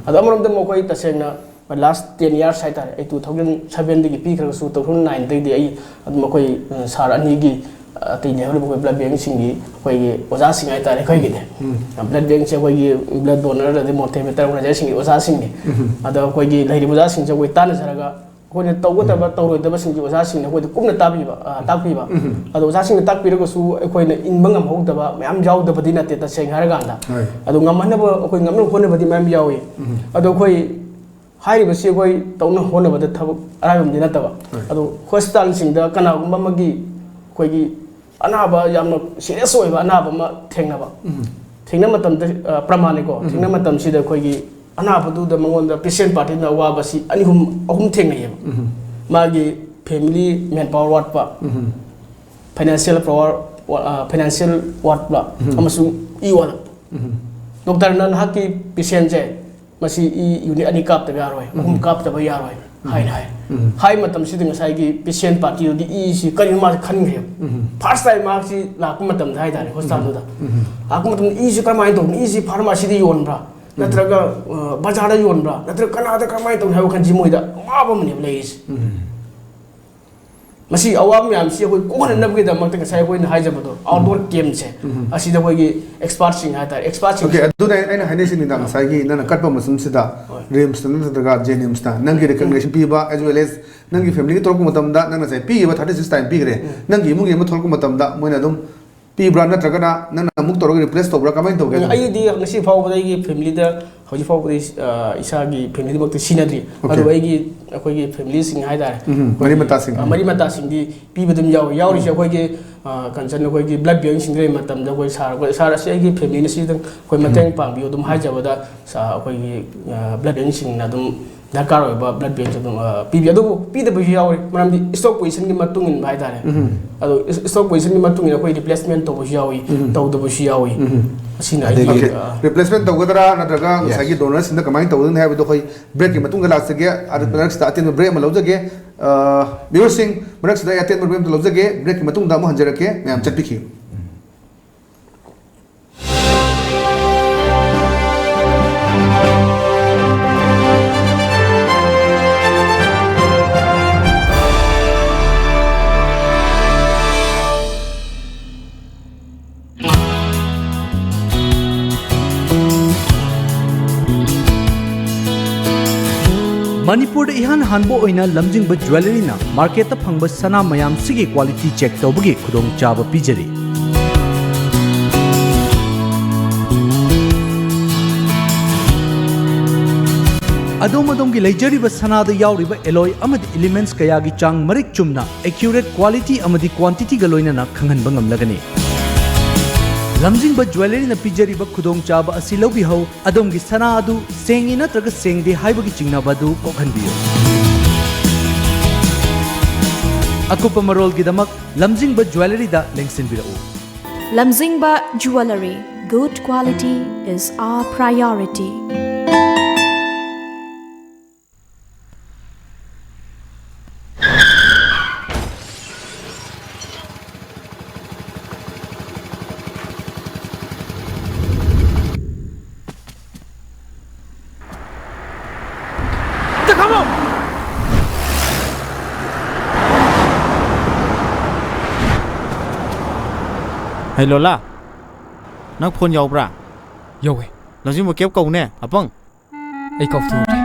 ꯑꯗꯣ ꯑꯃꯔꯣꯝꯗ ꯑꯃꯨꯛ ꯑꯩꯈꯣꯏ ꯇꯁꯦꯡꯅ last ten years ꯍꯥꯏꯇꯥꯔꯦ, ꯑꯩ two thousand sevenꯗꯒꯤ ꯄꯤꯈ꯭ꯔꯒꯁꯨ two thousand nineꯗꯒꯤꯗꯤ ꯑꯩ ꯑꯗꯨꯝ ꯑꯩꯈꯣꯏ, ꯑ, ꯁꯥꯔ ꯑꯅꯤꯒꯤ, ꯑ, ꯑꯇꯩ ꯂꯩꯍꯧꯔꯤꯕ ꯑꯩꯈꯣꯏ ꯕ꯭ꯂꯠ ꯕꯦꯡꯁꯤꯡꯒꯤ ꯑꯩꯈꯣꯏꯒꯤ ꯑꯣꯖꯥꯁꯤꯡ ꯍꯥꯏꯇꯥꯔꯦ ꯑꯩꯈꯣꯏꯒꯤꯗꯤ꯫ ꯕ꯭ꯂꯠ ꯕꯦꯡꯁꯦ ꯑꯩꯈꯣꯏꯒꯤ ꯕ꯭ꯂꯠ ꯗꯣꯅꯔ ꯑꯗꯩ ꯃꯣꯇꯦ ꯃꯦꯇꯔ ꯑꯣꯔꯒꯅꯥꯏꯖꯔꯁꯤꯡꯒꯤ ꯑꯣꯖꯥꯁꯤꯡꯅꯤ꯫ ꯑꯗꯣ ꯑꯩꯈꯣꯏꯒꯤ ꯂꯩꯔꯤꯕ ꯑꯣꯖꯥꯁꯤꯡꯁꯦ ꯑꯩꯈꯣꯏ ꯇꯥꯟꯅꯖꯔꯒ ꯑꯩꯈꯣꯏꯅ ꯇꯧꯒꯗꯕ ꯇꯧꯔꯣꯏꯗꯕꯁꯤꯡꯁꯤ ꯑꯣꯖꯥꯁꯤꯡꯅ ꯑꯩꯈꯣꯏꯗ ꯀꯨꯞꯅ ꯇꯥꯕꯤꯕ, ꯑ, ꯇꯥꯛꯄꯤꯕ꯫ ꯑꯗꯣ ꯑꯣꯖꯥꯁꯤꯡꯅ ꯇꯥꯛꯄꯤꯔꯒꯁꯨ ꯑꯩꯈꯣꯏꯅ ꯏꯟꯕ ꯉꯝꯍꯧꯗꯕ ꯃꯌꯥꯝ ꯌꯥꯎꯗꯕꯗꯤ ꯅꯠꯇꯦ, ꯇꯁꯦꯡꯅ ꯍꯥꯏꯔꯀꯥꯟꯗ꯫ ꯑꯗꯣ ꯉꯝꯍꯟꯅꯕ ꯑꯩꯈꯣꯏ ꯉꯝꯅꯕ ꯍꯣꯠꯅꯕꯗꯤ ꯃꯌꯥꯝ ꯌꯥꯎꯏ꯫ ꯑꯗꯣ ꯑꯩꯈꯣꯏ ꯍꯥꯏꯔꯤꯕꯁꯤ ꯑꯩꯈꯣꯏ ꯇꯧꯅ ꯍꯣꯠꯅꯕꯗ ꯊꯕꯛ ꯑꯔꯥꯏꯕ ꯑꯃꯗꯤ ꯅꯠꯇꯕ꯫ ꯑꯗꯣ ꯍꯣꯁꯄꯤꯇꯥꯜꯁꯤꯡꯗ ꯀꯅꯥꯒꯨꯝꯕ ꯑꯃꯒꯤ ꯑꯩꯈꯣꯏꯒꯤ ꯑꯅꯥꯕ ꯌꯥꯝꯅ ꯁꯤꯔꯤꯌꯁ ꯑꯣꯏꯕ ꯑꯅꯥꯕ ꯑꯃ ꯊꯦꯡꯅꯕ꯫ ꯊꯦꯡꯅꯕ ꯃꯇꯝꯗ, ꯑ, ꯄ꯭ꯔꯃꯥꯅꯤꯀꯣ, ꯊꯦꯡꯅꯕ ꯃꯇꯝꯁꯤꯗ ꯑꯩꯈꯣꯏꯒꯤ ꯑꯅꯥꯕꯗꯨꯗ ꯃꯉꯣꯟꯗ ꯄꯦꯁꯦꯟ ꯄꯥꯔꯇꯤꯅ ꯑꯋꯥꯕꯁꯤ ꯑꯅꯤ ꯑꯍꯨꯝ, ꯑꯍꯨꯝ ꯊꯦꯡꯅꯩꯌꯦꯕ꯫ ꯃꯥꯒꯤ ꯐꯦꯃꯤꯂꯤ ꯃꯦꯟ ꯄꯥꯋꯔ ꯋꯥꯠꯄ, ꯐꯥꯏꯅꯥꯟꯁꯤꯌꯦꯜ ꯄꯥꯋꯔ, ꯐꯥꯏꯅꯥꯟꯁꯤꯌꯦꯜ ꯋꯥꯠꯄ, ꯑꯃꯁꯨꯡ ꯏ ꯋꯥꯠꯂꯛꯄ꯫ ꯗꯣꯛꯇꯔꯅ ꯅꯍꯥꯛꯀꯤ ꯄꯦꯁꯦꯟꯁꯦ ꯃꯁꯤ ꯏ ꯌꯨꯅꯤꯠ ꯑꯅꯤ ꯀꯥꯞꯇꯕ ꯌꯥꯔꯣꯏ, ꯑꯍꯨꯝ ꯀꯥꯞꯇꯕ ꯌꯥꯔꯣꯏ꯫ ꯍꯥꯏꯅ ꯍꯥꯏ꯫ ꯎꯝ꯫ ꯍꯥꯏ ꯃꯇꯝꯁꯤꯗ ꯉꯁꯥꯏꯒꯤ ꯄꯦꯁꯦꯟ ꯄꯥꯔꯇꯤꯗꯨꯗꯤ ꯏꯁꯤ ꯀꯔꯤꯅꯣ ꯃꯥꯁꯦ ꯈꯟꯈ꯭ꯔꯦꯕ꯫ ꯎꯝ꯫ ꯐꯥꯔꯁ ꯇꯥꯏꯝ ꯃꯍꯥꯛꯁꯤ ꯂꯥꯛꯄ ꯃꯇꯝꯗ ꯍꯥꯏꯇꯥꯔꯦ, ꯍꯣꯁꯄꯤꯇꯥꯜꯗꯨꯗ꯫ ꯎꯝ꯫ ꯂꯥꯛꯄ ꯃꯇꯝꯗ ꯏꯁꯤ ꯀꯔꯝꯍꯥꯏꯅ ꯇꯧꯕꯅꯣ, ꯏꯁꯤ ꯐꯥꯔꯃꯥꯁꯤꯗ ꯌꯣꯟꯕ꯭ꯔꯥ, ꯎꯝ꯫ ꯅꯠꯇ꯭ꯔꯒ, ꯑ, ꯕꯖꯥꯔꯗ ꯌꯣꯟꯕ꯭ꯔꯥ, ꯅꯠꯇ꯭ꯔꯒ ꯀꯅꯥꯗ ꯀꯔꯝꯍꯥꯏꯅ ꯇꯧꯅꯤ ꯍꯥꯏꯕ ꯋꯥꯈꯜꯁꯤ ꯃꯣꯏꯗ ꯑꯋꯥꯕ ꯑꯃꯅꯦꯕ ꯂꯩꯔꯤꯁꯦ꯫ ꯎꯝ꯫ ꯃꯁꯤ ꯑꯋꯥꯕ ꯃꯌꯥꯝꯁꯤ ꯑꯩꯈꯣꯏ ꯀꯣꯛꯍꯟꯅꯕꯒꯤꯗꯃꯛꯇ ꯉꯁꯥꯏ ꯑꯩꯈꯣꯏꯅ ꯍꯥꯏꯖꯕꯗꯣ, ꯑꯥꯎꯠꯗꯣꯔ ꯀꯦꯝꯞꯁꯦ, ꯎꯝ꯫ ꯑꯁꯤꯗ ꯑꯩꯈꯣꯏꯒꯤ ꯑꯦꯛꯁꯄꯥꯔꯠꯁꯤꯡ ꯍꯥꯏꯇꯥꯔꯦ, ꯑꯦꯛꯁꯄꯥꯔꯠꯁꯤꯡ꯫ ꯑꯣꯀꯦ, ꯑꯗꯨꯅ ꯑꯩꯅ ꯍꯥꯏꯅꯤꯡꯉꯤꯁꯤꯅ, ꯉꯁꯥꯏꯒꯤ ꯅꯪꯅ ꯀꯠꯄ ꯃꯇꯝꯁꯤꯗ ꯍꯣꯏ꯫ ꯔꯤꯝꯁꯇ ꯅꯠꯇ꯭ꯔꯒ ꯖꯦꯅꯤꯝꯁꯇ ꯅꯪꯒꯤ ꯔꯤꯀꯒꯅꯤꯁꯟ ꯄꯤꯕ, as well as ꯅꯪꯒꯤ ꯐꯦꯃꯤꯂꯤꯒꯤ ꯊꯣꯛꯂꯛꯄ ꯃꯇꯝꯗ, ꯅꯪꯅ ꯉꯁꯥꯏ ꯄꯤꯈꯤꯕ ꯊꯥꯔꯇꯤ ꯁꯤꯛꯁ ꯇꯥꯏꯝ ꯄꯤꯈ꯭ꯔꯦ, ꯎꯝ꯫ ꯅꯪꯒꯤ ꯏꯃꯨꯡꯒꯤ ꯑꯃ ꯊꯣꯛꯂꯛꯄ ꯃꯇꯝꯗ ꯃꯣꯏꯅ ꯑꯗꯨꯝ ꯄꯤꯕ꯭ꯔꯥ, ꯅꯠꯇ꯭ꯔꯒꯅ ꯅꯪꯅ ꯑꯃꯨꯛ ꯇꯧꯔꯒ ꯔꯤꯄ꯭ꯂꯦꯁ ꯇꯧꯕ꯭ꯔꯥ, ꯀꯃꯥꯏꯅ ꯇꯧꯒꯦ? ꯎꯝ, ꯑꯗꯨ ꯑꯩꯗꯤ ꯉꯁꯤ ꯐꯥꯎꯕꯗ ꯑꯩꯒꯤ ꯐꯦꯃꯤꯂꯤꯗ ꯍꯧꯖꯤꯛ ꯐꯥꯎꯕꯗꯤ, ꯑ, ꯏꯁꯥꯒꯤ ꯐꯦꯃꯤꯂꯤꯃꯛꯇꯤ ꯁꯤꯖꯤꯟꯅꯗ꯭ꯔꯤ꯫ ꯑꯣꯀꯦ꯫ ꯑꯗꯨꯕꯨ ꯑꯩꯒꯤ, ꯑꯩꯈꯣꯏꯒꯤ ꯐꯦꯃꯤꯂꯤꯁꯤꯡ ꯍꯥꯏꯇꯥꯔꯦ, ꯎꯝ, ꯃꯔꯤ ꯑꯩꯈꯣꯏꯒꯤ, ꯃꯇꯥꯁꯤꯡ꯫ ꯑ, ꯃꯔꯤ ꯃꯇꯥꯁꯤꯡꯗꯤ ꯄꯤꯕ ꯑꯗꯨꯝ ꯌꯥꯎꯔꯤ꯫ ꯌꯥꯎꯔꯤꯁꯦ ꯎꯝ꯫ ꯑꯩꯈꯣꯏꯒꯤ, ꯑ, ꯀꯟꯁꯔꯟ ꯑꯩꯈꯣꯏꯒꯤ ꯕ꯭ꯂꯗ ꯕꯦꯡꯁꯤꯡꯗ ꯂꯩꯕ ꯃꯇꯝꯗ ꯑꯩꯈꯣꯏ ꯁꯥꯔ, ꯑꯩꯈꯣꯏ, "ꯁꯥꯔ, ꯑꯁꯤ ꯑꯩꯒꯤ ꯐꯦꯃꯤꯂꯤꯅ ꯁꯤꯗꯪ ꯑꯩꯈꯣꯏ ꯎꯝ꯫ ꯃꯇꯦꯡ ꯄꯥꯡꯕꯤꯌꯨ" ꯑꯗꯨꯝ ꯍꯥꯏꯖꯕꯗ, ꯁꯥ-, ꯑꯩꯈꯣꯏꯒꯤ, ꯑ, ꯕ꯭ꯂꯗ ꯕꯦꯡꯁꯤꯡꯅ ꯑꯗꯨꯝ ꯗꯔꯀꯥꯔ ꯑꯣꯏꯕ ꯕ꯭ꯂꯗ ꯕꯦꯡꯁꯦ ꯑꯗꯨꯝ, ꯑ, ꯄꯤꯕꯤ꯫ ꯑꯗꯨꯕꯨ ꯄꯤꯗꯕꯁꯨ ꯌꯥꯎꯔꯤ, ꯃꯔꯝꯗꯤ ꯁ꯭ꯇꯣꯛ ꯄꯣꯖꯤꯁꯟꯒꯤ ꯃꯇꯨꯡ ꯏꯟꯕ ꯍꯥꯏꯇꯥꯔꯦ꯫ ꯎꯝ꯫ ꯑꯗꯣ ꯏꯁ-, ꯁ꯭ꯇꯣꯛ ꯄꯣꯖꯤꯁꯟꯒꯤ ꯃꯇꯨꯡ ꯏꯟꯅ ꯑꯩꯈꯣꯏ ꯔꯤꯄ꯭ꯂꯦꯁꯃꯦꯟ ꯇꯧꯕꯁꯨ ꯌꯥꯎꯏ, ꯎꯝ꯫ ꯇꯧꯗꯕꯁꯨ ꯌꯥꯎꯏ꯫ ꯎꯝ꯫ ꯑꯁꯤꯅ ꯑꯩꯒꯤ, ꯑꯗꯒꯤ ꯑꯣꯀꯦ꯫ ꯑ, ꯔꯤꯄ꯭ꯂꯦꯁꯃꯦꯟ ꯇꯧꯒꯗ꯭ꯔꯥ, ꯅꯠꯇ꯭ꯔꯒ ꯌꯦꯁ꯫ ꯉꯁꯥꯏꯒꯤ ꯗꯣꯅꯔꯁꯤꯡꯗ ꯀꯃꯥꯏꯅ ꯇꯧꯒꯗꯣꯏꯅꯣ ꯍꯥꯏꯕꯗꯣ ꯑꯩꯈꯣꯏ ꯕ꯭ꯔꯦꯛꯀꯤ ꯃꯇꯨꯡꯗ ꯂꯥꯛꯆꯒꯦ꯫ ꯑꯗꯨ ꯎꯝ꯫ ꯃꯔꯛꯁꯤꯗ ꯑꯇꯦꯟꯕ ꯕ꯭ꯔꯦꯛ ꯑꯃ ꯂꯧꯖꯒꯦ꯫ ꯑ, ꯚ꯭ꯌꯨꯋꯔꯁꯤꯡ, ꯃꯔꯛꯁꯤꯗ ꯑꯩ ꯑꯇꯦꯟꯕ ꯕ꯭ꯔꯦꯛ ꯑꯃ ꯂꯧꯖꯒꯦ꯫ ꯕ꯭ꯔꯦꯛꯀꯤ ꯃꯇꯨꯡꯗ ꯑꯃꯨꯛ ꯍꯟꯖꯔꯛꯀꯦ꯫ ꯃꯌꯥꯝ ꯆꯠꯄꯤꯈꯤꯌꯨ꯫ ꯃꯅꯤꯄꯨꯔꯗ ꯏꯍꯥꯟ ꯍꯥꯟꯕ ꯑꯣꯏꯅ ꯂꯝꯖꯤꯡꯕ ꯖ꯭ꯋꯦꯂꯔꯤꯅ ꯃꯥꯔꯀꯦꯠꯇ ꯐꯪꯕ ꯁꯅꯥ ꯃꯌꯥꯝꯁꯤꯒꯤ ꯀ꯭ꯋꯥꯂꯤꯇꯤ ꯆꯦꯛ ꯇꯧꯕꯒꯤ ꯈꯨꯗꯣꯡꯆꯥꯕ ꯄꯤꯖꯔꯤ꯫ ꯑꯗꯣꯝ ꯑꯗꯣꯝꯒꯤ ꯂꯩꯖꯔꯤꯕ ꯁꯅꯥꯗ ꯌꯥꯎꯔꯤꯕ ꯑꯦꯂꯣꯏ ꯑꯃꯗꯤ ꯏꯂꯤꯃꯦꯟꯠꯁ ꯀꯌꯥꯒꯤ ꯆꯥꯡ ꯃꯔꯤꯛ ꯆꯨꯝꯅ, ꯑꯦꯀ꯭ꯌꯨꯔꯦꯠ ꯀ꯭ꯋꯥꯂꯤꯇꯤ ꯑꯃꯗꯤ ꯀ꯭ꯋꯥꯟꯇꯤꯇꯤꯒ ꯂꯣꯏꯅꯅ ꯈꯪꯍꯟꯕ ꯉꯝꯂꯒꯅꯤ꯫ ꯂꯝꯖꯤꯡꯕ ꯖ꯭ꯋꯦꯂꯔꯤꯅ ꯄꯤꯖꯔꯤꯕ ꯈꯨꯗꯣꯡꯆꯥꯕ ꯑꯁꯤ ꯂꯧꯕꯤꯍꯧ, ꯑꯗꯣꯝꯒꯤ ꯁꯅꯥ ꯑꯗꯨ ꯁꯦꯡꯉꯤ ꯅꯠꯇ꯭ꯔꯒ ꯁꯦꯡꯗꯦ ꯍꯥꯏꯕꯒꯤ ꯆꯤꯡꯅꯕ ꯑꯗꯨ ꯀꯣꯛꯍꯟꯕꯤꯌꯨ꯫ ꯑꯀꯨꯞꯄ ꯃꯔꯣꯜꯒꯤꯗꯃꯛ ꯂꯝꯖꯤꯡꯕ ꯖ꯭ꯋꯦꯂꯔꯤꯗ ꯂꯦꯡꯁꯤꯟꯕꯤꯔꯛꯎ꯫ Lamzingba Jewellery, good quality is our priority. ꯍꯩ ꯂꯣꯂꯥ, ꯅꯪ ꯐꯣꯟ ꯌꯥꯎꯕ꯭ꯔꯥ? ꯌꯧꯋꯦ꯫ ꯂꯝꯖꯤꯡꯕ ꯀꯦꯞ ꯀꯧꯅꯦ, ꯑꯄꯪ꯫ ꯑꯩ ꯀꯥꯎꯊꯣꯛꯎꯔꯦ꯫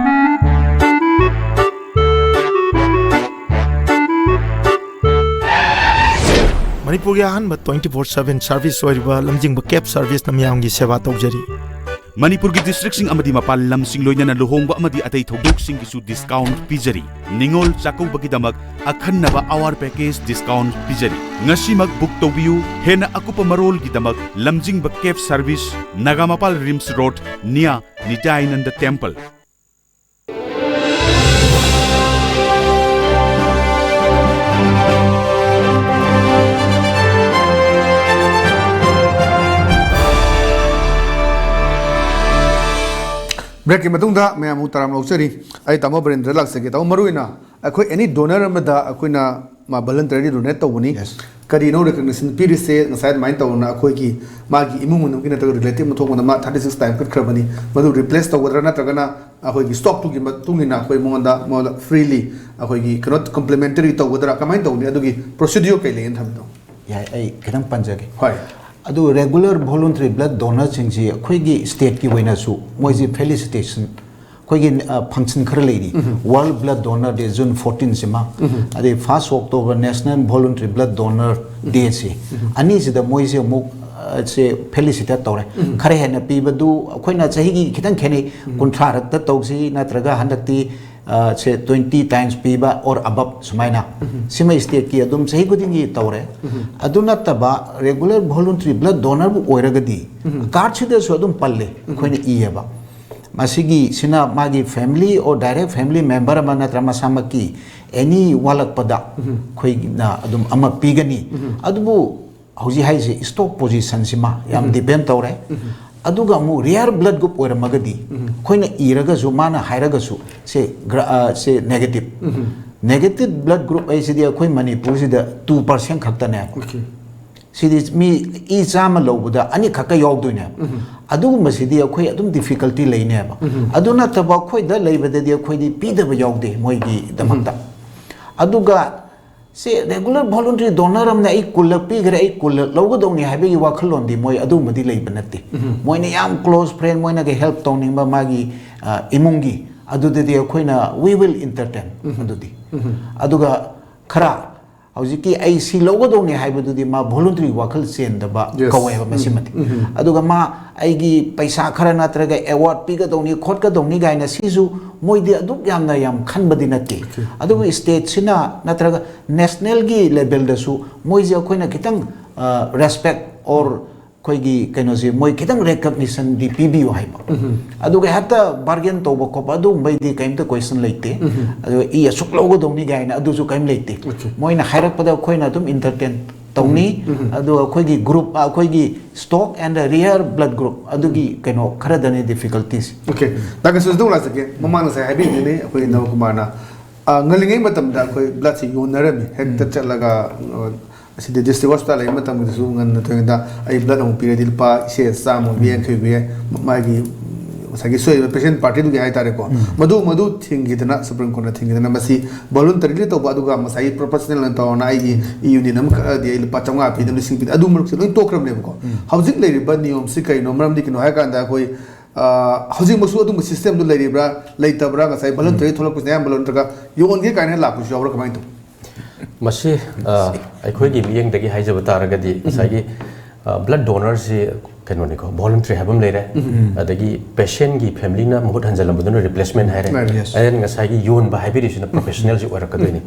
ꯃꯅꯤꯄꯨꯔꯒꯤ ꯑꯍꯥꯟꯕ twenty four seven service ꯑꯣꯏꯔꯤꯕ ꯂꯝꯖꯤꯡꯕ cab serviceꯅ ꯃꯤꯌꯥꯝꯒꯤ ꯁꯦꯕꯥ ꯇꯧꯖꯔꯤ꯫ ꯃꯅꯤꯄꯨꯔꯒꯤ districtꯁꯤꯡ ꯑꯃꯗꯤ ꯃꯄꯥꯟ ꯂꯝꯁꯤꯡ, ꯂꯣꯏꯅꯅ ꯂꯨꯍꯣꯡꯕ ꯑꯃꯗꯤ ꯑꯇꯩ ꯊꯧꯗꯣꯛꯁꯤꯡꯒꯤꯁꯨ discount ꯄꯤꯖꯔꯤ꯫ ꯅꯤꯉꯣꯜ ꯆꯥꯛꯀꯧꯕꯒꯤꯗꯃꯛ ꯑꯈꯟꯅꯕ hour package discount ꯄꯤꯖꯔꯤ꯫ ꯉꯁꯤꯃꯛ book ꯇꯧꯕꯤꯌꯨ꯫ ꯍꯦꯟꯅ ꯑꯀꯨꯞꯄ ꯃꯔꯣꯜꯒꯤꯗꯃꯛ ꯂꯝꯖꯤꯡꯕ cab service, Nagampal RIMS road, near ꯅꯤꯇꯥꯌꯥꯅꯟꯗ temple꯫ Breakꯀꯤ ꯃꯇꯨꯡꯗ ꯃꯌꯥꯝꯕꯨ ꯇꯔꯥꯝꯅ ꯑꯣꯛꯆꯔꯤ꯫ ꯑꯩ ꯇꯥꯃꯣ ꯕꯤꯔꯦꯟꯗ꯭ꯔ ꯂꯥꯛꯆꯒꯦ꯫ ꯇꯥꯃꯣ, ꯃꯔꯨꯑꯣꯏꯅ ꯑꯩꯈꯣꯏ any donor ꯑꯃꯗ ꯑꯩꯈꯣꯏꯅ ꯃꯥ voluntarily donate ꯇꯧꯕꯅꯤ꯫ Yes. ꯀꯔꯤꯅꯣ recognition ꯄꯤꯔꯤꯁꯦ? ꯉꯁꯥꯏ ꯑꯗꯨꯃꯥꯏꯅ ꯇꯧꯗꯅ ꯑꯩꯈꯣꯏꯒꯤ ꯃꯥꯒꯤ ꯏꯃꯨꯡ ꯃꯅꯨꯡꯒꯤ ꯅꯠꯇ꯭ꯔꯒ relative ꯑꯃ ꯊꯣꯛꯄꯗ ꯃꯥ thirty six time ꯀꯠꯈ꯭ꯔꯕꯅꯤ, ꯃꯗꯨ replace ꯇꯧꯒꯗ꯭ꯔꯥ ꯅꯠꯇ꯭ꯔꯒꯅ ꯑꯩꯈꯣꯏꯒꯤ stockꯇꯨꯒꯤ ꯃꯇꯨꯡ ꯏꯟꯅ ꯑꯩꯈꯣꯏ ꯃꯉꯣꯟꯗ, ꯃꯉꯣꯟꯗ freely ꯑꯩꯈꯣꯏꯒꯤ ꯀꯩꯅꯣ complimentary ꯇꯧꯒꯗ꯭ꯔꯥ, ꯀꯃꯥꯏꯅ ꯇꯧꯅꯤ? ꯑꯗꯨꯒꯤ procedure ꯀꯩ ꯂꯩꯌꯦꯅ ꯊꯝꯕꯤꯗꯣ? ꯌꯥꯏ, ꯑꯩ ꯈꯤꯇꯪ ꯄꯟꯖꯒꯦ꯫ ꯍꯣꯏ꯫ ꯑꯗꯨ regular voluntary blood donorꯁꯤꯡꯁꯤ ꯑꯩꯈꯣꯏꯒꯤ stateꯀꯤ ꯑꯣꯏꯅꯁꯨ ꯃꯣꯏꯁꯤ felicitation, ꯑꯩꯈꯣꯏꯒꯤ, ꯑ, function ꯈꯔ ꯂꯩꯔꯤ꯫ ꯎꯝ꯫ World Blood Donor Day, June fourteen ꯁꯤꯃ, ꯎꯝ꯫ ꯑꯗꯩ first October National Voluntary Blood Donor Day ꯁꯤ, ꯎꯝ꯫ ꯑꯅꯤꯁꯤꯗ ꯃꯣꯏꯁꯦ ꯑꯃꯨꯛ, ꯑ, ꯁꯦ felicitate ꯇꯧꯔꯦ꯫ ꯎꯝ꯫ ꯈꯔ ꯍꯦꯟꯅ ꯄꯤꯕꯗꯨ ꯑꯩꯈꯣꯏꯅ ꯆꯍꯤꯒꯤ ꯈꯤꯇꯪ ꯈꯦꯠꯅꯩ, ꯎꯝ꯫ ꯀꯨꯟꯊ꯭ꯔꯥꯔꯛꯇ ꯇꯧꯁꯤ ꯅꯠꯇ꯭ꯔꯒ ꯍꯟꯗꯛꯇꯤ, ꯑ, ꯁꯦ twenty times ꯄꯤꯕ or above ꯁꯨꯃꯥꯏꯅ꯫ ꯎꯝ꯫ ꯁꯤꯃ stateꯀꯤ ꯑꯗꯨꯝ ꯆꯍꯤ ꯈꯨꯗꯤꯡꯒꯤ ꯇꯧꯔꯦ꯫ ꯎꯝ꯫ ꯑꯗꯨ ꯅꯠꯇꯕ regular voluntary blood donorꯕꯨ ꯑꯣꯏꯔꯒꯗꯤ, ꯎꯝ꯫ Cardꯁꯤꯗꯁꯨ ꯑꯗꯨꯝ ꯄꯜꯂꯦ, ꯎꯝ꯫ ꯑꯩꯈꯣꯏꯅ ꯏꯌꯦꯕ꯫ ꯃꯁꯤꯒꯤꯁꯤꯅ ꯃꯥꯒꯤ family or direct family member ꯑꯃ ꯅꯠꯇ꯭ꯔꯒ ꯃꯁꯥꯃꯛꯀꯤ any ꯋꯥꯠꯂꯛꯄꯗ ꯎꯝ꯫ ꯑꯩꯈꯣꯏꯅ ꯑꯗꯨꯝ ꯑꯃ ꯄꯤꯒꯅꯤ꯫ ꯎꯝ꯫ ꯑꯗꯨꯕꯨ ꯍꯧꯖꯤꯛ ꯍꯥꯏꯔꯤꯁꯦ stock positionꯁꯤꯃ ꯌꯥꯝ ꯎꯝ꯫ Depend ꯇꯧꯔꯦ꯫ ꯎꯝ꯫ ꯑꯗꯨꯒ ꯑꯃꯨꯛ rare blood group ꯑꯣꯏꯔꯝꯃꯒꯗꯤ ꯎꯝ꯫ ꯑꯩꯈꯣꯏꯅ ꯏꯔꯒꯁꯨ ꯃꯥꯅ ꯍꯥꯏꯔꯒꯁꯨ ꯁꯦ gra-, ꯑ, ꯁꯦ negative꯫ ꯎꯝ꯫ Negative blood group ꯍꯥꯏꯁꯤꯗꯤ ꯑꯩꯈꯣꯏ ꯃꯅꯤꯄꯨꯔꯁꯤꯗ two percent ꯈꯛꯇꯅꯦꯕ꯫ Okay꯫ ꯁꯤꯗꯤ ꯃꯤ ꯏ ꯆꯥꯝꯃ ꯂꯧꯕꯗ ꯑꯅꯤꯈꯛꯀ ꯌꯥꯎꯗꯣꯏꯅꯦꯕ꯫ ꯎꯝ꯫ ꯑꯗꯨꯒꯨꯝꯕꯁꯤꯗꯤ ꯑꯩꯈꯣꯏ ꯑꯗꯨꯝ difficulty ꯂꯩꯅꯦꯕ꯫ ꯎꯝ꯫ ꯑꯗꯨ ꯅꯠꯇꯕ ꯑꯩꯈꯣꯏꯗ ꯂꯩꯕꯗꯗꯤ ꯑꯩꯈꯣꯏꯗꯤ ꯄꯤꯗꯕ ꯌꯥꯎꯗꯦ ꯃꯣꯏꯒꯤꯗꯃꯛꯇ꯫ ꯎꯝ꯫ ꯑꯗꯨꯒ ꯁꯤ ꯔꯦꯒꯨꯂꯔ ꯚꯣꯂꯨꯟꯇꯔꯤ ꯗꯣꯅꯔ ꯑꯃꯅ ꯑꯩ ꯀꯨꯟꯂꯛ ꯄꯤꯈ꯭ꯔꯦ, ꯑꯩ ꯀꯨꯟꯂꯛ ꯂꯧꯒꯗꯧꯅꯤ ꯍꯥꯏꯕꯒꯤ ꯋꯥꯈꯜꯂꯣꯟꯗꯤ ꯃꯣꯏ ꯑꯗꯨꯒꯨꯝꯕꯗꯤ ꯂꯩꯕ ꯅꯠꯇꯦ꯫ ꯃꯣꯏꯅ ꯌꯥꯝ ꯀ꯭ꯂꯣꯁ ꯐ꯭ꯔꯦꯟ, ꯃꯣꯏꯅꯒ ꯍꯦꯜꯞ ꯇꯧꯅꯤꯡꯕ ꯃꯥꯒꯤ, ꯑ, ꯏꯃꯨꯡꯒꯤ, ꯑꯗꯨꯗꯗꯤ ꯑꯩꯈꯣꯏꯅ we will entertain ꯑꯗꯨꯗꯤ꯫ ꯑꯗꯨꯒ ꯈꯔ ꯍꯧꯖꯤꯛꯀꯤ ꯑꯩ ꯁꯤ ꯂꯧꯒꯗꯧꯅꯤ ꯍꯥꯏꯕꯗꯨꯗꯤ ꯃꯥ ꯚꯣꯂꯨꯟꯇꯔꯤ ꯋꯥꯈꯜ ꯆꯦꯟꯗꯕ Yes. ꯀꯧꯋꯦꯕ ꯃꯁꯤꯃꯗꯤ꯫ ꯑꯗꯨꯒ ꯃꯥ ꯑꯩꯒꯤ ꯄꯩꯁꯥ ꯈꯔ ꯅꯠꯇ꯭ꯔꯒ ꯑꯦꯋꯥꯔꯗ ꯄꯤꯒꯗꯧꯅꯤ ꯈꯣꯠꯀꯗꯧꯅꯤ ꯀꯥꯏꯅ ꯁꯤꯁꯨ ꯃꯣꯏꯗꯤ ꯑꯗꯨꯛ ꯌꯥꯝꯅ ꯌꯥꯝ ꯈꯟꯕꯗꯤ ꯅꯠꯇꯦ꯫ ꯑꯗꯨꯕꯨ ꯁ꯭ꯇꯦꯠꯁꯤꯅ ꯅꯠꯇ꯭ꯔꯒ ꯅꯦꯁꯅꯦꯜꯒꯤ ꯂꯦꯚꯦꯜꯗꯁꯨ ꯃꯣꯏꯁꯦ ꯑꯩꯈꯣꯏꯅ ꯈꯤꯇꯪ ꯔꯦꯁꯄꯦꯛ ꯑꯣꯔ ꯑꯩꯈꯣꯏꯒꯤ ꯀꯩꯅꯣꯁꯦ ꯃꯣꯏ ꯈꯤꯇꯪ ꯔꯦꯀꯛꯅꯤꯁꯟꯗꯤ ꯄꯤꯕꯤꯌꯨ ꯍꯥꯏꯕ꯫ ꯑꯗꯨꯒ ꯍꯦꯛꯇ ꯕꯥꯔꯒꯦꯟ ꯇꯧꯕ ꯈꯣꯠꯄ ꯑꯗꯨꯒꯨꯝꯕꯩꯗꯤ ꯀꯩꯝꯇ ꯀꯣꯏꯁꯟ ꯂꯩꯇꯦ꯫ ꯑꯗꯨꯒ ꯏ ꯑꯁꯨꯛ ꯂꯧꯒꯗꯧꯅꯤ ꯀꯥꯏꯅ ꯑꯗꯨꯁꯨ ꯀꯩꯝ ꯂꯩꯇꯦ꯫ ꯃꯣꯏꯅ ꯍꯥꯏꯔꯛꯄꯗ ꯑꯩꯈꯣꯏꯅ ꯑꯗꯨꯝ ꯏꯟꯇꯔꯇꯦꯟ ꯇꯧꯅꯤ꯫ ꯑꯗꯨꯒ ꯑꯩꯈꯣꯏꯒꯤ ꯒ꯭ꯔꯨꯞ, ꯑꯩꯈꯣꯏꯒꯤ stock and rare blood group ꯑꯗꯨꯒꯤ ꯀꯩꯅꯣ ꯈꯔꯗꯅꯤ ꯗꯤꯐꯤꯀꯜꯇꯤꯁ꯫ ꯑꯣꯀꯦ, ꯗꯥꯛꯇꯔ ꯁꯨꯖꯤꯠ, ꯑꯃꯨꯛ ꯂꯥꯛꯆꯒꯦ꯫ ꯃꯃꯥꯡ ꯉꯁꯥꯏ ꯍꯥꯏꯕꯤꯈꯤꯕꯅꯤ ꯑꯩꯈꯣꯏ ꯅꯕꯀꯨꯃꯥꯔꯅ, ꯑ, ꯉꯜꯂꯤꯉꯩ ꯃꯇꯝꯗ ꯑꯩꯈꯣꯏ ꯕ꯭ꯂꯗꯁꯤ ꯌꯣꯟꯅꯔꯝꯃꯤ꯫ ꯍꯦꯛꯇ ꯆꯠꯂꯒ, ꯑ, ꯑꯁꯤꯗꯤ ꯗꯤꯁꯇ꯭ꯔꯤꯛ ꯍꯣꯁꯄꯤꯇꯥꯜ ꯂꯩꯕ ꯃꯇꯝꯗꯁꯨ ꯉꯟꯅ ꯊꯣꯏꯅꯗ ꯑꯩ ꯕ꯭ꯂꯗ ꯑꯃꯨꯛ ꯄꯤꯔꯗꯤ ꯂꯨꯄꯥ ꯏꯁꯦ ꯆꯥꯝꯃ ꯑꯣꯏꯕ, ꯌꯥꯡꯈꯩ ꯑꯣꯏꯕ ꯌꯥꯏ꯫ ꯃꯥꯒꯤ ꯉꯁꯥꯏꯒꯤ ꯁꯣꯏꯔꯤꯕ ꯄꯦꯁꯦꯟ ꯄꯥꯔꯇꯤꯗꯨꯒꯤ ꯍꯥꯏꯇꯥꯔꯦꯀꯣ꯫ ꯃꯗꯨ, ꯃꯗꯨ ꯊꯤꯡꯈꯤꯗꯅ, ꯁꯨꯄ꯭ꯔꯤꯝ ꯀꯣꯔꯠꯅ ꯊꯤꯡꯈꯤꯗꯅ ꯃꯁꯤ ꯚꯣꯂꯨꯟꯇꯔꯤꯂꯤ ꯇꯧꯕ, ꯑꯗꯨꯒ ꯉꯁꯥꯏꯒꯤ ꯄ꯭ꯔꯣꯐꯦꯁꯅꯦꯜꯅ ꯇꯧꯔꯅ ꯑꯩꯒꯤ ꯌꯨꯅꯤꯠ ꯑꯃ ꯀꯛꯑꯗꯤ ꯑꯩ ꯂꯨꯄꯥ ꯆꯥꯝꯃꯉꯥ ꯄꯤꯗꯅ, ꯂꯤꯁꯤꯡ ꯄꯤꯗꯅ, ꯑꯗꯨ ꯃꯔꯛꯁꯦ ꯂꯣꯏ ꯇꯣꯛꯈ꯭ꯔꯕꯅꯦꯕꯀꯣ꯫ ꯍꯧꯖꯤꯛ ꯂꯩꯔꯤꯕ ꯅꯤꯌꯣꯝꯁꯤ ꯀꯩꯅꯣ? ꯃꯔꯝꯗꯤ ꯀꯩꯅꯣ ꯍꯥꯏ ꯀꯥꯟꯗ ꯑꯩꯈꯣꯏ, ꯑ, ꯍꯧꯖꯤꯛꯃꯛꯁꯨ ꯑꯗꯨꯝꯕ ꯁꯤꯁꯇꯦꯝꯗꯨ ꯂꯩꯔꯤꯕ꯭ꯔꯥ, ꯂꯩꯇꯕ꯭ꯔꯥ? ꯉꯁꯥꯏ ꯚꯣꯂꯨꯟꯇꯔꯤ ꯊꯣꯛꯂꯛꯄꯁꯤꯅ ꯑꯌꯥꯝꯕ ꯂꯣꯏ, ꯅꯠꯇ꯭ꯔꯒ ꯌꯣꯟꯒꯦ ꯀꯥꯏꯅ ꯂꯥꯛꯄꯁꯨ ꯌꯥꯎꯕ꯭ꯔꯥ, ꯀꯃꯥꯏꯅ ꯇꯧ? ꯃꯁꯤ, ꯑ, ꯑꯩꯈꯣꯏꯒꯤ ꯃꯤꯠꯌꯦꯡꯗꯒꯤ ꯍꯥꯏꯖꯕ ꯇꯥꯔꯒꯗꯤ, ꯉꯁꯥꯏꯒꯤ, ꯑ, ꯕ꯭ꯂꯗ ꯗꯣꯅꯔꯁꯤ ꯀꯩꯅꯣꯅꯤꯀꯣ, ꯚꯣꯂꯨꯟꯇꯔꯤ ꯍꯥꯏꯕ ꯑꯃ ꯂꯩꯔꯦ, ꯑꯗꯒꯤ ꯄꯦꯁꯦꯟꯒꯤ ꯐꯦꯃꯤꯂꯤꯅ ꯃꯍꯨꯠ ꯍꯟꯖꯜꯂꯝꯕꯗꯨꯅ ꯔꯤꯄ꯭ꯂꯦꯁꯃꯦꯟ ꯍꯥꯏꯔꯦ꯫ Right. Yes. ꯑꯗꯨꯅ ꯉꯁꯥꯏꯒꯤ ꯌꯣꯟꯕ ꯍꯥꯏꯕꯤꯔꯤꯁꯤꯅ ꯄ꯭ꯔꯣꯐꯦꯁꯅꯦꯜꯁꯤ ꯑꯣꯏꯔꯛꯀꯗꯣꯏꯅꯤ꯫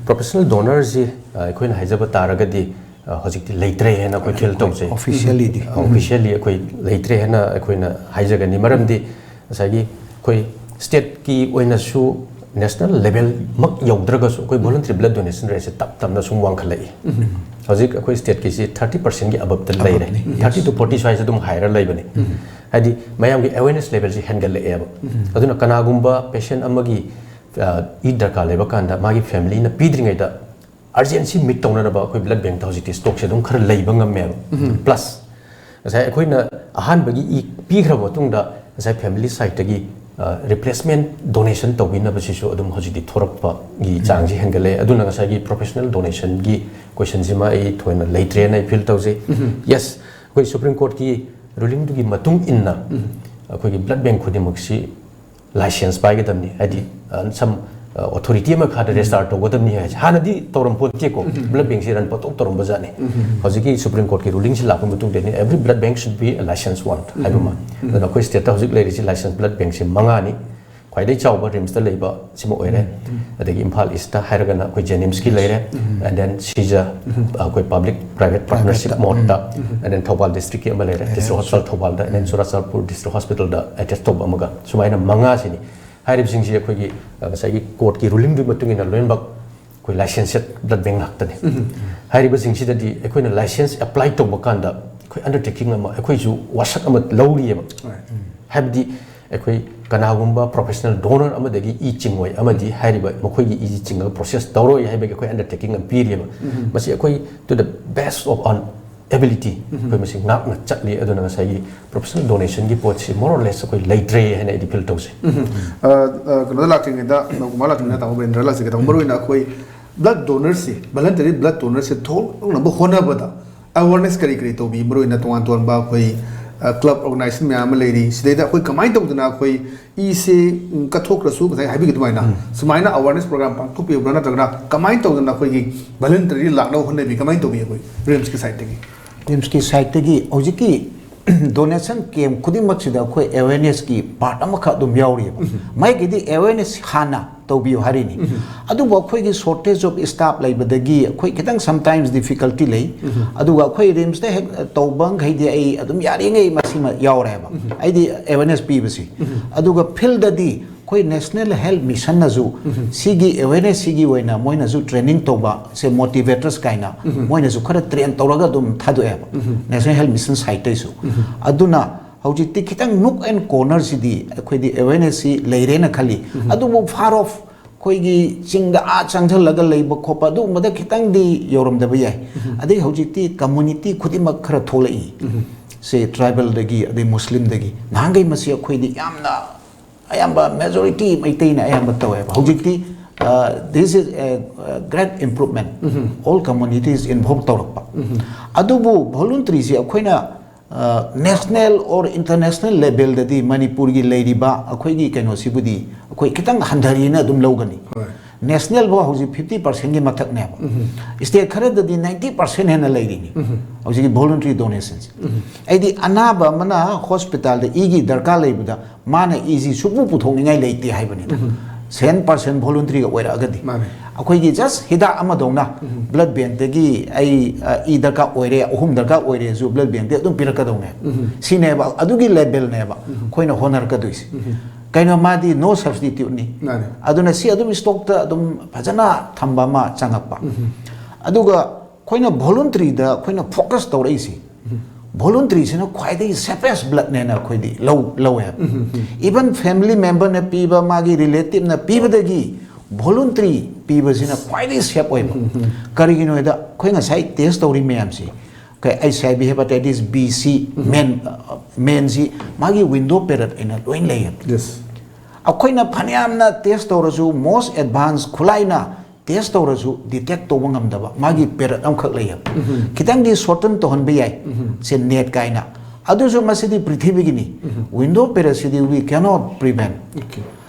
ꯄ꯭ꯔꯣꯐꯦꯁꯅꯦꯜ ꯗꯣꯅꯔꯁꯤ, ꯑ, ꯑꯩꯈꯣꯏꯅ ꯍꯥꯏꯖꯕ ꯇꯥꯔꯒꯗꯤ, ꯑ, ꯍꯧꯖꯤꯛꯇꯤ ꯂꯩꯇ꯭ꯔꯦ ꯍꯥꯏꯅ ꯑꯩꯈꯣꯏ ꯐꯤꯜ ꯇꯧꯖꯩ꯫ ꯑꯣꯐꯤꯁꯤꯌꯦꯜꯂꯤꯗꯤ꯫ ꯑꯣꯐꯤꯁꯤꯌꯦꯜꯂꯤ ꯑꯩꯈꯣꯏ ꯂꯩꯇ꯭ꯔꯦ ꯍꯥꯏꯅ ꯑꯩꯈꯣꯏꯅ ꯍꯥꯏꯖꯒꯅꯤ꯫ ꯃꯔꯝꯗꯤ ꯉꯁꯥꯏꯒꯤ ꯑꯩꯈꯣꯏ ꯁ꯭ꯇꯦꯠꯀꯤ ꯑꯣꯏꯅꯁꯨ ꯅꯦꯁꯅꯦꯜ ꯂꯦꯚꯦꯜꯃꯛ ꯌꯧꯗ꯭ꯔꯒꯁꯨ ꯑꯩꯈꯣꯏ ꯚꯣꯂꯨꯟꯇꯔꯤ ꯕ꯭ꯂꯗ ꯗꯣꯅꯦꯁꯟ ꯔꯦꯠꯁꯦ ꯇꯞ ꯇꯞꯅ ꯁꯨꯝ ꯋꯥꯡꯈꯠꯂꯛꯏ꯫ ꯍꯧꯖꯤꯛ ꯑꯩꯈꯣꯏ ꯁ꯭ꯇꯦꯠꯀꯤꯁꯤ ꯊꯥꯔꯇꯤ ꯄꯥꯔꯁꯦꯟꯒꯤ ꯑꯕꯞꯇ ꯂꯩꯔꯦ꯫ Above-ꯅꯤ, yes. ꯊꯥꯔꯇꯤ ꯇꯨ ꯐꯣꯔꯇꯤ ꯁ꯭ꯋꯥꯏꯁꯦ ꯑꯗꯨꯝ ꯍꯥꯏꯔ ꯂꯩꯕꯅꯤ꯫ ꯍꯥꯏꯗꯤ ꯃꯌꯥꯝꯒꯤ ꯑꯦꯋꯦꯔꯅꯦꯁ ꯂꯦꯚꯦꯜꯁꯤ ꯍꯦꯟꯒꯠꯂꯛꯑꯦꯕ꯫ ꯑꯗꯨꯅ ꯀꯅꯥꯒꯨꯝꯕ ꯄꯦꯁꯦꯟ ꯑꯃꯒꯤ, ꯑ, ꯏ ꯗꯔꯀꯥꯔ ꯂꯩꯕ ꯀꯥꯟꯗ ꯃꯥꯒꯤ ꯐꯦꯃꯤꯂꯤꯅ ꯄꯤꯗ꯭ꯔꯤꯉꯩꯗ ꯑꯔꯖꯦꯟꯁꯤ ꯃꯤꯠ ꯇꯧꯅꯅꯕ ꯑꯩꯈꯣꯏ ꯕ꯭ꯂꯗ ꯕꯦꯡꯛꯇ ꯍꯧꯖꯤꯛꯇꯤ ꯁ꯭ꯇꯣꯛꯁꯦ ꯑꯗꯨꯝ ꯈꯔ ꯂꯩꯕ ꯉꯝꯃꯦꯕ꯫ ꯄ꯭ꯂꯁ ꯉꯁꯥꯏ ꯑꯩꯈꯣꯏꯅ ꯑꯍꯥꯟꯕꯒꯤ ꯏ ꯄꯤꯈ꯭ꯔꯕ ꯃꯇꯨꯡꯗ ꯉꯁꯥꯏ ꯐꯦꯃꯤꯂꯤ ꯁꯥꯏꯠꯇꯒꯤ ꯔꯤꯄ꯭ꯂꯦꯁꯃꯦꯟ ꯗꯣꯅꯦꯁꯟ ꯇꯧꯕꯤꯅꯕꯁꯤꯁꯨ ꯑꯗꯨꯝ ꯍꯧꯖꯤꯛꯇꯤ ꯊꯣꯔꯛꯄꯒꯤ ꯆꯥꯡꯁꯤ ꯍꯦꯟꯒꯠꯂꯦ꯫ ꯑꯗꯨꯅ ꯉꯁꯥꯏꯒꯤ ꯄ꯭ꯔꯣꯐꯦꯁꯅꯦꯜ ꯗꯣꯅꯦꯁꯟꯒꯤ ꯀꯣꯏꯁꯟꯁꯤꯃ ꯑꯩ ꯊꯣꯏꯅ ꯂꯩꯇ꯭ꯔꯦꯅ ꯑꯩ ꯐꯤꯜ ꯇꯧꯖꯩ꯫ ꯌꯦꯁ, ꯑꯩꯈꯣꯏ ꯁꯨꯄ꯭ꯔꯤꯝ ꯀꯣꯔꯠꯀꯤ ꯔꯨꯂꯤꯡꯗꯨꯒꯤ ꯃꯇꯨꯡ ꯏꯟꯅ ꯑꯩꯈꯣꯏꯒꯤ ꯕ꯭ꯂꯗ ꯕꯦꯡ ꯈꯨꯗꯤꯡꯃꯛꯁꯤ ꯂꯥꯏꯁꯦꯟꯁ ꯄꯥꯏꯒꯗꯕꯅꯤ, ꯍꯥꯏꯗꯤ ꯁꯝ ꯑꯣꯊꯣꯔꯤꯇꯤ ꯑꯃ ꯈꯥꯗ ꯔꯦꯖꯤꯁꯇꯥꯔ ꯇꯧꯒꯗꯕꯅꯤ ꯍꯥꯏꯁꯦ꯫ ꯍꯥꯟꯅꯗꯤ ꯇꯧꯔꯝ ꯄꯣꯠꯇꯦꯀꯣ, ꯕ꯭ꯂꯗ ꯕꯦꯡꯁꯤ ꯔꯟ ꯄꯪꯇꯧ ꯇꯧꯔꯝꯕꯖꯥꯠꯅꯤ꯫ ꯍꯧꯖꯤꯛꯀꯤ ꯁꯨꯄ꯭ꯔꯤꯝ ꯀꯣꯔꯠꯀꯤ ꯔꯨꯂꯤꯡꯁꯤ ꯂꯥꯛꯄ ꯃꯇꯨꯡꯗꯅꯤ every blood bank should be a licensed one ꯍꯥꯏꯕ ꯑꯃ꯫ ꯑꯗꯨꯅ ꯑꯩꯈꯣꯏ ꯁ꯭ꯇꯦꯠꯇ ꯍꯧꯖꯤꯛ ꯂꯩꯔꯤꯁꯤ ꯂꯥꯏꯁꯦꯟꯁ ꯕ꯭ꯂꯗ ꯕꯦꯡꯁꯤ ꯃꯉꯥꯅꯤ꯫ ꯈ꯭ꯋꯥꯏꯗꯒꯤ ꯆꯥꯎꯕ ꯔꯤꯝꯁꯇ ꯂꯩꯕ ꯁꯤꯃ ꯑꯣꯏꯔꯦ꯫ ꯑꯗꯒꯤ ꯏꯝꯐꯥꯜ ꯏꯁꯇ ꯍꯥꯏꯔꯒꯅ ꯑꯩꯈꯣꯏ ꯖꯦꯅꯤꯝꯁꯀꯤ ꯂꯩꯔꯦ꯫ And then ꯁꯤꯖ ꯑꯩꯈꯣꯏ ꯄꯕ꯭ꯂꯤꯛ ꯄ꯭ꯔꯥꯏꯚꯦꯠ ꯄꯥꯔꯠꯅꯔꯁꯤꯞ ꯃꯣꯠꯇ, and then ꯊꯧꯕꯥꯜ ꯗꯤꯁꯇ꯭ꯔꯤꯛꯀꯤ ꯑꯃ ꯂꯩꯔꯦ, ꯗꯤꯁꯇ꯭ꯔꯤꯛ ꯍꯣꯁꯄꯤꯇꯥꯜ ꯊꯧꯕꯥꯜꯗ, and then ꯆꯨꯔꯥꯆꯥꯟꯄꯨꯔ ꯗꯤꯁꯇ꯭ꯔꯤꯛ ꯍꯣꯁꯄꯤꯇꯥꯜꯗ ꯑꯦꯇꯦꯆ ꯇꯧꯕ ꯑꯃꯒ, ꯁꯨꯃꯥꯏꯅ ꯃꯉꯥꯁꯤꯅꯤ꯫ ꯍꯥꯏꯔꯤꯕꯁꯤꯡꯁꯤ ꯑꯩꯈꯣꯏꯒꯤ ꯉꯁꯥꯏꯒꯤ ꯀꯣꯔꯠꯀꯤ ꯔꯨꯂꯤꯡꯗꯨꯒꯤ ꯃꯇꯨꯡ ꯏꯟꯅ ꯂꯣꯏꯅꯃꯛ ꯑꯩꯈꯣꯏ ꯂꯥꯏꯁꯦꯟꯁꯦꯠ ꯕ꯭ꯂꯗ ꯕꯦꯡ ꯉꯥꯛꯇꯅꯤ꯫ ꯍꯥꯏꯔꯤꯕꯁꯤꯡꯁꯤꯗꯗꯤ ꯑꯩꯈꯣꯏꯅ ꯂꯥꯏꯁꯦꯟꯁ ꯑꯦꯄ꯭ꯂꯥꯏ ꯇꯧꯕ ꯀꯥꯟꯗ ꯑꯩꯈꯣꯏ ꯑꯟꯗꯔꯇꯦꯀꯤꯡ ꯑꯃ, ꯑꯩꯈꯣꯏꯁꯨ ꯋꯥꯁꯛ ꯑꯃ ꯂꯧꯔꯤꯑꯕ꯫ ꯍꯥꯏꯕꯗꯤ ꯑꯩꯈꯣꯏ ꯀꯅꯥꯒꯨꯝꯕ ꯄ꯭ꯔꯣꯐꯦꯁꯅꯦꯜ ꯗꯣꯅꯔ ꯑꯃꯗꯒꯤ ꯏ ꯆꯤꯡꯉꯣꯏ ꯑꯃꯗꯤ ꯍꯥꯏꯔꯤꯕ ꯃꯈꯣꯏꯒꯤ ꯏꯁꯤ ꯆꯤꯡꯉꯒ ꯄ꯭ꯔꯣꯁꯦꯁ ꯇꯧꯔꯣꯏ ꯍꯥꯏꯕꯒꯤ ꯑꯩꯈꯣꯏ ꯑꯟꯗꯔꯇꯦꯀꯤꯡ ꯑꯃ ꯄꯤꯔꯤꯑꯕ꯫ ꯃꯁꯤ ꯑꯩꯈꯣꯏ to the best of our ability ꯑꯩꯈꯣꯏ ꯃꯁꯤ ꯉꯥꯛꯅ ꯆꯠꯂꯤ꯫ ꯑꯗꯨꯅ ꯉꯁꯥꯏꯒꯤ ꯄ꯭ꯔꯣꯐꯦꯁꯅꯦꯜ ꯗꯣꯅꯦꯁꯟꯒꯤ ꯄꯣꯠꯁꯤ more or less ꯑꯩꯈꯣꯏ ꯂꯩꯇ꯭ꯔꯦ ꯍꯥꯏꯅ ꯑꯩꯗꯤ ꯐꯤꯜ ꯇꯧꯖꯩ꯫ ꯑ, ꯑ, ꯀꯩꯅꯣꯗ ꯂꯥꯛꯇ꯭ꯔꯤꯉꯩꯗ, ꯅꯧꯀꯨꯃꯥꯔ ꯂꯥꯛꯇ꯭ꯔꯤꯉꯩꯗ ꯇꯥꯃꯣ ꯕ꯭ꯔꯦꯟꯗ꯭ꯔ ꯂꯥꯛꯆꯒꯦ꯫ ꯇꯥꯃꯣ, ꯃꯔꯨꯑꯣꯏꯅ ꯑꯩꯈꯣꯏ ꯕ꯭ꯂꯗ ꯗꯣꯅꯔꯁꯤ, ꯚꯂꯟꯇꯔꯤ ꯕ꯭ꯂꯗ ꯗꯣꯅꯔꯁꯤ ꯊꯣꯛꯂꯛꯅꯕ ꯍꯣꯠꯅꯕꯗ ꯑꯦꯋꯥꯔꯅꯦꯁ ꯀꯔꯤ ꯀꯔꯤ ꯇꯧꯕꯤ? ꯃꯔꯨꯑꯣꯏꯅ ꯇꯣꯉꯥꯟ ꯇꯣꯉꯥꯟꯕ ꯑꯩꯈꯣꯏ, ꯑ, ꯀ꯭ꯂꯕ ꯑꯣꯔꯒꯅꯥꯏꯖꯦꯁꯟ ꯃꯌꯥꯝ ꯑꯃ ꯂꯩꯔꯤ꯫ ꯁꯤꯗꯩꯗ ꯑꯩꯈꯣꯏ ꯀꯃꯥꯏꯅ ꯇꯧꯗꯅ ꯑꯩꯈꯣꯏ ꯏꯁꯦ, ꯎꯝ, ꯀꯠꯊꯣꯛꯈ꯭ꯔꯁꯨ, ꯉꯁꯥꯏ ꯍꯥꯏꯕꯤꯈꯤ ꯑꯗꯨꯃꯥꯏꯅ, ꯁꯨꯃꯥꯏꯅ ꯑꯦꯋꯥꯔꯅꯦꯁ ꯄ꯭ꯔꯣꯒ꯭ꯔꯥꯝ ꯄꯥꯡꯊꯣꯛꯄꯤꯕ꯭ꯔꯥ, ꯅꯠꯇ꯭ꯔꯒꯅ ꯀꯃꯥꯏꯅ ꯇꯧꯗꯅ ꯑꯩꯈꯣꯏꯒꯤ ꯚꯂꯟꯇꯔꯤ ꯂꯥꯛꯅꯕ ꯍꯣꯠꯅꯕꯤ? ꯀꯃꯥꯏꯅ ꯇꯧꯕꯤ ꯑꯩꯈꯣꯏ ꯔꯤꯝꯁꯀꯤ ꯁꯥꯏꯠꯇꯒꯤ? ꯔꯤꯝꯁꯀꯤ ꯁꯥꯏꯠꯇꯒꯤ ꯍꯧꯖꯤꯛꯀꯤ ꯗꯣꯅꯦꯁꯟ ꯀꯦꯝ ꯈꯨꯗꯤꯡꯃꯛꯁꯤꯗ ꯑꯩꯈꯣꯏ ꯑꯦꯋꯦꯔꯅꯦꯁꯀꯤ ꯄꯥꯔꯠ ꯑꯃꯈꯛ ꯑꯗꯨꯝ ꯌꯥꯎꯔꯤꯑꯕ꯫ ꯃꯥꯏꯒꯤꯗꯤ ꯑꯦꯋꯦꯔꯅꯦꯁ ꯍꯥꯟꯅ ꯇꯧꯕꯤꯌꯨ ꯍꯥꯏꯔꯤꯅꯤ꯫ ꯑꯗꯨꯕꯨ ꯑꯩꯈꯣꯏꯒꯤ ꯁꯣꯔꯇꯦꯖ ꯑꯣꯐ ꯁ꯭ꯇꯥꯐ ꯂꯩꯕꯗꯒꯤ ꯑꯩꯈꯣꯏ ꯈꯤꯇꯪ ꯁꯝꯇꯥꯏꯝꯁ ꯗꯤꯐꯤꯀꯜꯇꯤ ꯂꯩ꯫ ꯑꯗꯨꯒ ꯑꯩꯈꯣꯏ ꯔꯤꯝꯁꯇ ꯍꯦꯛ ꯇꯧꯕ ꯃꯈꯩꯗꯤ ꯑꯩ ꯑꯗꯨꯝ ꯌꯥꯔꯤꯉꯩ ꯃꯁꯤꯃ ꯌꯥꯎꯔꯦꯕ, ꯑꯩꯗꯤ ꯑꯦꯋꯦꯔꯅꯦꯁ ꯄꯤꯕꯁꯤ꯫ ꯑꯗꯨꯒ ꯐꯤꯜꯗꯗꯤ ꯑꯩꯈꯣꯏ ꯅꯦꯁꯅꯦꯜ ꯍꯦꯜꯊ ꯃꯤꯁꯟꯅꯁꯨ ꯁꯤꯒꯤ ꯑꯦꯋꯦꯔꯅꯦꯁ ꯁꯤꯒꯤ ꯑꯣꯏꯅ ꯃꯣꯏꯅꯁꯨ ꯇ꯭ꯔꯦꯅꯤꯡ ꯇꯧꯕ ꯁꯦ, ꯃꯣꯇꯤꯚꯦꯇꯔꯁ ꯀꯥꯏꯅ ꯃꯣꯏꯅꯁꯨ ꯈꯔ ꯇ꯭ꯔꯦꯟ ꯇꯧꯔꯒ ꯑꯗꯨꯝ ꯊꯥꯗꯣꯛꯑꯦꯕ ꯅꯦꯁꯅꯦꯜ ꯍꯦꯜꯊ ꯃꯤꯁꯟ ꯁꯥꯏꯠꯇꯩꯁꯨ꯫ ꯑꯗꯨꯅ ꯍꯧꯖꯤꯛꯇꯤ ꯈꯤꯇꯪ ꯅꯨꯛ ꯑꯦꯟ ꯀꯣꯔꯅꯔꯁꯤꯗꯤ ꯑꯩꯈꯣꯏꯗꯤ ꯑꯦꯋꯦꯔꯅꯦꯁꯁꯤ ꯂꯩꯔꯦꯅ ꯈꯜꯂꯤ꯫ ꯑꯗꯨꯕꯨ ꯐꯥꯔ ꯑꯣꯐ ꯑꯩꯈꯣꯏꯒꯤ ꯆꯤꯡꯗ ꯑꯥ ꯆꯪꯁꯤꯜꯂꯒ ꯂꯩꯕ ꯈꯣꯠꯄ ꯑꯗꯨꯒꯨꯝꯕꯗ ꯈꯤꯇꯪꯗꯤ ꯌꯧꯔꯝꯗꯕ ꯌꯥꯏ꯫ ꯑꯗꯩ ꯍꯧꯖꯤꯛꯇꯤ ꯀꯝꯃꯨꯅꯤꯇꯤ ꯈꯨꯗꯤꯡꯃꯛ ꯈꯔ ꯊꯣꯛꯂꯛꯏ꯫ ꯁꯦ, ꯇ꯭ꯔꯥꯏꯕꯦꯜꯗꯒꯤ ꯑꯗꯩ ꯃꯨꯁꯂꯤꯝꯗꯒꯤ꯫ ꯅꯍꯥꯟꯈꯩ ꯃꯁꯤ ꯑꯩꯈꯣꯏꯗꯤ ꯌꯥꯝꯅ ꯑꯌꯥꯝꯕ majority ꯃꯩꯇꯩꯅ ꯑꯌꯥꯝꯕ ꯇꯧꯋꯦꯕ꯫ ꯍꯧꯖꯤꯛꯇꯤ this is a great improvement, all communities involve ꯇꯧꯔꯛꯄ꯫ ꯑꯗꯨꯕꯨ voluntary ꯁꯤ ꯑꯩꯈꯣꯏꯅ national or international level ꯗꯗꯤ ꯃꯅꯤꯄꯨꯔꯒꯤ ꯂꯩꯔꯤꯕ ꯑꯩꯈꯣꯏꯒꯤ ꯀꯩꯅꯣꯁꯤꯕꯨꯗꯤ ꯑꯩꯈꯣꯏ ꯈꯤꯇꯪ ꯍꯟꯊꯔꯤꯅ ꯑꯗꯨꯝ ꯂꯧꯒꯅꯤ꯫ ꯍꯣꯏ꯫ National ꯐꯥꯎ ꯍꯧꯖꯤꯛ fifty percent ꯀꯤ ꯃꯊꯛꯅꯦꯕ꯫ State ꯈꯔꯗꯗꯤ ninety percent ꯍꯦꯟꯅ ꯂꯩꯔꯤꯅꯤ ꯍꯧꯖꯤꯛꯀꯤ voluntary donation ꯁꯦ꯫ ꯑꯩꯗꯤ ꯑꯅꯥꯕ ꯑꯃꯅ hospital ꯗ ꯏꯒꯤ ꯗꯔꯀꯥꯔ ꯂꯩꯕꯗ ꯃꯥꯅ ꯏꯁꯤ ꯁꯨꯛꯄꯨ ꯄꯨꯊꯣꯛꯅꯤꯡꯉꯥꯏ ꯂꯩꯇꯦ ꯍꯥꯏꯕꯅꯤꯗ꯫ Cent percent voluntary ꯒ ꯑꯣꯏꯔꯛꯑꯒꯗꯤ꯫ ꯃꯥꯅꯦ꯫ ꯑꯩꯈꯣꯏꯒꯤ just ꯍꯤꯗꯥꯛ ꯑꯃꯗꯧꯅ blood bank ꯇꯒꯤ ꯑꯩ, ꯑ, ꯏ ꯗꯔꯀꯥꯔ ꯑꯣꯏꯔꯦ, ꯑꯍꯨꯝ ꯗꯔꯀꯥꯔ ꯑꯣꯏꯔꯦꯁꯨ blood bank ꯇꯒꯤ ꯑꯗꯨꯝ ꯄꯤꯔꯛꯀꯗꯧꯅꯦꯕ꯫ ꯁꯤꯅꯦꯕ ꯑꯗꯨꯒꯤ level ꯅꯦꯕ ꯑꯩꯈꯣꯏꯅ ꯍꯣꯠꯅꯔꯛꯀꯗꯣꯏꯁꯦ꯫ ꯀꯩꯅꯣ, ꯃꯥꯗꯤ no substitute ꯅꯤ꯫ ꯃꯥꯅꯦ꯫ ꯑꯗꯨꯅ ꯁꯤ ꯑꯗꯨꯝ stock ꯇ ꯑꯗꯨꯝ ꯐꯖꯅ ꯊꯝꯕ ꯑꯃ ꯆꯪꯉꯛꯄ꯫ ꯑꯗꯨꯒ ꯑꯩꯈꯣꯏꯅ voluntary ꯗ ꯑꯩꯈꯣꯏꯅ focus ꯇꯧꯔꯛꯏꯁꯤ, voluntary ꯁꯤꯅ ꯈ꯭ꯋꯥꯏꯗꯒꯤ safest blood ꯅꯦꯅ ꯑꯩꯈꯣꯏꯗꯤ ꯂꯧ ꯂꯧꯋꯦꯕ꯫ Even family member ꯅ ꯄꯤꯕ, ꯃꯥꯒꯤ relative ꯅ ꯄꯤꯕꯗꯒꯤ voluntary ꯄꯤꯕꯁꯤꯅ ꯈ꯭ꯋꯥꯏꯗꯒꯤ safe ꯑꯣꯏꯕ꯫ ꯀꯔꯤꯒꯤꯅꯣ ꯍꯥꯏꯗ ꯑꯩꯈꯣꯏ ꯉꯁꯥꯏ test ꯇꯧꯔꯤ ꯃꯌꯥꯝꯁꯤ, ꯀꯩ, H I V, hepatitis B, C, men, men ꯁꯤ ꯃꯥꯒꯤ window period ꯑꯩꯅ ꯂꯣꯏ ꯂꯩꯌꯦꯕ꯫ Yes꯫ ꯑꯩꯈꯣꯏꯅ ꯐꯅꯌꯥꯝꯅ test ꯇꯧꯔꯁꯨ, most advance ꯈꯨꯠꯂꯥꯏꯅ test ꯇꯧꯔꯁꯨ detect ꯇꯧꯕ ꯉꯝꯗꯕ ꯃꯥꯒꯤ period ꯑꯃꯈꯛ ꯂꯩꯌꯦꯕ꯫ ꯈꯤꯇꯪꯗꯤ shorten ꯇꯧꯍꯟꯕ ꯌꯥꯏ, ꯁꯦ NET ꯀꯥꯏꯅ꯫ ꯑꯗꯨꯁꯨ ꯃꯁꯤꯗꯤ ꯄ꯭ꯔꯤꯊꯤꯕꯤꯒꯤꯅꯤ꯫ Window period CD we cannot prevent꯫ Okay꯫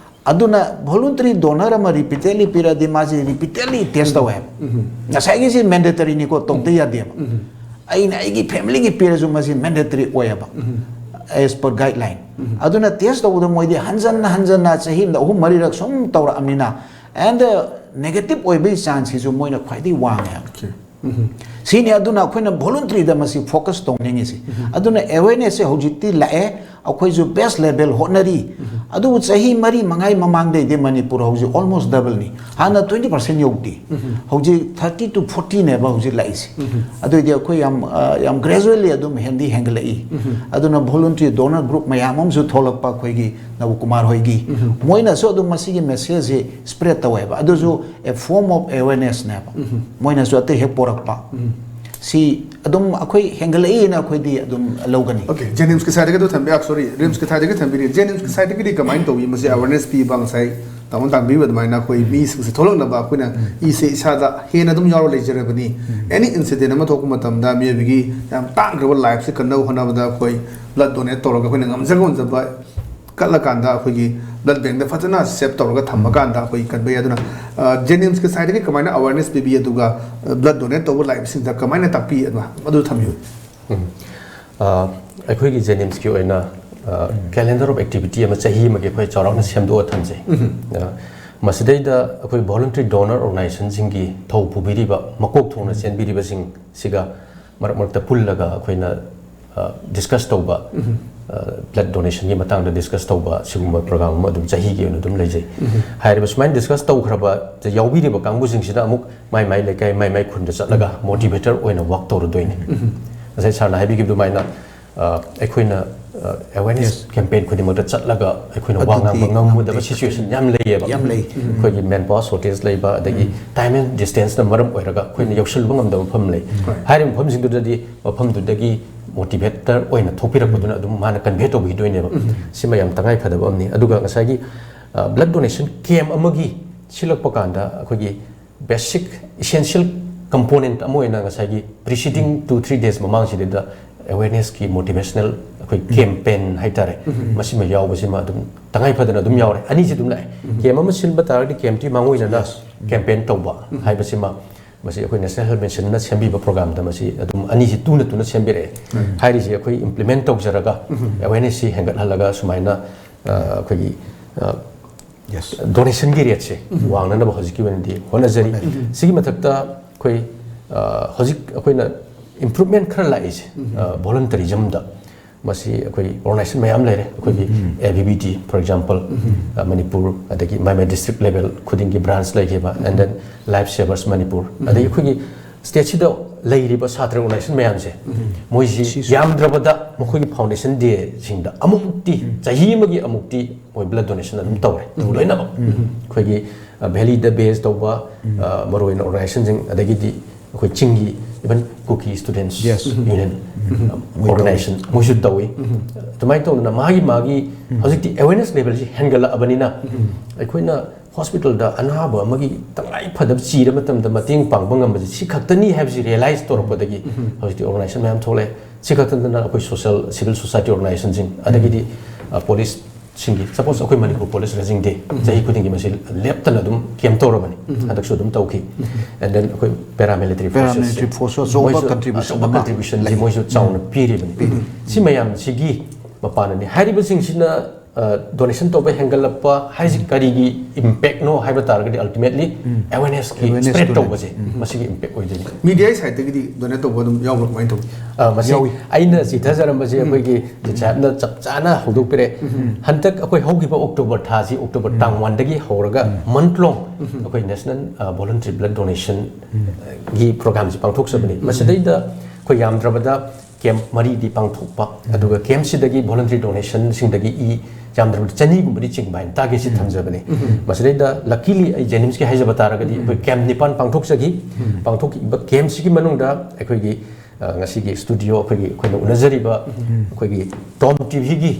ꯑꯗꯨꯅ voluntary donor ꯑꯃ repeatedly ꯄꯤꯔꯛꯑꯗꯤ ꯃꯥꯁꯤ repeatedly test ꯇꯧꯋꯦ ꯍꯥꯏꯕ꯫ ꯉꯁꯥꯏꯒꯤꯁꯤ mandatory ꯅꯤꯀꯣ, ꯇꯧꯗ ꯌꯥꯗꯦꯕ꯫ ꯑꯩꯅ ꯑꯩꯒꯤ family ꯒꯤ ꯄꯤꯔꯁꯨ ꯃꯁꯤ mandatory ꯑꯣꯏꯌꯦꯕ, as per guideline꯫ ꯑꯗꯨꯅ test ꯇꯧꯕꯗ ꯃꯣꯏꯗꯤ ꯍꯟꯖꯟꯅ ꯍꯟꯖꯟꯅ ꯆꯍꯤ ꯑꯃꯗ ꯑꯍꯨꯝ ꯃꯔꯤꯔꯛ ꯁꯨꯝ ꯇꯧꯔꯛꯑꯕꯅꯤꯅ, and negative ꯑꯣꯏꯕꯒꯤ chance ꯁꯤꯁꯨ ꯃꯣꯏꯅ ꯈ꯭ꯋꯥꯏꯗꯒꯤ ꯋꯥꯡꯉꯦ ꯍꯥꯏꯕ꯫ Okay꯫ ꯁꯤꯅꯤ꯫ ꯑꯗꯨꯅ ꯑꯩꯈꯣꯏꯅ voluntary ꯗ ꯃꯁꯤ focus ꯇꯧꯅꯤꯡꯉꯤꯁꯤ꯫ ꯑꯗꯨꯅ awareness ꯁꯦ ꯍꯧꯖꯤꯛꯇꯤ ꯂꯥꯛꯑꯦ, ꯑꯩꯈꯣꯏꯁꯨ best level ꯍꯣꯠꯅꯔꯤ꯫ ꯑꯗꯨꯕꯨ ꯆꯍꯤ ꯃꯔꯤ ꯃꯉꯥꯒꯤ ꯃꯃꯥꯡꯗꯩꯗꯤ ꯃꯅꯤꯄꯨꯔ ꯍꯧꯖꯤꯛ almost double ꯅꯤ꯫ ꯍꯥꯟꯅ twenty percent ꯌꯧꯗꯦ, ꯍꯧꯖꯤꯛ thirty to forty ꯅꯦꯕ ꯍꯧꯖꯤꯛ ꯂꯥꯛꯏꯁꯦ꯫ ꯑꯗꯨꯏꯗꯤ ꯑꯩꯈꯣꯏ ꯌꯥꯝ, ꯑ, ꯌꯥꯝ gradually ꯑꯗꯨꯝ ꯍꯦꯟꯗꯤ ꯍꯦꯟꯒꯠꯂꯛꯏ꯫ ꯑꯗꯨꯅ voluntary donor group ꯃꯌꯥꯝ ꯑꯃꯁꯨ ꯊꯣꯛꯂꯛꯄ, ꯑꯩꯈꯣꯏꯒꯤ ꯅꯕꯀꯨꯃꯥꯔ ꯍꯣꯏꯒꯤ, ꯃꯣꯏꯅꯁꯨ ꯑꯗꯨꯝ ꯃꯁꯤꯒꯤ message ꯁꯦ spread ꯇꯧꯋꯦꯕ꯫ ꯑꯗꯨꯁꯨ a form of awareness ꯅꯦꯕ꯫ ꯃꯣꯏꯅꯁꯨ ꯑꯇꯩ ꯍꯦꯛ ꯄꯣꯔꯛꯄ꯫ ꯁꯤ ꯑꯗꯨꯝ ꯑꯩꯈꯣꯏ ꯍꯦꯟꯒꯠꯂꯛꯏꯅ ꯑꯩꯈꯣꯏꯗꯤ ꯑꯗꯨꯝ ꯂꯧꯒꯅꯤ꯫ Okay, JNIMSꯀꯤ sideꯇꯒꯤ ꯑꯗꯨ ꯊꯝꯕꯤꯌꯨ꯫ Sorry, RIMSꯀꯤ sideꯇꯒꯤ ꯊꯝꯕꯤꯔꯤ꯫ JNIMSꯀꯤ sideꯇꯒꯤꯗꯤ ꯀꯃꯥꯏꯅ ꯇꯧꯏ? ꯃꯁꯤ awareness ꯄꯤꯕ, ꯉꯁꯥꯏ ꯇꯥꯃꯣꯅ ꯇꯥꯛꯄꯤꯕ ꯑꯗꯨꯃꯥꯏꯅ ꯑꯩꯈꯣꯏ ꯃꯤꯁꯤꯡꯁꯦ ꯊꯣꯛꯂꯛꯅꯕ ꯑꯩꯈꯣꯏꯅ ꯏꯁꯦ ꯏꯁꯥꯗ ꯍꯦꯟꯅ ꯑꯗꯨꯝ ꯌꯥꯎꯔ ꯂꯩꯖꯔꯕꯅꯤ꯫ Any incident ꯑꯃ ꯊꯣꯛꯄ ꯃꯇꯝꯗ ꯃꯤꯑꯣꯏꯕꯒꯤ ꯌꯥꯝ ꯇꯥꯡꯈ꯭ꯔꯕ lifeꯁꯦ ꯀꯟꯅꯕ ꯍꯣꯠꯅꯕꯗ ꯑꯩꯈꯣꯏ blood donate ꯇꯧꯔꯒ ꯑꯩꯈꯣꯏꯅ ꯉꯝꯖ ꯉꯝꯖꯕ ꯀꯠꯂꯀꯥꯟꯗ ꯑꯩꯈꯣꯏꯒꯤ blood bankꯇ ꯐꯖꯅ save ꯇꯧꯔꯒ ꯊꯝꯃꯀꯥꯟꯗ ꯑꯩꯈꯣꯏ ꯀꯟꯕ ꯌꯥꯏ꯫ ꯑꯗꯨꯅ JNIMSꯀꯤ sideꯇꯒꯤ ꯀꯃꯥꯏꯅ awareness ꯄꯤꯕꯤ, ꯑꯗꯨꯒ blood donate ꯇꯧꯕ ꯂꯥꯛꯏꯕꯁꯤꯡꯗ ꯀꯃꯥꯏꯅ ꯇꯥꯛꯄꯤ, ꯑꯗꯨ ꯑꯗꯨ ꯊꯝꯕꯤꯌꯨ꯫ ꯎꯝ꯫ ꯑ, ꯑꯩꯈꯣꯏꯒꯤ JNIMSꯀꯤ ꯑꯣꯏꯅ calendar of activity ꯑꯃ ꯆꯍꯤ ꯑꯃꯒꯤ ꯑꯩꯈꯣꯏ ꯆꯥꯎꯔꯥꯛꯅ ꯁꯦꯝꯗꯣꯛꯑ ꯊꯝꯖꯩ꯫ ꯑ, ꯃꯁꯤꯗꯩꯗ ꯑꯩꯈꯣꯏ voluntary donor organizationꯁꯤꯡꯒꯤ ꯊꯧ ꯄꯨꯕꯤꯔꯤꯕ, ꯃꯀꯣꯛ ꯊꯣꯡꯅ ꯆꯦꯟꯕꯤꯔꯤꯕꯁꯤꯡꯁꯤꯒ ꯃꯔꯛ ꯃꯔꯛꯇ ꯄꯨꯜꯂꯒ ꯑꯩꯈꯣꯏꯅ discuss ꯇꯧꯕ, blood donationꯒꯤ ꯃꯇꯥꯡꯗ discuss ꯇꯧꯕ, ꯁꯤꯒꯨꯝꯕ program ꯑꯃ ꯑꯗꯨꯝ ꯆꯍꯤꯒꯤ ꯑꯣꯏꯅ ꯑꯗꯨꯝ ꯂꯩꯖꯩ꯫ ꯍꯥꯏꯔꯤꯕ ꯁꯨꯃꯥꯏꯅ discuss ꯇꯧꯈ꯭ꯔꯕ, ꯌꯥꯎꯕꯤꯔꯤꯕ ꯀꯥꯡꯕꯨꯁꯤꯡꯁꯤꯗ ꯑꯃꯨꯛ ꯃꯥꯏ ꯃꯥꯏ ꯂꯩꯀꯥꯏ, ꯃꯥꯏ ꯃꯥꯏ ꯈꯨꯟꯗ ꯆꯠꯂꯒ motivator ꯑꯣꯏꯅ work ꯇꯧꯔꯨꯗꯣꯏꯅꯤ꯫ ꯉꯁꯥꯏ sirꯅ ꯍꯥꯏꯕꯤꯈꯤꯕ ꯑꯗꯨꯃꯥꯏꯅ, ꯑ, ꯑꯩꯈꯣꯏꯅ awareness campaign ꯈꯨꯗꯤꯡꯃꯛꯇ ꯆꯠꯂꯒ ꯑꯩꯈꯣꯏꯅ ꯋꯥ ꯉꯥꯡꯕ ꯉꯝꯃꯨꯗꯕ situation ꯌꯥꯝ ꯂꯩꯌꯦꯕ꯫ ꯌꯥꯝ ꯂꯩ꯫ ꯑꯩꯈꯣꯏꯒꯤ manpower shortage ꯂꯩꯕ, ꯑꯗꯒꯤ time and distanceꯅ ꯃꯔꯝ ꯑꯣꯏꯔꯒ ꯑꯩꯈꯣꯏꯅ ꯌꯧꯁꯤꯜꯂꯨꯕ ꯉꯝꯗꯕ ꯃꯐꯝ ꯂꯩ꯫ ꯍꯥꯏꯔꯤꯕ ꯃꯐꯝꯁꯤꯡꯗꯨꯗꯗꯤ ꯃꯐꯝꯗꯨꯗꯒꯤ motivator ꯑꯣꯏꯅ ꯊꯣꯛꯄꯤꯔꯛꯄꯗꯨꯅ ꯑꯗꯨꯝ ꯃꯥꯅ convey ꯇꯧꯕꯤꯗꯣꯏꯅꯦꯕ꯫ ꯁꯤꯃ ꯌꯥꯝ ꯇꯉꯥꯏ ꯐꯗꯕ ꯑꯃꯅꯤ꯫ ꯑꯗꯨꯒ ꯉꯁꯥꯏꯒꯤ blood donation camp ꯑꯃꯒꯤ ꯁꯤꯜꯂꯛꯄ ꯀꯥꯟꯗ ꯑꯩꯈꯣꯏꯒꯤ basic essential component ꯑꯃ ꯑꯣꯏꯅ ꯉꯁꯥꯏꯒꯤ preceding two three days ꯃꯃꯥꯡꯁꯤꯗꯩꯗ awarenessꯀꯤ motivational ꯑꯩꯈꯣꯏ campaign ꯍꯥꯏꯇꯥꯔꯦ, ꯃꯁꯤꯃ ꯌꯥꯎꯕꯁꯤꯃ ꯑꯗꯨꯝ ꯇꯉꯥꯏ ꯐꯗꯅ ꯑꯗꯨꯝ ꯌꯥꯎꯔꯦ꯫ ꯑꯅꯤꯁꯤ ꯑꯗꯨꯝ ꯂꯥꯛꯑꯦ꯫ Camp ꯑꯃ ꯁꯤꯟꯕ ꯇꯥꯔꯒꯗꯤ campꯇꯨꯒꯤ ꯃꯥꯡꯑꯣꯏꯅꯅ campaign ꯇꯧꯕ ꯍꯥꯏꯕꯁꯤꯃ, ꯃꯁꯤ ꯑꯩꯈꯣꯏ National Health Missionꯅ ꯁꯦꯝꯕꯤꯕ programꯗ ꯃꯁꯤ ꯑꯗꯨꯝ ꯑꯅꯤꯁꯤ ꯇꯨꯅ ꯇꯨꯅ ꯁꯦꯝꯕꯤꯔꯛꯑꯦ꯫ ꯍꯥꯏꯔꯤꯁꯤ ꯑꯩꯈꯣꯏ implement ꯇꯧꯖꯔꯒ awarenessꯁꯤ ꯍꯦꯟꯒꯠꯍꯜꯂꯒ ꯁꯨꯃꯥꯏꯅ, ꯑ, ꯑꯩꯈꯣꯏꯒꯤ, ꯑ, Yes. donationꯒꯤ rateꯁꯦ ꯋꯥꯡꯅꯅꯕ ꯍꯧꯖꯤꯛꯀꯤ ꯑꯣꯏꯅꯗꯤ ꯍꯣꯠꯅꯖꯔꯤ꯫ ꯁꯤꯒꯤ ꯃꯊꯛꯇ ꯑꯩꯈꯣꯏ, ꯑ, ꯍꯧꯖꯤꯛ ꯑꯩꯈꯣꯏꯅ improvement ꯈꯔ ꯂꯥꯛꯏꯁꯦ, ꯑ, volunteerismꯗ꯫ ꯃꯁꯤ ꯑꯩꯈꯣꯏ organization ꯃꯌꯥꯝ ꯂꯩꯔꯦ꯫ ꯑꯩꯈꯣꯏꯒꯤ AVBT, for example, ꯑ, ꯃꯅꯤꯄꯨꯔ, ꯑꯗꯒꯤ ꯃꯥꯏ ꯃꯥꯏ district level ꯈꯨꯗꯤꯡꯒꯤ branch ꯂꯩꯈꯤꯕ, and then Life Savers Manipur, ꯑꯗꯒꯤ ꯑꯩꯈꯣꯏꯒꯤ stateꯁꯤꯗ ꯂꯩꯔꯤꯕ ꯁꯥꯇ꯭ꯔ organization ꯃꯌꯥꯝꯁꯦ, ꯃꯣꯏꯁꯤ ꯌꯥꯝꯗ꯭ꯔꯕꯗ ꯃꯈꯣꯏꯒꯤ foundation dayꯁꯤꯡꯗ ꯑꯃꯨꯛꯇꯤ, ꯆꯍꯤ ꯑꯃꯒꯤ ꯑꯃꯨꯛꯇꯤ ꯃꯣꯏ blood donation ꯑꯗꯨꯝ ꯇꯧꯔꯦ꯫ ꯇꯧ ꯂꯣꯏꯅꯃꯛ ꯑꯩꯈꯣꯏꯒꯤ, ꯑ, valleyꯗ base ꯇꯧꯕ, ꯑ, ꯃꯔꯨꯑꯣꯏꯅ organizationꯁꯤꯡ, ꯑꯗꯒꯤꯗꯤ ꯑꯩꯈꯣꯏ ꯆꯤꯡꯒꯤ Even Kuki Students Yes. Union organization ꯃꯣꯏꯁꯨ ꯇꯧꯏ꯫ ꯑꯗꯨꯃꯥꯏꯅ ꯇꯧꯗꯅ ꯃꯥꯒꯤ ꯃꯥꯒꯤ ꯍꯧꯖꯤꯛꯇꯤ awareness levelꯁꯤ ꯍꯦꯟꯒꯠꯂꯛꯑꯕꯅꯤꯅ ꯑꯩꯈꯣꯏꯅ hospitalꯗ ꯑꯅꯥꯕ ꯑꯃꯒꯤ ꯇꯉꯥꯏ ꯐꯗꯕ ꯆꯤꯔ ꯃꯇꯝꯗ ꯃꯇꯦꯡ ꯄꯥꯡꯕ ꯉꯝꯕꯁꯦ ꯁꯤ ꯈꯛꯇꯅꯤ ꯍꯥꯏꯕꯁꯤ realize ꯇꯧꯔꯛꯄꯗꯒꯤ ꯍꯧꯖꯤꯛꯇꯤ organization ꯃꯌꯥꯝ ꯊꯣꯛꯂꯛꯑꯦ꯫ ꯁꯤ ꯈꯛꯇ ꯅꯠꯇꯅ ꯑꯩꯈꯣꯏ social, civil society organizationꯁꯤꯡ, ꯑꯗꯒꯤꯗꯤ policeꯁꯤꯡꯒꯤ, suppose ꯑꯩꯈꯣꯏ ꯃꯅꯤꯄꯨꯔ police raising day ꯆꯍꯤ ꯈꯨꯗꯤꯡꯒꯤ ꯃꯁꯤ ꯂꯦꯞꯇꯅ ꯑꯗꯨꯝ camp ꯇꯧꯔꯕꯅꯤ꯫ ꯍꯟꯗꯛꯁꯨ ꯑꯗꯨꯝ ꯇꯧꯈꯤ꯫ And then ꯑꯩꯈꯣꯏ paramilitary forces, Paramilitary force ꯑꯆꯧꯕ ꯃꯣꯏꯁꯨ contribution ꯑꯆꯧꯕ ꯑꯃ contributionꯁꯤ ꯃꯣꯏꯁꯨ ꯆꯥꯎꯅ ꯄꯤꯔꯤꯕꯅꯤ꯫ ꯁꯤ ꯃꯌꯥꯝꯁꯤꯒꯤ ꯃꯄꯥꯟꯅꯅꯤ꯫ ꯍꯥꯏꯔꯤꯕꯁꯤꯡꯁꯤꯅ donation ꯇꯧꯕ ꯍꯦꯟꯒꯠꯂꯛꯄ ꯍꯥꯏꯁꯤ ꯀꯔꯤꯒꯤ impactꯅꯣ ꯍꯥꯏꯕ ꯇꯥꯔꯒꯗꯤ ultimately awarenessꯀꯤ Awareness spread ꯇꯧꯔꯦ꯫ ꯇꯧꯕꯁꯦ ꯃꯁꯤꯒꯤ impact ꯑꯣꯏꯗꯣꯏꯅꯤ꯫ Mediaꯒꯤ sideꯇꯒꯤꯗꯤ donate ꯇꯧꯕ ꯑꯗꯨꯝ ꯌꯥꯎꯕ꯭ꯔꯥ, ꯀꯃꯥꯏꯅ ꯇꯧꯏ? ꯑ, ꯃꯁꯤ ꯌꯥꯎꯏ꯫ ꯑꯩꯅ ꯆꯤꯊꯖꯔꯝꯕꯁꯦ ꯑꯩꯈꯣꯏꯒꯤ ꯖꯤꯠ ꯁꯥꯍꯦꯕꯅ ꯆꯞ ꯆꯥꯅ ꯍꯧꯗꯣꯛꯄꯤꯔꯦ꯫ ꯍꯟꯗꯛ ꯑꯩꯈꯣꯏ ꯍꯧꯈꯤꯕ October ꯊꯥꯁꯤ, October ꯇꯥꯡ oneꯗꯒꯤ ꯍꯧꯔꯒ month long ꯑꯩꯈꯣꯏ national, ꯑ, voluntary blood donationꯒꯤ programꯁꯤ ꯄꯥꯡꯊꯣꯛꯆꯕꯅꯤ꯫ ꯃꯁꯤꯗꯩꯗ ꯑꯩꯈꯣꯏ ꯌꯥꯝꯗ꯭ꯔꯕꯗ camp ꯃꯔꯤꯗꯤ ꯄꯥꯡꯊꯣꯛꯄ, ꯑꯗꯨꯒ campꯁꯤꯗꯒꯤ voluntary donationꯁꯤꯡꯗꯒꯤ ꯏ ꯌꯥꯝꯗ꯭ꯔꯕꯗ ꯆꯅꯤꯒꯨꯝꯕꯗꯤ ꯆꯤꯡꯕ ꯍꯥꯏꯅ targetꯁꯤ ꯊꯝꯖꯕꯅꯤ꯫ ꯃꯁꯤꯗꯩꯗ luckily ꯑꯩ JNIMSꯀꯤ ꯍꯥꯏꯖꯕ ꯇꯥꯔꯒꯗꯤ ꯑꯩꯈꯣꯏ camp ꯅꯤꯄꯥꯟ ꯄꯥꯡꯊꯣꯛꯆꯈꯤ꯫ ꯄꯥꯡꯊꯣꯛꯈꯤꯕ campꯁꯤꯒꯤ ꯃꯅꯨꯡꯗ ꯑꯩꯈꯣꯏꯒꯤ, ꯑ, ꯉꯁꯤꯒꯤ studio ꯑꯩꯈꯣꯏꯒꯤ, ꯑꯩꯈꯣꯏꯅ ꯎꯅꯖꯔꯤꯕ ꯑꯩꯈꯣꯏꯒꯤ Tom TVꯒꯤ,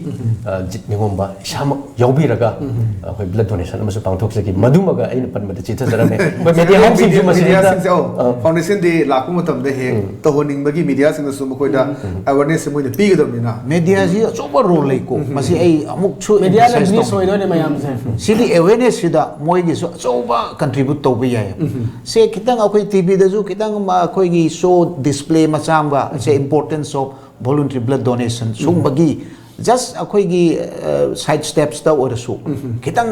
ꯑ, ꯖꯤꯠ ꯅꯤꯉꯣꯝꯕ ꯏꯁꯥꯃꯛ ꯌꯥꯎꯕꯤꯔꯒ ꯑꯩꯈꯣꯏ blood donation ꯑꯃꯁꯨ ꯄꯥꯡꯊꯣꯛꯆꯈꯤ꯫ ꯃꯗꯨꯃꯒ ꯑꯩꯅ ꯄꯟꯕꯗ ꯆꯤꯊꯖꯔꯝꯃꯦ꯫ ꯑꯩꯈꯣꯏ media homeꯁꯤꯡꯁꯨ ꯃꯁꯤꯗꯩꯗ, Mediaꯁꯤꯡꯁꯦ, ꯑꯧ, ꯑ, Foundation Day ꯂꯥꯛꯄ ꯃꯇꯝꯗ ꯍꯦꯛ ꯇꯧꯍꯟꯅꯤꯡꯕꯒꯤ mediaꯁꯤꯡꯅꯁꯨ ꯃꯈꯣꯏꯗ awarenessꯁꯦ ꯃꯣꯏꯅ ꯄꯤꯒꯗꯕꯅꯤꯅ꯫ Mediaꯁꯤ ꯑꯆꯧꯕ role ꯂꯩꯀꯣ꯫ ꯃꯁꯤ ꯑꯩ ꯑꯃꯨꯛꯁꯨ Mediaꯅ emphasize miss ꯇꯧꯅꯤꯡꯉꯤ꯫ ꯑꯣꯏꯗꯣꯏꯅꯦ ꯃꯌꯥꯝꯁꯦ꯫ ꯁꯤꯗꯤ awarenessꯁꯤꯗ ꯃꯣꯏꯒꯤꯁꯨ ꯑꯆꯧꯕ contribute ꯇꯧꯕ ꯌꯥꯏ꯫ ꯁꯦ ꯈꯤꯇꯪ ꯑꯩꯈꯣꯏ TVꯗꯁꯨ ꯈꯤꯇꯪ ꯃ-, ꯑꯩꯈꯣꯏꯒꯤ show display ꯃꯆꯥ ꯑꯃꯒ, ꯁꯦ importance of voluntary blood donation ꯁꯨꯝꯕꯒꯤ just ꯑꯩꯈꯣꯏꯒꯤ, ꯑ, side stepsꯇ ꯑꯣꯏꯔꯁꯨ ꯈꯤꯇꯪ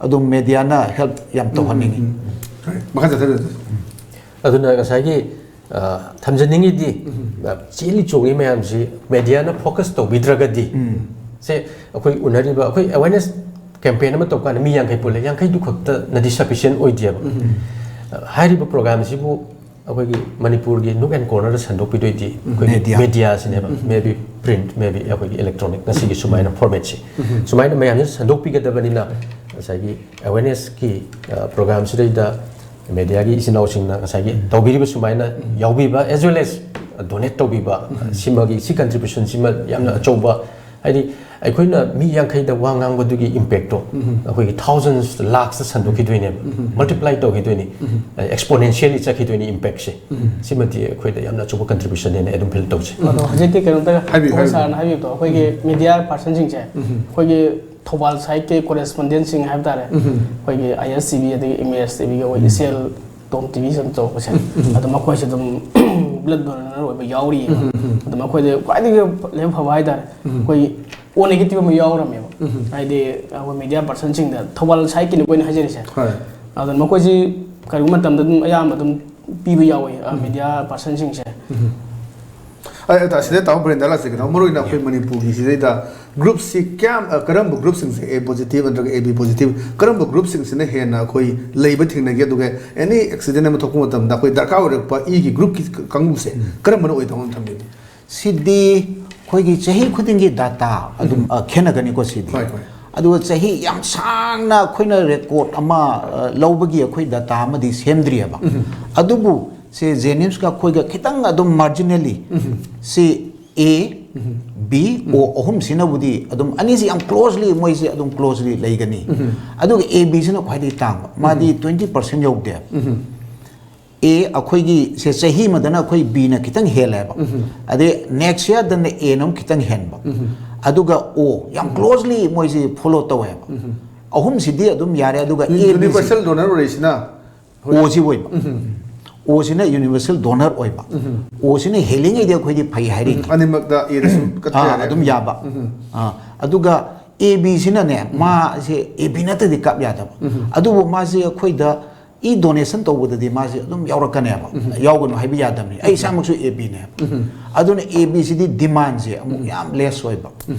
ꯑꯗꯨꯝ mediaꯅ help ꯌꯥꯝ ꯇꯧꯍꯟꯅꯤꯡꯉꯤ꯫ ꯃꯈꯥ ꯆꯠꯊꯕꯤꯔꯛꯑꯣ꯫ ꯑꯗꯨꯅ ꯉꯁꯥꯏꯒꯤ, ꯑ, ꯊꯝꯖꯅꯤꯡꯉꯤꯗꯤ, ꯑ, ꯆꯦꯜꯂꯤ ꯆꯣꯡꯉꯤ ꯃꯌꯥꯝꯁꯤ mediaꯅ focus ꯇꯧꯕꯤꯗ꯭ꯔꯒꯗꯤ, ꯁꯦ ꯑꯩꯈꯣꯏ ꯎꯅꯔꯤꯕ, ꯑꯩꯈꯣꯏ awareness campaign ꯑꯃ ꯇꯧꯀꯥꯟꯗ ꯃꯤ ꯌꯥꯡꯈꯩ ꯄꯨꯜꯂꯦ, ꯌꯥꯡꯈꯩꯗꯨ ꯈꯛꯇꯅꯗꯤ sufficient ꯑꯣꯏꯗꯦꯕ꯫ ꯑ, ꯍꯥꯏꯔꯤꯕ programꯁꯤꯕꯨ ꯑꯩꯈꯣꯏꯒꯤ ꯃꯅꯤꯄꯨꯔꯒꯤ nook and cornerꯗ ꯁꯟꯗꯣꯛꯄꯤꯗꯣꯏꯗꯤ ꯑꯩꯈꯣꯏꯒꯤ Media. Mediaꯁꯤꯅꯦꯕ, maybe print, maybe ꯑꯩꯈꯣꯏꯒꯤ electronic, ꯉꯁꯤꯒꯤ ꯁꯨꯃꯥꯏꯅ formatꯁꯤ꯫ ꯁꯨꯃꯥꯏꯅ ꯃꯌꯥꯝꯁꯤꯅ ꯁꯟꯗꯣꯛꯄꯤꯒꯗꯕꯅꯤꯅ ꯉꯁꯥꯏꯒꯤ awarenessꯀꯤ, ꯑ, programꯁꯤꯗꯩꯗ ꯃꯦꯗꯤꯌꯥꯒꯤ ꯏꯆꯤꯟ ꯏꯅꯥꯎꯁꯤꯡꯅ ꯉꯁꯥꯏꯒꯤ ꯇꯧꯕꯤꯔꯤꯕ ꯁꯨꯃꯥꯏꯅ ꯌꯥꯎꯕꯤꯕ, as well as donate ꯇꯧꯕꯤꯕ, ꯁꯤꯃꯒꯤ, ꯁꯤ contribution ꯁꯤꯃ ꯌꯥꯝꯅ ꯑꯆꯧꯕ, ꯍꯥꯏꯗꯤ ꯑꯩꯈꯣꯏꯅ ꯃꯤ ꯌꯥꯡꯈꯩꯗ ꯋꯥ ꯉꯥꯡꯕꯗꯨꯒꯤ impactꯇꯣ ꯑꯩꯈꯣꯏꯒꯤ thousands, lakhs ꯇ ꯁꯟꯗꯣꯛꯈꯤꯗꯣꯏꯅꯦꯕ, multiply ꯇꯧꯈꯤꯗꯣꯏꯅꯤ, exponentially ꯆꯠꯈꯤꯗꯣꯏꯅꯤ impactꯁꯦ꯫ ꯁꯤꯃꯗꯤ ꯑꯩꯈꯣꯏꯗ ꯌꯥꯝꯅ ꯑꯆꯧꯕ contribution ꯅꯦꯅ ꯑꯗꯨꯝ feel ꯇꯧꯖꯩ꯫ ꯑꯗꯣ ꯍꯧꯖꯤꯛꯇꯤ ꯀꯩꯅꯣꯝꯇ ꯍꯥꯏꯕꯤꯌꯨ, ꯃꯣꯏ ꯍꯥꯏꯕꯤꯌꯨ꯫ ꯁꯥꯔꯅ ꯍꯥꯏꯕꯤꯕꯗꯣ, ꯑꯩꯈꯣꯏꯒꯤ ꯃꯦꯗꯤꯌꯥ ꯄꯥꯔꯁꯟꯁꯤꯡꯁꯦ, ꯑꯩꯈꯣꯏꯒꯤ ꯊꯧꯕꯥꯜ ꯁꯥꯏꯠꯀꯤ ꯀꯣꯔꯦꯁꯄꯣꯟꯗꯦꯟꯁꯤꯡ ꯍꯥꯏꯕ ꯇꯥꯔꯦ, ꯑꯩꯈꯣꯏꯒꯤ ꯑꯥꯏ ꯑꯦꯁ ꯇꯤ ꯚꯤ ꯑꯗꯒꯤ ꯑꯦꯝ ꯑꯦ ꯑꯦꯁ ꯇꯤ ꯚꯤꯒꯤ ꯑꯩꯈꯣꯏ ꯏꯆꯦꯜ ꯇꯣꯝ ꯇꯤ ꯚꯤ ꯁꯨꯝ ꯇꯧꯔꯛꯄꯁꯦ, ꯑꯗꯣ ꯃꯈꯣꯏꯁꯦ ꯑꯗꯨꯝ ꯕ꯭ꯂꯗ ꯗꯣꯅꯔ ꯑꯣꯏꯕ ꯌꯥꯎꯔꯤꯑꯕ꯫ ꯑꯗꯣ ꯃꯈꯣꯏꯗ ꯈ꯭ꯋꯥꯏꯗꯒꯤ ꯂꯥꯏꯕꯛ ꯐꯕ ꯍꯥꯏ ꯇꯥꯔꯦ, ꯑꯩꯈꯣꯏꯒꯤ ꯑꯣ ꯅꯦꯒꯦꯇꯤꯚ ꯑꯃ ꯌꯥꯎꯔꯝꯃꯦꯕ꯫ ꯍꯥꯏꯗꯤ ꯑꯩꯈꯣꯏ ꯃꯦꯗꯤꯌꯥ ꯄꯥꯔꯁꯟꯁꯤꯡꯗ, ꯊꯧꯕꯥꯜ ꯁꯥꯏꯠꯀꯤꯅꯤꯀꯣ ꯑꯩꯅ ꯍꯥꯏꯖꯔꯤꯁꯦ꯫ ꯍꯣꯏ꯫ ꯑꯗꯣ ꯃꯈꯣꯏꯁꯤ ꯀꯔꯤꯒꯨꯝꯕ ꯃꯇꯝꯗ ꯑꯗꯨꯝ ꯑꯌꯥꯝꯕ ꯑꯗꯨꯝ ꯄꯤꯕ ꯌꯥꯎꯋꯤ, ꯃꯦꯗꯤꯌꯥ ꯄꯥꯔꯁꯟꯁꯤꯡꯁꯦ꯫ ꯑꯩ ꯑꯁꯤꯗ ꯇꯥꯃꯣ ꯕ꯭ꯔꯦꯟꯗ ꯂꯥꯛꯆꯒꯦ꯫ ꯇꯥꯃꯣ, ꯃꯔꯨꯑꯣꯏꯅ ꯑꯩꯈꯣꯏ ꯃꯅꯤꯄꯨꯔꯒꯤ ꯁꯤꯗꯩꯗ ꯒ꯭ꯔꯨꯞꯁꯤ ꯀꯌꯥꯝ, ꯑ, ꯀꯔꯝꯕ ꯒ꯭ꯔꯨꯞꯁꯤꯡꯁꯦ, ꯑꯦ ꯄꯣꯖꯤꯇꯤꯚ ꯅꯠꯇ꯭ꯔꯒ ꯑꯦ ꯕꯤ ꯄꯣꯖꯤꯇꯤꯚ, ꯀꯔꯝꯕ ꯒ꯭ꯔꯨꯞꯁꯤꯡꯁꯤꯅ ꯍꯦꯟꯅ ꯑꯩꯈꯣꯏ ꯂꯩꯕ ꯊꯦꯡꯅꯒꯦ? ꯑꯗꯨꯒ ꯑꯦꯅꯤ ꯑꯦꯛꯁꯤꯗꯦꯟ ꯑꯃ ꯊꯣꯛꯄ ꯃꯇꯝꯗ ꯑꯩꯈꯣꯏ ꯗꯔꯀꯥꯔ ꯑꯣꯏꯔꯛꯄ ꯏꯒꯤ ꯒ꯭ꯔꯨꯞꯀꯤ ꯀꯥꯡꯕꯨꯁꯦ ꯀꯔꯝꯕꯅ ꯑꯣꯏꯗꯧꯅ ꯊꯝꯕꯤꯒꯦ? ꯁꯤꯗꯤ ꯑꯩꯈꯣꯏꯒꯤ ꯆꯍꯤ ꯈꯨꯗꯤꯡꯒꯤ ꯗꯥꯇꯥ ꯑꯗꯨꯝ, ꯑ, ꯈꯦꯠꯅꯒꯅꯤꯀꯣ ꯁꯤꯗꯤ꯫ ꯍꯣꯏ, ꯍꯣꯏ꯫ ꯑꯗꯨꯒ ꯆꯍꯤ ꯌꯥꯝ ꯁꯥꯡꯅ ꯑꯩꯈꯣꯏꯅ ꯔꯦꯀꯣꯔꯠ ꯑꯃ, ꯑ, ꯂꯧꯕꯒꯤ ꯑꯩꯈꯣꯏ ꯗꯥꯇꯥ ꯑꯃꯗꯤ ꯁꯦꯝꯗ꯭ꯔꯤꯑꯕ꯫ ꯑꯗꯨꯕꯨ ꯁꯦ ꯖꯦꯅꯤꯝꯁꯀ ꯑꯩꯈꯣꯏꯒ ꯈꯤꯇꯪ ꯑꯗꯨꯝ marginally ꯁꯤ ꯑꯦ, ꯕꯤ, ꯑꯣ ꯑꯍꯨꯝꯁꯤꯅꯕꯨꯗꯤ ꯑꯗꯨꯝ, ꯑꯅꯤꯁꯤ ꯌꯥꯝ closely, ꯃꯣꯏꯁꯦ ꯑꯗꯨꯝ closely ꯂꯩꯒꯅꯤ꯫ ꯑꯗꯨꯒ ꯑꯦ ꯕꯤꯁꯤꯅ ꯈ꯭ꯋꯥꯏꯗꯒꯤ ꯇꯥꯡꯕ, ꯃꯥꯗꯤ twenty percent ꯌꯧꯗꯦ꯫ ꯑꯦ, ꯑꯩꯈꯣꯏꯒꯤ ꯁꯦ ꯆꯍꯤ ꯑꯃꯗꯅ ꯑꯩꯈꯣꯏ ꯕꯤꯅ ꯈꯤꯇꯪ ꯍꯦꯜꯂꯦꯕ, ꯑꯗꯩ next yearꯗꯅ ꯑꯦꯅ ꯑꯃꯨꯛ ꯈꯤꯇꯪ ꯍꯦꯟꯕ, ꯑꯗꯨꯒ ꯑꯣ ꯌꯥꯝ closely ꯃꯣꯏꯁꯤ follow ꯇꯧꯋꯦꯕ꯫ ꯑꯍꯨꯝꯁꯤꯗꯤ ꯑꯗꯨꯝ ꯌꯥꯔꯦ, ꯑꯗꯨꯒ ꯑꯦ ꯕꯤꯁꯤ ꯌꯨꯅꯤꯚꯔꯁꯦꯜ ꯗꯣꯅꯔ ꯑꯣꯏꯔꯤꯁꯤꯅ ꯑꯣꯁꯤ ꯑꯣꯏꯕ꯫ ꯑꯣꯁꯤꯅ ꯌꯨꯅꯤꯚꯔꯁꯦꯜ ꯗꯣꯅꯔ ꯑꯣꯏꯕ꯫ ꯑꯣꯁꯤꯅ ꯍꯦꯜꯂꯤꯉꯩꯗꯤ ꯑꯩꯈꯣꯏꯗꯤ ꯐꯩ ꯍꯥꯏꯔꯤ꯫ ꯑꯅꯤꯃꯛꯇ ꯑꯦꯗꯁꯨ ꯀꯠꯄ ꯑꯥ, ꯌꯥꯔꯦ꯫ ꯑꯗꯨꯝ ꯌꯥꯕ꯫ ꯑꯥ, ꯑꯗꯨꯒ ꯑꯦ ꯕꯤꯁꯤꯅꯅꯦ, ꯃꯥꯁꯦ ꯑꯦ ꯕꯤ ꯅꯠꯇꯗꯤ ꯀꯥꯞ ꯌꯥꯗꯕ꯫ ꯑꯗꯨꯕꯨ ꯃꯥꯁꯦ ꯑꯩꯈꯣꯏꯗ ꯏ ꯗꯣꯅꯦꯁꯟ ꯇꯧꯕꯗꯗꯤ ꯃꯥꯁꯦ ꯑꯗꯨꯝ ꯌꯥꯎꯔꯛꯀꯅꯦꯕ꯫ ꯌꯥꯎꯒꯅꯨ ꯍꯥꯏꯕ ꯌꯥꯗꯕꯅꯤ꯫ ꯑꯩ ꯏꯁꯥꯃꯛꯁꯨ ꯑꯦ ꯕꯤꯅꯦꯕ꯫ ꯑꯗꯨꯅ ꯑꯦ ꯕꯤꯁꯤꯗꯤ ꯗꯤꯃꯥꯟꯁꯦ ꯑꯃꯨꯛ ꯌꯥꯝ ꯂꯦꯁ ꯑꯣꯏꯕ꯫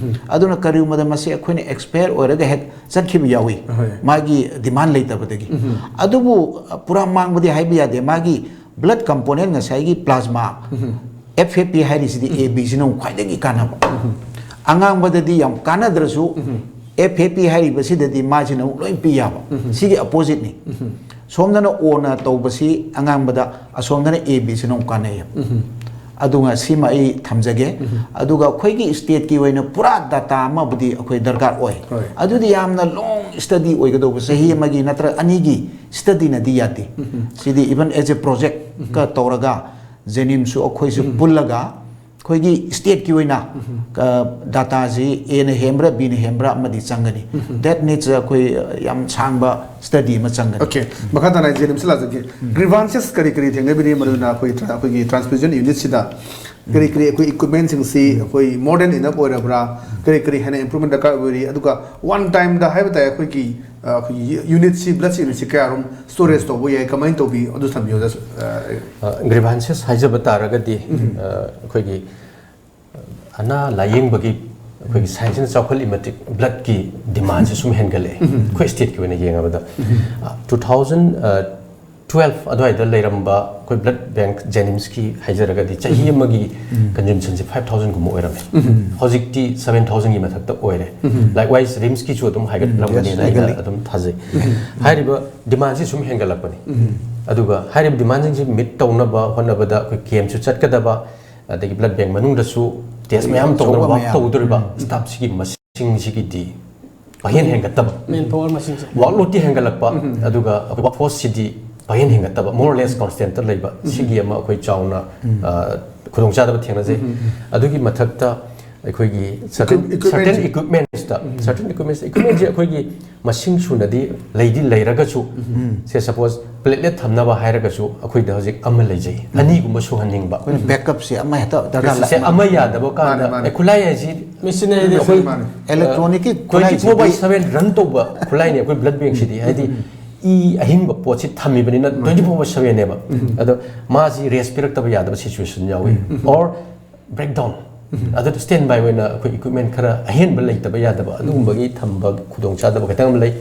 ꯑꯗꯨꯅ ꯀꯔꯤꯒꯨꯝꯕꯗ ꯃꯁꯤ ꯑꯩꯈꯣꯏꯅ ꯑꯦꯛꯁꯄꯌꯔ ꯑꯣꯏꯔꯒ ꯍꯦꯛ ꯆꯠꯈꯤꯕ ꯌꯥꯎꯏ, ꯍꯣꯏ꯫ ꯃꯥꯒꯤ ꯗꯤꯃꯥꯟ ꯂꯩꯇꯕꯗꯒꯤ꯫ ꯑꯗꯨꯕꯨ, ꯑ, ꯄꯨꯔꯥ ꯃꯥꯡꯕꯗꯤ ꯍꯥꯏꯕ ꯌꯥꯗꯦ꯫ ꯃꯥꯒꯤ ꯕ꯭ꯂꯗ ꯀꯝꯄꯣꯅꯦꯟ, ꯉꯁꯥꯏꯒꯤ ꯄ꯭ꯂꯥꯖꯃꯥ, ꯑꯦꯐ ꯑꯦ ꯄꯤ ꯍꯥꯏꯔꯤꯁꯤꯗꯤ ꯑꯦ ꯕꯤꯁꯤꯅ ꯑꯃꯨꯛ ꯈ꯭ꯋꯥꯏꯗꯒꯤ ꯀꯥꯟꯅꯕ꯫ ꯑꯉꯥꯡꯕꯗꯗꯤ ꯌꯥꯝ ꯀꯥꯟꯅꯗ꯭ꯔꯁꯨ, ꯑꯦꯐ ꯑꯦ ꯄꯤ ꯍꯥꯏꯔꯤꯕꯁꯤꯗꯗꯤ ꯃꯥꯁꯤꯅ ꯑꯃꯨꯛ ꯂꯣꯏ ꯄꯤ ꯌꯥꯕ꯫ ꯁꯤꯒꯤ ꯑꯄꯣꯖꯤꯠꯅꯤ꯫ ꯁꯣꯝꯗꯅ ꯑꯣꯅ ꯇꯧꯕꯁꯤ ꯑꯉꯥꯡꯕꯗ, ꯑꯁꯣꯝꯗꯅ ꯑꯦ ꯕꯤꯁꯤꯅ ꯑꯃꯨꯛ ꯀꯥꯟꯅꯩꯌꯦꯕ꯫ ꯑꯗꯨꯒ ꯁꯤꯃ ꯑꯩ ꯊꯝꯖꯒꯦ꯫ ꯑꯗꯨꯒ ꯑꯩꯈꯣꯏꯒꯤ ꯁ꯭ꯇꯦꯠꯀꯤ ꯑꯣꯏꯅ ꯄꯨꯔꯥ ꯗꯥꯇꯥ ꯑꯃꯕꯨꯗꯤ ꯑꯩꯈꯣꯏ ꯗꯔꯀꯥꯔ ꯑꯣꯏ꯫ ꯍꯣꯏ꯫ ꯑꯗꯨꯗꯤ ꯌꯥꯝꯅ ꯂꯣꯡ ꯁ꯭ꯇꯗꯤ ꯑꯣꯏꯒꯗꯧꯕ, ꯆꯍꯤ ꯑꯃꯒꯤ ꯅꯠꯇ꯭ꯔꯒ ꯑꯅꯤꯒꯤ ꯁ꯭ꯇꯗꯤꯅꯗꯤ ꯌꯥꯗꯦ꯫ ꯁꯤꯗꯤ ꯏꯚꯟ ꯑꯦꯖ ꯑꯦ ꯄ꯭ꯔꯣꯖꯦꯛꯀ ꯇꯧꯔꯒ ꯖꯦꯅꯤꯝꯁꯁꯨ ꯑꯩꯈꯣꯏꯁꯨ ꯄꯨꯜꯂꯒ ꯑꯩꯈꯣꯏꯒꯤ ꯁ꯭ꯇꯦꯠꯀꯤ ꯑꯣꯏꯅ ꯗꯥꯇꯥꯁꯤ ꯑꯦꯅ ꯍꯦꯟꯕ꯭ꯔꯥ ꯕꯤꯅ ꯍꯦꯟꯕ꯭ꯔꯥ ꯑꯃꯗꯤ ꯆꯪꯒꯅꯤ꯫ ꯗꯦꯠ ꯅꯤꯗꯁ ꯑꯩꯈꯣꯏ ꯌꯥꯝ ꯁꯥꯡꯕ ꯁ꯭ꯇꯗꯤ ꯑꯃ ꯆꯪꯒꯅꯤ꯫ ꯑꯣꯀꯦ, ꯃꯈꯥ ꯇꯥꯅ ꯑꯩ ꯖꯦꯅꯤꯝꯁꯇ ꯂꯥꯛꯆꯒꯦ꯫ ꯒ꯭ꯔꯤꯚꯥꯟꯁꯦꯁ ꯀꯔꯤ ꯀꯔꯤ ꯊꯦꯡꯅꯕꯤꯔꯤ, ꯃꯔꯨ ꯑꯣꯏꯅ ꯑꯩꯈꯣꯏ ꯇ꯭ꯔꯥ- ꯑꯩꯈꯣꯏꯒꯤ ꯇ꯭ꯔꯥꯟꯁꯐ꯭ꯌꯨꯖꯟ ꯌꯨꯅꯤꯠꯁꯤꯗ ꯀꯔꯤ ꯀꯔꯤ ꯑꯩꯈꯣꯏ ꯏꯀ꯭ꯋꯤꯞꯃꯦꯟꯁꯤꯡꯁꯤ ꯑꯩꯈꯣꯏ ꯃꯣꯗꯔꯟ ꯏꯅꯞ ꯑꯣꯏꯔꯕ꯭ꯔꯥ, ꯀꯔꯤ ꯀꯔꯤ ꯍꯦꯟꯅ ꯏꯝꯄ꯭ꯔꯨꯚꯃꯦꯟ ꯗꯔꯀꯥꯔ ꯑꯣꯏꯔꯤ, ꯑꯗꯨꯒ ꯋꯥꯟ ꯇꯥꯏꯝꯗ ꯍꯥꯏꯕ ꯇꯥꯏ ꯑꯩꯈꯣꯏꯒꯤ ꯑ, ꯑꯩꯈꯣꯏꯒꯤ ꯌꯨꯅꯤꯠꯁꯤ, ꯕ꯭ꯂꯗꯁꯤ ꯌꯨꯅꯤꯠꯁꯤ ꯀꯌꯥꯔꯣꯝ ꯁ꯭ꯇꯣꯔꯦꯖ ꯇꯧꯕ ꯌꯥꯏ, ꯀꯃꯥꯏꯅ ꯇꯧꯕꯤ, ꯑꯗꯨ ꯊꯝꯕꯤꯌꯨ꯫ ꯑ, ꯒ꯭ꯔꯤꯚꯥꯟꯁꯦꯁ ꯍꯥꯏꯖꯕ ꯇꯥꯔꯒꯗꯤ ꯑ, ꯑꯩꯈꯣꯏꯒꯤ ꯑꯅꯥ ꯂꯥꯏꯌꯦꯡꯕꯒꯤ ꯑꯩꯈꯣꯏꯒꯤ ꯁꯥꯏꯟꯁꯅ ꯆꯥꯎꯈꯠꯂꯤ ꯃꯇꯤꯛ ꯕ꯭ꯂꯗꯀꯤ ꯗꯤꯃꯥꯟꯁꯦ ꯁꯨꯝ ꯍꯦꯟꯒꯠꯂꯛꯑꯦ꯫ ꯑꯩꯈꯣꯏ ꯁ꯭ꯇꯦꯠꯀꯤ ꯑꯣꯏꯅ ꯌꯦꯡꯉꯕꯗ ꯇꯨ ꯊꯥꯎꯖꯟ ꯇꯨꯋꯦꯜꯐ ꯑꯗꯨꯋꯥꯏꯗ ꯂꯩꯔꯝꯕ ꯑꯩꯈꯣꯏ ꯕ꯭ꯂꯗ ꯕꯦꯡꯛ ꯖꯦꯅꯤꯝꯁꯀꯤ ꯍꯥꯏꯖꯔꯒꯗꯤ ꯆꯍꯤ ꯑꯃꯒꯤ ꯀꯟꯖꯨꯝꯁꯟꯁꯦ ꯐꯥꯏꯚ ꯊꯥꯎꯖꯟꯒꯨꯝꯕ ꯑꯣꯏꯔꯝꯃꯦ꯫ ꯍꯧꯖꯤꯛꯇꯤ ꯁꯚꯦꯟ ꯊꯥꯎꯖꯟꯒꯤ ꯃꯊꯛꯇ ꯑꯣꯏꯔꯦ꯫ ꯂꯥꯏꯛꯋꯥꯏꯁ ꯔꯤꯝꯁꯀꯤꯁꯨ ꯑꯗꯨꯝ ꯍꯥꯏꯒꯠꯂꯝꯒꯅꯤꯅ ꯑꯩꯅ ꯍꯥꯏꯒꯠꯂꯤ꯫ ꯑꯗꯨꯝ ꯊꯥꯖꯩ꯫ ꯍꯥꯏꯔꯤꯕ ꯗꯤꯃꯥꯟꯁꯤ ꯁꯨꯝ ꯍꯦꯟꯒꯠꯂꯛꯄꯅꯤ꯫ ꯑꯗꯨꯒ ꯍꯥꯏꯔꯤꯕ ꯗꯤꯃꯥꯟꯁꯤꯡꯁꯤ ꯃꯤꯠ ꯇꯧꯅꯕ ꯍꯣꯠꯅꯕꯗ ꯑꯩꯈꯣꯏ ꯀꯦꯝꯁꯨ ꯆꯠꯀꯗꯕ, ꯑꯗꯒꯤ ꯕ꯭ꯂꯗ ꯕꯦꯡꯛ ꯃꯅꯨꯡꯗꯁꯨ ꯇꯦꯁ ꯃꯌꯥꯝ ꯑꯆꯧꯕ ꯇꯧꯗꯅ ꯋꯥꯛ ꯃꯌꯥꯝ꯫ ꯇꯧꯗꯣꯔꯤꯕ ꯁ꯭ꯇꯥꯐꯁꯤꯒꯤ ꯃꯁꯤꯡꯁꯤꯒꯤꯗꯤ ꯄꯥꯡꯍꯦꯟ ꯍꯦꯟꯒꯠꯇꯕ꯫ ꯃꯦꯟ ꯄꯥꯋꯔ ꯃꯁꯤꯡꯁꯦ꯫ ꯋꯥꯛꯂꯣꯗꯇꯤ ꯍꯦꯟꯒꯠꯂꯛꯄ, ꯑꯗꯨꯒ ꯑꯩꯈꯣꯏ ꯋꯥꯛꯐꯣꯔꯁꯁꯤꯗꯤ ꯄꯥꯡꯍꯦꯟ ꯍꯦꯟꯒꯠꯇꯕ, ꯃꯣꯔ ꯂꯦꯁ ꯀꯣꯟꯁꯇꯦꯟꯇ ꯂꯩꯕ, ꯁꯤꯒꯤ ꯑꯃ ꯑꯩꯈꯣꯏ ꯆꯥꯎꯅ ꯑ, ꯈꯨꯗꯣꯡꯆꯥꯗꯕ ꯊꯦꯡꯅꯖꯩ꯫ ꯑꯗꯨꯒꯤ ꯃꯊꯛꯇ ꯑꯩꯈꯣꯏꯒꯤ ꯁꯔꯇꯟ Equip- equipment ꯁꯔꯇꯟ ꯁꯦ꯫ ꯏꯀ꯭ꯋꯤꯞꯃꯦꯟꯁꯇ ꯁꯔꯇꯟ ꯏꯀ꯭ꯋꯤꯞꯃꯦꯟꯁ ꯏꯀ꯭ꯋꯤꯞꯃꯦꯟꯁꯦ ꯑꯩꯈꯣꯏꯒꯤ ꯃꯁꯤꯡ ꯁꯨꯅꯗꯤ ꯂꯩꯗꯤ ꯂꯩꯔꯒꯁꯨ, ꯁꯦ ꯁꯄꯣꯁ ꯄ꯭ꯂꯦꯠꯂꯦꯠ ꯊꯝꯅꯕ ꯍꯥꯏꯔꯒꯁꯨ ꯑꯩꯈꯣꯏꯗ ꯍꯧꯖꯤꯛ ꯑꯃ ꯂꯩꯖꯩ, ꯑꯅꯤꯒꯨꯝꯕ ꯁꯨꯍꯟꯅꯤꯡꯕ꯫ ꯑꯩꯈꯣꯏꯅ ꯕꯦꯛꯀꯞꯁꯦ ꯑꯃ ꯍꯦꯛꯇ ꯗꯔꯀꯥꯔ ꯁꯦ ꯂꯩ꯫ ꯑꯃ ꯌꯥꯗꯕ ꯀꯥꯟꯗ ꯃꯥꯅꯦ, ꯃꯥꯅꯦ꯫ ꯑꯦ, ꯈꯨꯠꯂꯥꯏ ꯍꯥꯏꯁꯤ ꯃꯦꯆꯤꯅꯔꯤꯗ ꯑꯩꯈꯣꯏ ꯏꯂꯦꯛꯇ꯭ꯔꯣꯅꯤꯛꯀꯤ ꯇ꯭ꯋꯦꯟꯇꯤ ꯐꯣꯔ ꯕꯥꯏ ꯈꯨꯠꯂꯥꯏꯁꯤꯗꯤ ꯁꯚꯦꯟ ꯔꯟ ꯇꯧꯕ ꯈꯨꯠꯂꯥꯏꯅꯤ ꯑꯩꯈꯣꯏ ꯕ꯭ꯂꯗ ꯕꯦꯡꯛꯁꯤꯗꯤ꯫ ꯍꯥꯏꯗꯤ ꯏ ꯑꯍꯤꯡꯕ ꯄꯣꯠꯁꯤ ꯊꯝꯃꯤꯕꯅꯤꯅ ꯇ꯭ꯋꯦꯟꯇꯤ ꯐꯣꯔ ꯕꯥꯏ ꯁꯚꯦꯟꯅꯦꯕ꯫ ꯑꯗꯣ ꯃꯥꯁꯤ ꯔꯦꯁ ꯄꯤꯔꯛꯇꯕ ꯌꯥꯗꯕ ꯁꯤꯆꯨꯋꯦꯁꯟ ꯌꯥꯎꯏ꯫ ꯑꯣꯔ ꯕ꯭ꯔꯦꯛꯗꯥꯎꯟ, ꯑꯗꯨꯗ ꯁ꯭ꯇꯦꯟ ꯕꯥꯏ ꯑꯣꯏꯅ ꯑꯩꯈꯣꯏ ꯏꯀ꯭ꯋꯤꯞꯃꯦꯟ ꯈꯔ ꯑꯍꯦꯟꯕ ꯂꯩꯇꯕ ꯌꯥꯗꯕ, ꯑꯗꯨꯒꯨꯝꯕꯒꯤ ꯊꯝꯕ ꯈꯨꯗꯣꯡꯆꯥꯗꯕ ꯈꯤꯇꯪ ꯑꯃ ꯂꯩ꯫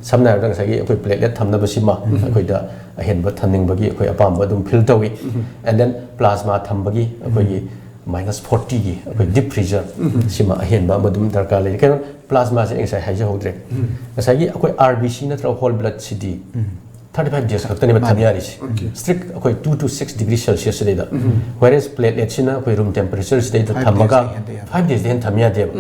ꯁꯝꯅ ꯍꯥꯏꯔꯕꯗ ꯉꯁꯥꯏꯒꯤ ꯑꯩꯈꯣꯏ ꯄ꯭ꯂꯦꯠꯂꯦꯠ ꯊꯝꯅꯕꯁꯤꯃ ꯑꯩꯈꯣꯏꯗ ꯑꯍꯦꯟꯕ ꯊꯝꯅꯤꯡꯕꯒꯤ ꯑꯩꯈꯣꯏ ꯑꯄꯥꯝꯕ ꯑꯗꯨꯝ ꯐꯤꯜ ꯇꯧꯏ꯫ ꯑꯦꯟ ꯗꯦꯟ ꯄ꯭ꯂꯥꯁꯃꯥ ꯊꯝꯕꯒꯤ ꯑꯩꯈꯣꯏꯒꯤ ꯃꯥꯏꯅꯁ ꯐꯣꯔꯇꯤꯒꯤ ꯑꯩꯈꯣꯏ ꯗꯤꯞ ꯐ꯭ꯔꯤꯖꯔ ꯁꯤꯃ ꯑꯍꯦꯟꯕ ꯑꯃ ꯑꯗꯨꯝ ꯗꯔꯀꯥꯔ ꯂꯩ꯫ ꯀꯩꯅꯣ, ꯄ꯭ꯂꯥꯁꯃꯥꯁꯦ ꯑꯩ ꯉꯁꯥꯏ ꯍꯥꯏꯖꯍꯧꯗ꯭ꯔꯦ꯫ ꯉꯁꯥꯏꯒꯤ ꯑꯩꯈꯣꯏ ꯑꯥꯔ ꯕꯤ ꯁꯤ ꯅꯠꯇ꯭ꯔꯒ ꯍꯣꯜ ꯕ꯭ꯂꯗꯁꯤꯗꯤ ꯊꯥꯔꯇꯤ ꯐꯥꯏꯚ ꯗꯦꯖ ꯈꯛꯇꯅꯦꯕ ꯊꯝ ꯌꯥꯔꯤꯁꯦ꯫ ꯁ꯭ꯇ꯭ꯔꯤꯛ ꯑꯩꯈꯣꯏ two two six degree Celsius ꯁꯤꯗꯩꯗ꯫ ꯋꯦꯔꯦꯁ ꯄ꯭ꯂꯦꯠꯂꯦꯠꯁꯤꯅ ꯑꯩꯈꯣꯏ ꯔꯨꯝ ꯇꯦꯝꯄꯔꯦꯆꯔ ꯁꯤꯗꯩꯗ ꯊꯝꯃꯒ ꯐꯥꯏꯚ ꯗꯦꯖꯇꯩ ꯍꯦꯟꯅ ꯊꯝ ꯌꯥꯗꯦꯕ꯫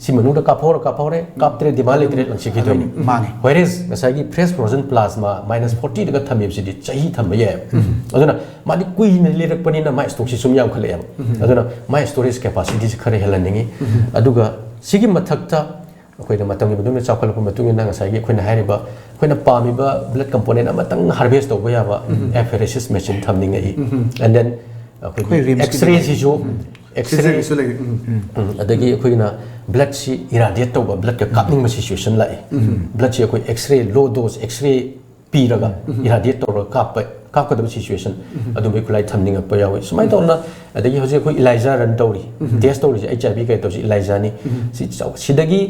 ꯁꯤ ꯃꯅꯨꯡꯗ ꯀꯥꯞꯍꯧꯔ ꯀꯥꯞꯍꯧꯔꯦ, ꯀꯥꯞꯇ꯭ꯔꯦ ꯗꯤꯃꯥꯟ ꯂꯩꯇ꯭ꯔꯦ ꯂꯪꯁꯤꯟꯈꯤꯗꯣꯏꯅꯤ꯫ ꯃꯥꯅꯦ꯫ ꯋꯦꯔꯦꯁ ꯉꯁꯥꯏꯒꯤ ꯐ꯭ꯔꯦꯁ ꯐ꯭ꯔꯣꯖꯟ ꯄ꯭ꯂꯥꯖꯃꯥ ꯃꯥꯏꯅꯁ ꯐꯣꯔꯇꯤꯗꯒ ꯊꯝꯃꯤꯕꯁꯤꯗꯤ ꯆꯍꯤ ꯊꯝꯕ ꯌꯥꯏꯕ꯫ ꯑꯗꯨꯅ ꯃꯥꯗꯤ ꯀꯨꯏꯅ ꯂꯤꯔꯛꯄꯅꯤꯅ ꯃꯥꯏ ꯁ꯭ꯇꯣꯛꯁꯤ ꯁꯨꯝ ꯌꯥꯝꯈꯠꯂꯛꯑꯦꯕ꯫ ꯑꯗꯨꯅ ꯃꯥꯏ ꯁ꯭ꯇꯣꯔꯦꯖ ꯀꯦꯄꯥꯁꯤꯇꯤꯁꯤ ꯈꯔ ꯍꯦꯜꯍꯟꯅꯤꯡꯉꯤ꯫ ꯑꯗꯨꯒ ꯁꯤꯒꯤ ꯃꯊꯛꯇ ꯑꯩꯈꯣꯏꯅ ꯃꯇꯝꯒꯤ ꯃꯇꯨꯡ ꯏꯟꯅ ꯆꯥꯎꯈꯠꯂꯛꯄ ꯃꯇꯨꯡ ꯏꯟꯅ ꯉꯁꯥꯏꯒꯤ ꯑꯩꯈꯣꯏꯅ ꯍꯥꯏꯔꯤꯕ ꯑꯩꯈꯣꯏꯅ ꯄꯥꯝꯃꯤꯕ ꯕ꯭ꯂꯗ ꯀꯝꯄꯣꯅꯦꯟ ꯑꯃꯇꯪ ꯍꯥꯔꯚꯦꯁ ꯇꯧꯕ ꯌꯥꯕ ꯑꯦꯐꯦꯔꯦꯁꯤꯁ ꯃꯦꯆꯤꯟ ꯊꯝꯅꯤꯡꯉꯛꯏ꯫ ꯑꯦꯟ ꯗꯦꯟ ꯑꯩꯈꯣꯏꯒꯤ ꯑꯩꯈꯣꯏ ꯔꯤꯝꯁꯀꯤꯗꯤ ꯑꯦꯛꯁꯔꯦꯁꯤꯁꯨ ꯑꯦꯛꯁꯔꯦ ꯁꯤꯖꯒꯤꯁꯨ ꯂꯩꯔꯤ꯫ ꯎꯝ꯫ ꯎꯝ, ꯑꯗꯒꯤ ꯑꯩꯈꯣꯏꯅ ꯕ꯭ꯂꯗꯁꯤ ꯏꯔꯥꯗꯤꯌꯦꯠ ꯇꯧꯕ ꯕ꯭ꯂꯗꯀ ꯀꯥꯞꯅꯤꯡꯕ ꯁꯤꯆꯨꯋꯦꯁꯟ ꯂꯥꯛꯑꯦ꯫ ꯕ꯭ꯂꯗꯁꯤ ꯑꯩꯈꯣꯏ ꯑꯦꯛꯁꯔꯦ ꯂꯣ ꯗꯣꯁ ꯑꯦꯛꯁꯔꯦ ꯄꯤꯔꯒ ꯏꯔꯥꯗꯤꯌꯦꯠ ꯇꯧꯔꯒ ꯀꯥꯞꯄ ꯀꯥꯞꯀꯗꯕ ꯁꯤꯆꯨꯋꯦꯁꯟ ꯑꯗꯨꯝꯕꯒꯤ ꯈꯨꯠꯂꯥꯏ ꯊꯝꯅꯤꯡꯉꯛꯄ ꯌꯥꯎꯏ꯫ ꯁꯨꯃꯥꯏꯅ ꯇꯧꯗꯅ ꯑꯗꯒꯤ ꯍꯧꯖꯤꯛ ꯑꯩꯈꯣꯏ ꯏꯂꯥꯏꯖꯥ ꯔꯟ ꯇꯧꯔꯤ꯫ ꯇꯦꯁ ꯇꯧꯔꯤꯁꯦ ꯑꯩꯆ ꯑꯥꯏ ꯚꯤ ꯀꯩ ꯇꯧꯁꯤ ꯏꯂꯥꯏꯖꯥꯅꯤ꯫ ꯁꯤ ꯆꯥꯎ- ꯁꯤꯗꯒꯤ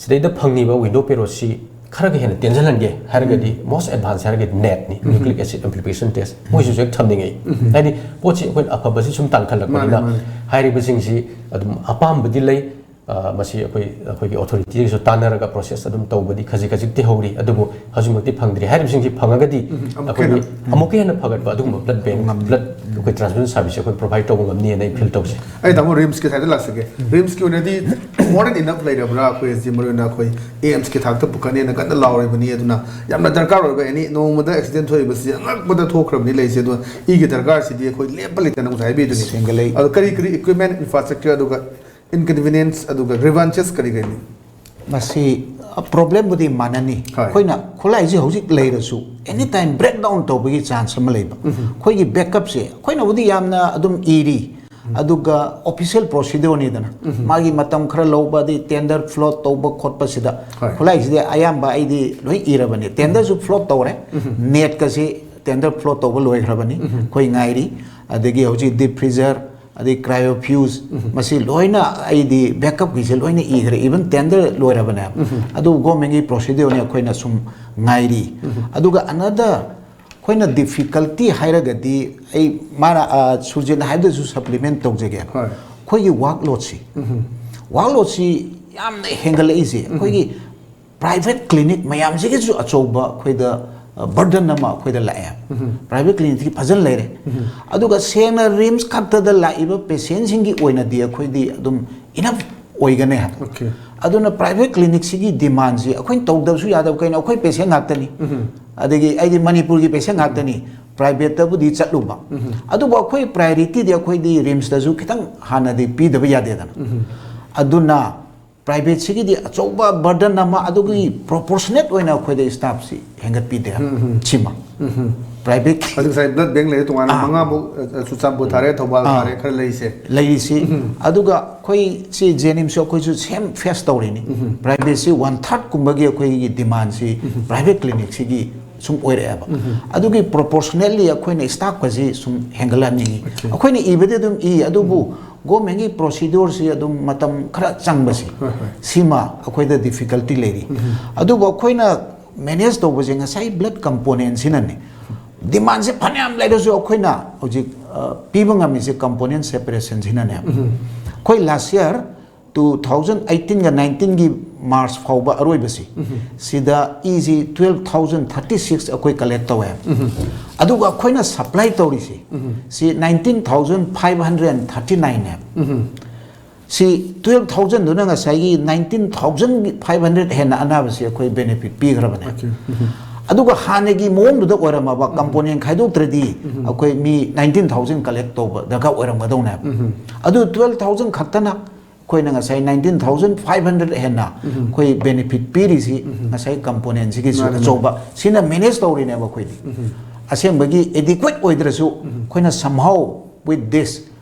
ꯁꯤꯗꯩꯗ ꯐꯪꯉꯤꯕ ꯋꯤꯟꯗꯣ ꯄꯦꯔꯣꯠꯁꯤ ꯈꯔꯒ ꯍꯦꯟꯅ ꯇꯦꯟꯁꯤꯜꯍꯟꯒꯦ ꯍꯥꯏꯔꯒꯗꯤ ꯃꯣꯁ ꯑꯦꯗꯚꯥꯟꯁ ꯍꯥꯏꯔꯒꯗꯤ ꯅꯦꯠꯅꯤ, ꯅ꯭ꯌꯨꯀ꯭ꯂꯤꯛ ꯑꯦꯁꯤꯗ ꯑꯦꯝꯄ꯭ꯂꯤꯐꯤꯀꯦꯁꯟ ꯇꯦꯁ꯫ ꯃꯣꯏꯁꯤꯁꯨ ꯍꯦꯛ ꯊꯝꯅꯤꯡꯉꯛꯏ꯫ ꯍꯥꯏꯗꯤ ꯄꯣꯠꯁꯤ ꯑꯩꯈꯣꯏꯅ ꯑꯐꯕꯁꯤ ꯁꯨꯝ ꯇꯥꯟꯈꯠꯂꯛꯄꯅꯤꯅ ꯃꯥꯅꯦ, ꯃꯥꯅꯦ꯫ ꯍꯥꯏꯔꯤꯕꯁꯤꯡꯁꯤ ꯑꯗꯨꯝ ꯑꯄꯥꯝꯕꯗꯤ ꯂꯩ꯫ ꯑ, ꯃꯁꯤ ꯑꯩꯈꯣꯏ ꯑꯩꯈꯣꯏꯒꯤ ꯑꯣꯊꯣꯔꯤꯇꯤꯒꯁꯨ ꯇꯥꯟꯅꯔꯒ ꯄ꯭ꯔꯣꯁꯦꯁ ꯑꯗꯨꯝ ꯇꯧꯕꯗꯤ ꯈꯖꯤꯛ ꯈꯖꯤꯛꯇꯤ ꯍꯧꯔꯤ꯫ ꯑꯗꯨꯕꯨ ꯍꯧꯖꯤꯛꯃꯛꯇꯤ ꯐꯪꯗ꯭ꯔꯤ꯫ ꯍꯥꯏꯔꯤꯕꯁꯤꯡꯁꯤ ꯐꯪꯉꯒꯗꯤ ꯑꯃꯨꯛꯀ ꯑꯩꯈꯣꯏꯒꯤ ꯍꯦꯟꯅ ꯑꯃꯨꯛꯀ ꯍꯦꯟꯅ ꯐꯒꯠꯄ ꯑꯗꯨꯒꯨꯝꯕ ꯕ꯭ꯂꯗ ꯕꯦꯡ ꯕ꯭ꯂꯗ ꯑꯩꯈꯣꯏ ꯇ꯭ꯔꯥꯟꯁꯐ꯭ꯌꯨꯖꯟ ꯁꯥꯔꯚꯤꯁꯁꯦ ꯑꯩꯈꯣꯏ ꯄ꯭ꯔꯣꯚꯥꯏꯗ ꯇꯧꯕ ꯉꯝꯅꯤꯅ ꯑꯩ ꯐꯤꯜ ꯇꯧꯖꯩ꯫ ꯑꯩ ꯇꯥꯃꯣ ꯔꯤꯝꯁꯀꯤ ꯁꯥꯏꯗ ꯂꯥꯛꯆꯒꯦ꯫ ꯔꯤꯝꯁꯀꯤ ꯑꯣꯏꯅꯗꯤ more than enough ꯂꯩꯔꯕ꯭ꯔꯥ? ꯑꯩꯈꯣꯏ ꯍꯧꯖꯤꯛ ꯃꯔꯨ ꯑꯣꯏꯅ ꯑꯩꯈꯣꯏ ꯑꯦꯝꯁꯀꯤ ꯊꯥꯛꯇ ꯄꯨꯈꯠꯅꯦꯅ ꯀꯟꯅ ꯂꯥꯎꯔꯤꯕꯅꯤ꯫ ꯑꯗꯨꯅ ꯌꯥꯝꯅ ꯗꯔꯀꯥꯔ ꯑꯣꯏꯕ ꯑꯦꯅꯤ ꯅꯣꯡꯃꯗ ꯑꯦꯛꯁꯤꯗꯦꯟ ꯊꯣꯛꯏꯕꯁꯤ ꯑꯉꯛꯄꯗ ꯊꯣꯛꯈ꯭ꯔꯕꯅꯤ ꯂꯩꯁꯦ꯫ ꯑꯗꯨꯅ ꯏꯒꯤ ꯗꯔꯀꯥꯔꯁꯤꯗꯤ ꯑꯩꯈꯣꯏ ꯂꯦꯞꯄ ꯂꯩꯇꯅ ꯉꯁꯥꯏ ꯍꯥꯏꯕꯤꯗꯨꯅꯤ꯫ ꯁꯦꯡꯒꯠꯂꯛꯏ꯫ ꯑꯗꯣ ꯀꯔꯤ ꯀꯔꯤ ꯏꯀ꯭ꯋꯤꯞꯃꯦꯟ, ꯏꯟꯐ꯭ꯔꯥꯁ꯭ꯇ꯭ꯔꯛꯆꯔ, ꯑꯗꯨꯒ ꯏꯟꯀꯟꯚꯤꯅꯤꯌꯦꯟꯁ, ꯑꯗꯨꯒ ꯒ꯭ꯔꯤꯚꯥꯟꯁꯦꯁ ꯀꯔꯤ ꯀꯔꯤꯅꯤ? ꯃꯁꯤ ꯄ꯭ꯔꯣꯕ꯭ꯂꯦꯝꯕꯨꯗꯤ ꯃꯥꯟꯅꯅꯤ꯫ ꯍꯣꯏ꯫ ꯑꯩꯈꯣꯏꯅ ꯈꯨꯠꯂꯥꯏꯁꯤ ꯍꯧꯖꯤꯛ ꯂꯩꯔꯁꯨ ꯑꯦꯅꯤ ꯇꯥꯏꯝ ꯕ꯭ꯔꯦꯛ ꯗꯥꯎꯟ ꯇꯧꯕꯒꯤ ꯆꯥꯟꯁ ꯑꯃ ꯂꯩꯕ꯫ ꯑꯩꯈꯣꯏꯒꯤ ꯕꯦꯛꯀꯞꯁꯦ ꯑꯩꯈꯣꯏꯅꯕꯨꯗꯤ ꯌꯥꯝꯅ ꯑꯗꯨꯝ ꯏꯔꯤ, ꯑꯗꯨꯒ ꯑꯣꯐꯤꯁꯤꯌꯦꯜ ꯄ꯭ꯔꯣꯁꯤꯗ꯭ꯌꯣꯔꯅꯤꯗꯅ ꯃꯥꯒꯤ ꯃꯇꯝ ꯈꯔ ꯂꯧꯕ, ꯑꯗꯩ ꯇꯦꯟꯗꯔ ꯐ꯭ꯂꯣꯠ ꯇꯧꯕ ꯈꯣꯠꯄꯁꯤꯗ ꯍꯣꯏ꯫ ꯈꯨꯠꯂꯥꯏꯁꯤꯗꯤ ꯑꯌꯥꯝꯕ ꯑꯩꯗꯤ ꯂꯣꯏ ꯏꯔꯕꯅꯤ꯫ ꯇꯦꯟꯗꯔꯁꯨ ꯐ꯭ꯂꯣꯠ ꯇꯧꯔꯦ, ꯅꯦꯠꯀꯁꯤ ꯇꯦꯟꯗꯔ ꯐ꯭ꯂꯣꯠ ꯇꯧꯕ ꯂꯣꯏꯈ꯭ꯔꯕꯅꯤ꯫ ꯑꯩꯈꯣꯏ ꯉꯥꯏꯔꯤ꯫ ꯑꯗꯒꯤ ꯍꯧꯖꯤꯛ ꯗꯤꯞ ꯐ꯭ꯔꯤꯖꯔ, ꯑꯗꯩ ꯀ꯭ꯔꯥꯏꯌꯣ ꯐ꯭ꯌꯨꯁ, ꯃꯁꯤ ꯂꯣꯏꯅ ꯑꯩꯗꯤ ꯕꯦꯛꯀꯞꯀꯤꯁꯦ ꯂꯣꯏꯅ ꯏꯈ꯭ꯔꯦ, ꯏꯚꯟ ꯇꯦꯟꯗꯔ ꯂꯣꯏꯔꯕꯅꯦꯕ꯫ ꯑꯗꯨ ꯒꯣꯔꯃꯦꯟꯒꯤ ꯄ꯭ꯔꯣꯁꯤꯗ꯭ꯌꯣꯔꯅꯤ, ꯑꯩꯈꯣꯏꯅ ꯁꯨꯝ ꯉꯥꯏꯔꯤ꯫ ꯑꯗꯨꯒ ꯑꯅꯗꯔ ꯑꯩꯈꯣꯏꯅ ꯗꯤꯐꯤꯀꯜꯇꯤ ꯍꯥꯏꯔꯒꯗꯤ ꯑꯩ ꯃꯥꯅ, ꯑ, ꯁꯨꯔꯖꯤꯠꯅ ꯍꯥꯏꯕꯗꯁꯨ ꯁꯄ꯭ꯂꯤꯃꯦꯟ ꯇꯧꯖꯒꯦꯕ꯫ ꯍꯣꯏ꯫ ꯑꯩꯈꯣꯏꯒꯤ ꯋꯥꯔꯛꯂꯣꯗꯁꯤ, ꯋꯥꯔꯛꯂꯣꯗꯁꯤ ꯌꯥꯝꯅ ꯍꯦꯟꯒꯠꯂꯛꯏꯁꯦ ꯑꯩꯈꯣꯏꯒꯤ ꯄ꯭ꯔꯥꯏꯚꯦꯠ ꯀ꯭ꯂꯤꯅꯤꯛ ꯃꯌꯥꯝꯁꯤꯒꯤꯁꯨ ꯑꯆꯧꯕ ꯑꯩꯈꯣꯏꯗ ꯕꯔꯗꯟ ꯑꯃ ꯑꯩꯈꯣꯏꯗ ꯂꯥꯛꯑꯦ꯫ ꯄ꯭ꯔꯥꯏꯚꯦꯠ ꯀ꯭ꯂꯤꯅꯤꯛꯇꯤ ꯐꯖꯅ ꯂꯩꯔꯦ꯫ ꯑꯗꯨꯒ ꯁꯦꯡꯅ ꯔꯤꯝꯁ ꯈꯛꯇꯗ ꯂꯥꯛꯏꯕ ꯄꯦꯁꯦꯟꯁꯤꯡꯒꯤ ꯑꯣꯏꯅꯗꯤ ꯑꯩꯈꯣꯏꯗꯤ ꯑꯗꯨꯝ ꯏꯅꯐ ꯑꯣꯏꯒꯅꯤ ꯍꯥꯏꯕ꯫ Okay. ꯑꯗꯨꯅ ꯄ꯭ꯔꯥꯏꯚꯦꯠ ꯀ꯭ꯂꯤꯅꯤꯛꯁꯤꯒꯤ ꯗꯤꯃꯥꯟꯁꯤ ꯑꯩꯈꯣꯏꯅ ꯇꯧꯗꯕꯁꯨ ꯌꯥꯗꯕ꯫ ꯀꯩꯅꯣ, ꯑꯩꯈꯣꯏ ꯄꯦꯁꯦꯟ ꯉꯥꯛꯇꯅꯤ꯫ ꯑꯗꯒꯤ ꯑꯩꯗꯤ ꯃꯅꯤꯄꯨꯔꯒꯤ ꯄꯦꯁꯦꯟ ꯉꯥꯛꯇꯅꯤ꯫ ꯄ꯭ꯔꯥꯏꯚꯦꯠꯇꯕꯨꯗꯤ ꯆꯠꯂꯨꯕ, ꯑꯗꯨꯕꯨ ꯑꯩꯈꯣꯏ ꯄ꯭ꯔꯥꯏꯌꯣꯔꯤꯇꯤꯗꯤ ꯑꯩꯈꯣꯏꯗꯤ ꯔꯤꯝꯁꯇꯁꯨ ꯈꯤꯇꯪ ꯍꯥꯟꯅꯗꯤ ꯄꯤꯗꯕ ꯌꯥꯗꯦꯗꯅ꯫ ꯑꯗꯨꯅ ꯄ꯭ꯔꯥꯏꯚꯦꯠꯁꯤꯒꯤꯗꯤ ꯑꯆꯧꯕ ꯕꯔꯗꯟ ꯑꯃ, ꯑꯗꯨꯒꯤ ꯄ꯭ꯔꯣꯄꯣꯔꯁꯅꯦꯠ ꯑꯣꯏꯅ ꯑꯩꯈꯣꯏꯗ ꯁ꯭ꯇꯥꯐꯁꯤ ꯍꯦꯟꯒꯠꯄꯤꯗꯦ꯫ ꯁꯤꯃ ꯄ꯭ꯔꯥꯏꯚꯦꯠ ꯑꯗꯨ ꯉꯁꯥꯏ ꯕ꯭ꯂꯗ ꯕꯦꯡ ꯂꯩꯔꯦ ꯇꯣꯉꯥꯟꯅ, ꯃꯉꯥꯃꯨꯛ, ꯑ, ꯆꯨꯔꯆꯥꯟꯄꯨꯔ ꯊꯥꯔꯦ, ꯊꯧꯕꯥꯜ ꯊꯥꯔꯦ, ꯈꯔ ꯂꯩꯁꯦ꯫ ꯂꯩꯔꯤꯁꯤ꯫ ꯑꯗꯨꯒ ꯑꯩꯈꯣꯏ ꯁꯤ ꯖꯦꯅꯤꯝꯁꯁꯨ ꯑꯩꯈꯣꯏꯁꯨ ꯁꯦꯝ ꯐꯦꯁ ꯇꯧꯔꯤꯅꯤ꯫ ꯄ꯭ꯔꯥꯏꯚꯦꯠꯁꯤ ꯋꯥꯟ ꯊꯥꯔꯠ ꯀꯨꯝꯕꯒꯤ ꯑꯩꯈꯣꯏꯒꯤ ꯗꯤꯃꯥꯟꯁꯤ ꯄ꯭ꯔꯥꯏꯚꯦꯠ ꯀ꯭ꯂꯤꯅꯤꯛꯁꯤꯒꯤ ꯁꯨꯝ ꯑꯣꯏꯔꯛꯑꯦꯕ꯫ ꯑꯗꯨꯒꯤ ꯄ꯭ꯔꯣꯄꯣꯔꯁꯅꯦꯠꯂꯤ ꯑꯩꯈꯣꯏꯅ ꯁ꯭ꯇꯥꯐꯀꯁꯤ ꯁꯨꯝ ꯍꯦꯟꯒꯠꯍꯟꯅꯤꯡꯉꯤ꯫ ꯑꯩꯈꯣꯏꯅ ꯏꯕꯗꯤ ꯑꯗꯨꯝ ꯏ, ꯑꯗꯨꯕꯨ ꯒꯣꯔꯃꯦꯟꯒꯤ ꯄ꯭ꯔꯣꯁꯤꯗ꯭ꯌꯣꯔꯁꯤ ꯑꯗꯨꯝ ꯃꯇꯝ ꯈꯔ ꯆꯪꯕꯁꯤ, ꯁꯤꯃ ꯑꯩꯈꯣꯏꯗ ꯗꯤꯐꯤꯀꯜꯇꯤ ꯂꯩꯔꯤ꯫ ꯑꯗꯨꯕꯨ ꯑꯩꯈꯣꯏꯅ ꯃꯦꯅꯦꯖ ꯇꯧꯕꯁꯦ ꯉꯁꯥꯏ ꯕ꯭ꯂꯗ ꯀꯝꯄꯣꯅꯦꯟꯁꯤꯅꯅꯤ꯫ ꯗꯤꯃꯥꯟꯁꯦ ꯐꯅꯌꯥꯝ ꯂꯩꯔꯁꯨ ꯑꯩꯈꯣꯏꯅ ꯍꯧꯖꯤꯛ, ꯑ, ꯄꯤꯕ ꯉꯝꯃꯤꯁꯦ ꯀꯝꯄꯣꯅꯦꯟ ꯁꯦꯄꯔꯦꯁꯟꯁꯤꯅꯅꯦ꯫ ꯑꯩꯈꯣꯏ ꯂꯥꯁ ꯌꯔ ꯇꯨ ꯊꯥꯎꯖꯟ ꯑꯩꯠꯇꯤꯟꯒ ꯅꯥꯏꯟꯇꯤꯟꯒꯤ ꯃꯥꯔꯆ ꯐꯥꯎꯕ ꯑꯔꯣꯏꯕꯁꯤ, ꯁꯤꯗ ꯏꯁꯤ ꯇ꯭ꯋꯦꯜꯐ ꯊꯥꯎꯖꯟ ꯊꯥꯔꯇꯤ ꯁꯤꯛꯁ ꯑꯩꯈꯣꯏ ꯀꯂꯦꯛ ꯇꯧꯋꯦ꯫ ꯑꯗꯨꯒ ꯑꯩꯈꯣꯏꯅ ꯁꯄ꯭ꯂꯥꯏ ꯇꯧꯔꯤꯁꯤ ꯁꯤ nineteen thousand five hundred thirty ꯅꯥꯏꯟꯅꯦꯕ꯫ ꯁꯤ ꯇ꯭ꯋꯦꯜꯐ ꯊꯥꯎꯖꯟꯗꯨꯅ ꯉꯁꯥꯏꯒꯤ ꯅꯥꯏꯟꯇꯤꯟ ꯊꯥꯎꯖꯟ ꯐꯥꯏꯚ ꯍꯟꯗ꯭ꯔꯦꯠ ꯍꯦꯟꯅ ꯑꯅꯥꯕꯁꯤ ꯑꯩꯈꯣꯏ ꯕꯦꯅꯤꯐꯤꯠ ꯄꯤꯈ꯭ꯔꯕꯅꯦ꯫ ꯑꯗꯨꯒ ꯍꯥꯟꯅꯒꯤ ꯃꯑꯣꯡꯗꯨꯗ ꯑꯣꯏꯔꯝꯃꯕ, ꯀꯝꯄꯣꯅꯦꯟ ꯈꯥꯏꯗꯣꯛꯇ꯭ꯔꯗꯤ ꯑꯩꯈꯣꯏ ꯃꯤ ꯅꯥꯏꯟꯇꯤꯟ ꯊꯥꯎꯖꯟ ꯀꯂꯦꯛ ꯇꯧꯕ ꯗꯔꯀꯥꯔ ꯑꯣꯏꯔꯝꯒꯗꯧꯅꯦꯕ꯫ ꯑꯗꯨ ꯇ꯭ꯋꯦꯜꯐ ꯊꯥꯎꯖꯟ ꯈꯛꯇꯅ ꯑꯩꯈꯣꯏꯅ ꯉꯁꯥꯏ ꯅꯥꯏꯟꯇꯤꯟ ꯊꯥꯎꯖꯟ ꯐꯥꯏꯚ ꯍꯟꯗ꯭ꯔꯦꯠ ꯍꯦꯟꯅ ꯑꯩꯈꯣꯏ ꯕꯦꯅꯤꯐꯤꯠ ꯄꯤꯔꯤꯁꯤ ꯉꯁꯥꯏ ꯀꯝꯄꯣꯅꯦꯟꯁꯤꯒꯤꯁꯨ ꯑꯆꯧꯕ, ꯁꯤꯅ ꯃꯦꯅꯦꯖ ꯇꯧꯔꯤꯅꯦꯕ ꯑꯩꯈꯣꯏꯗꯤ꯫ ꯑꯁꯦꯡꯕꯒꯤ ꯑꯦꯗꯤꯀ꯭ꯋꯦꯠ ꯑꯣꯏꯗ꯭ꯔꯁꯨ ꯑꯩꯈꯣꯏꯅ somehow with this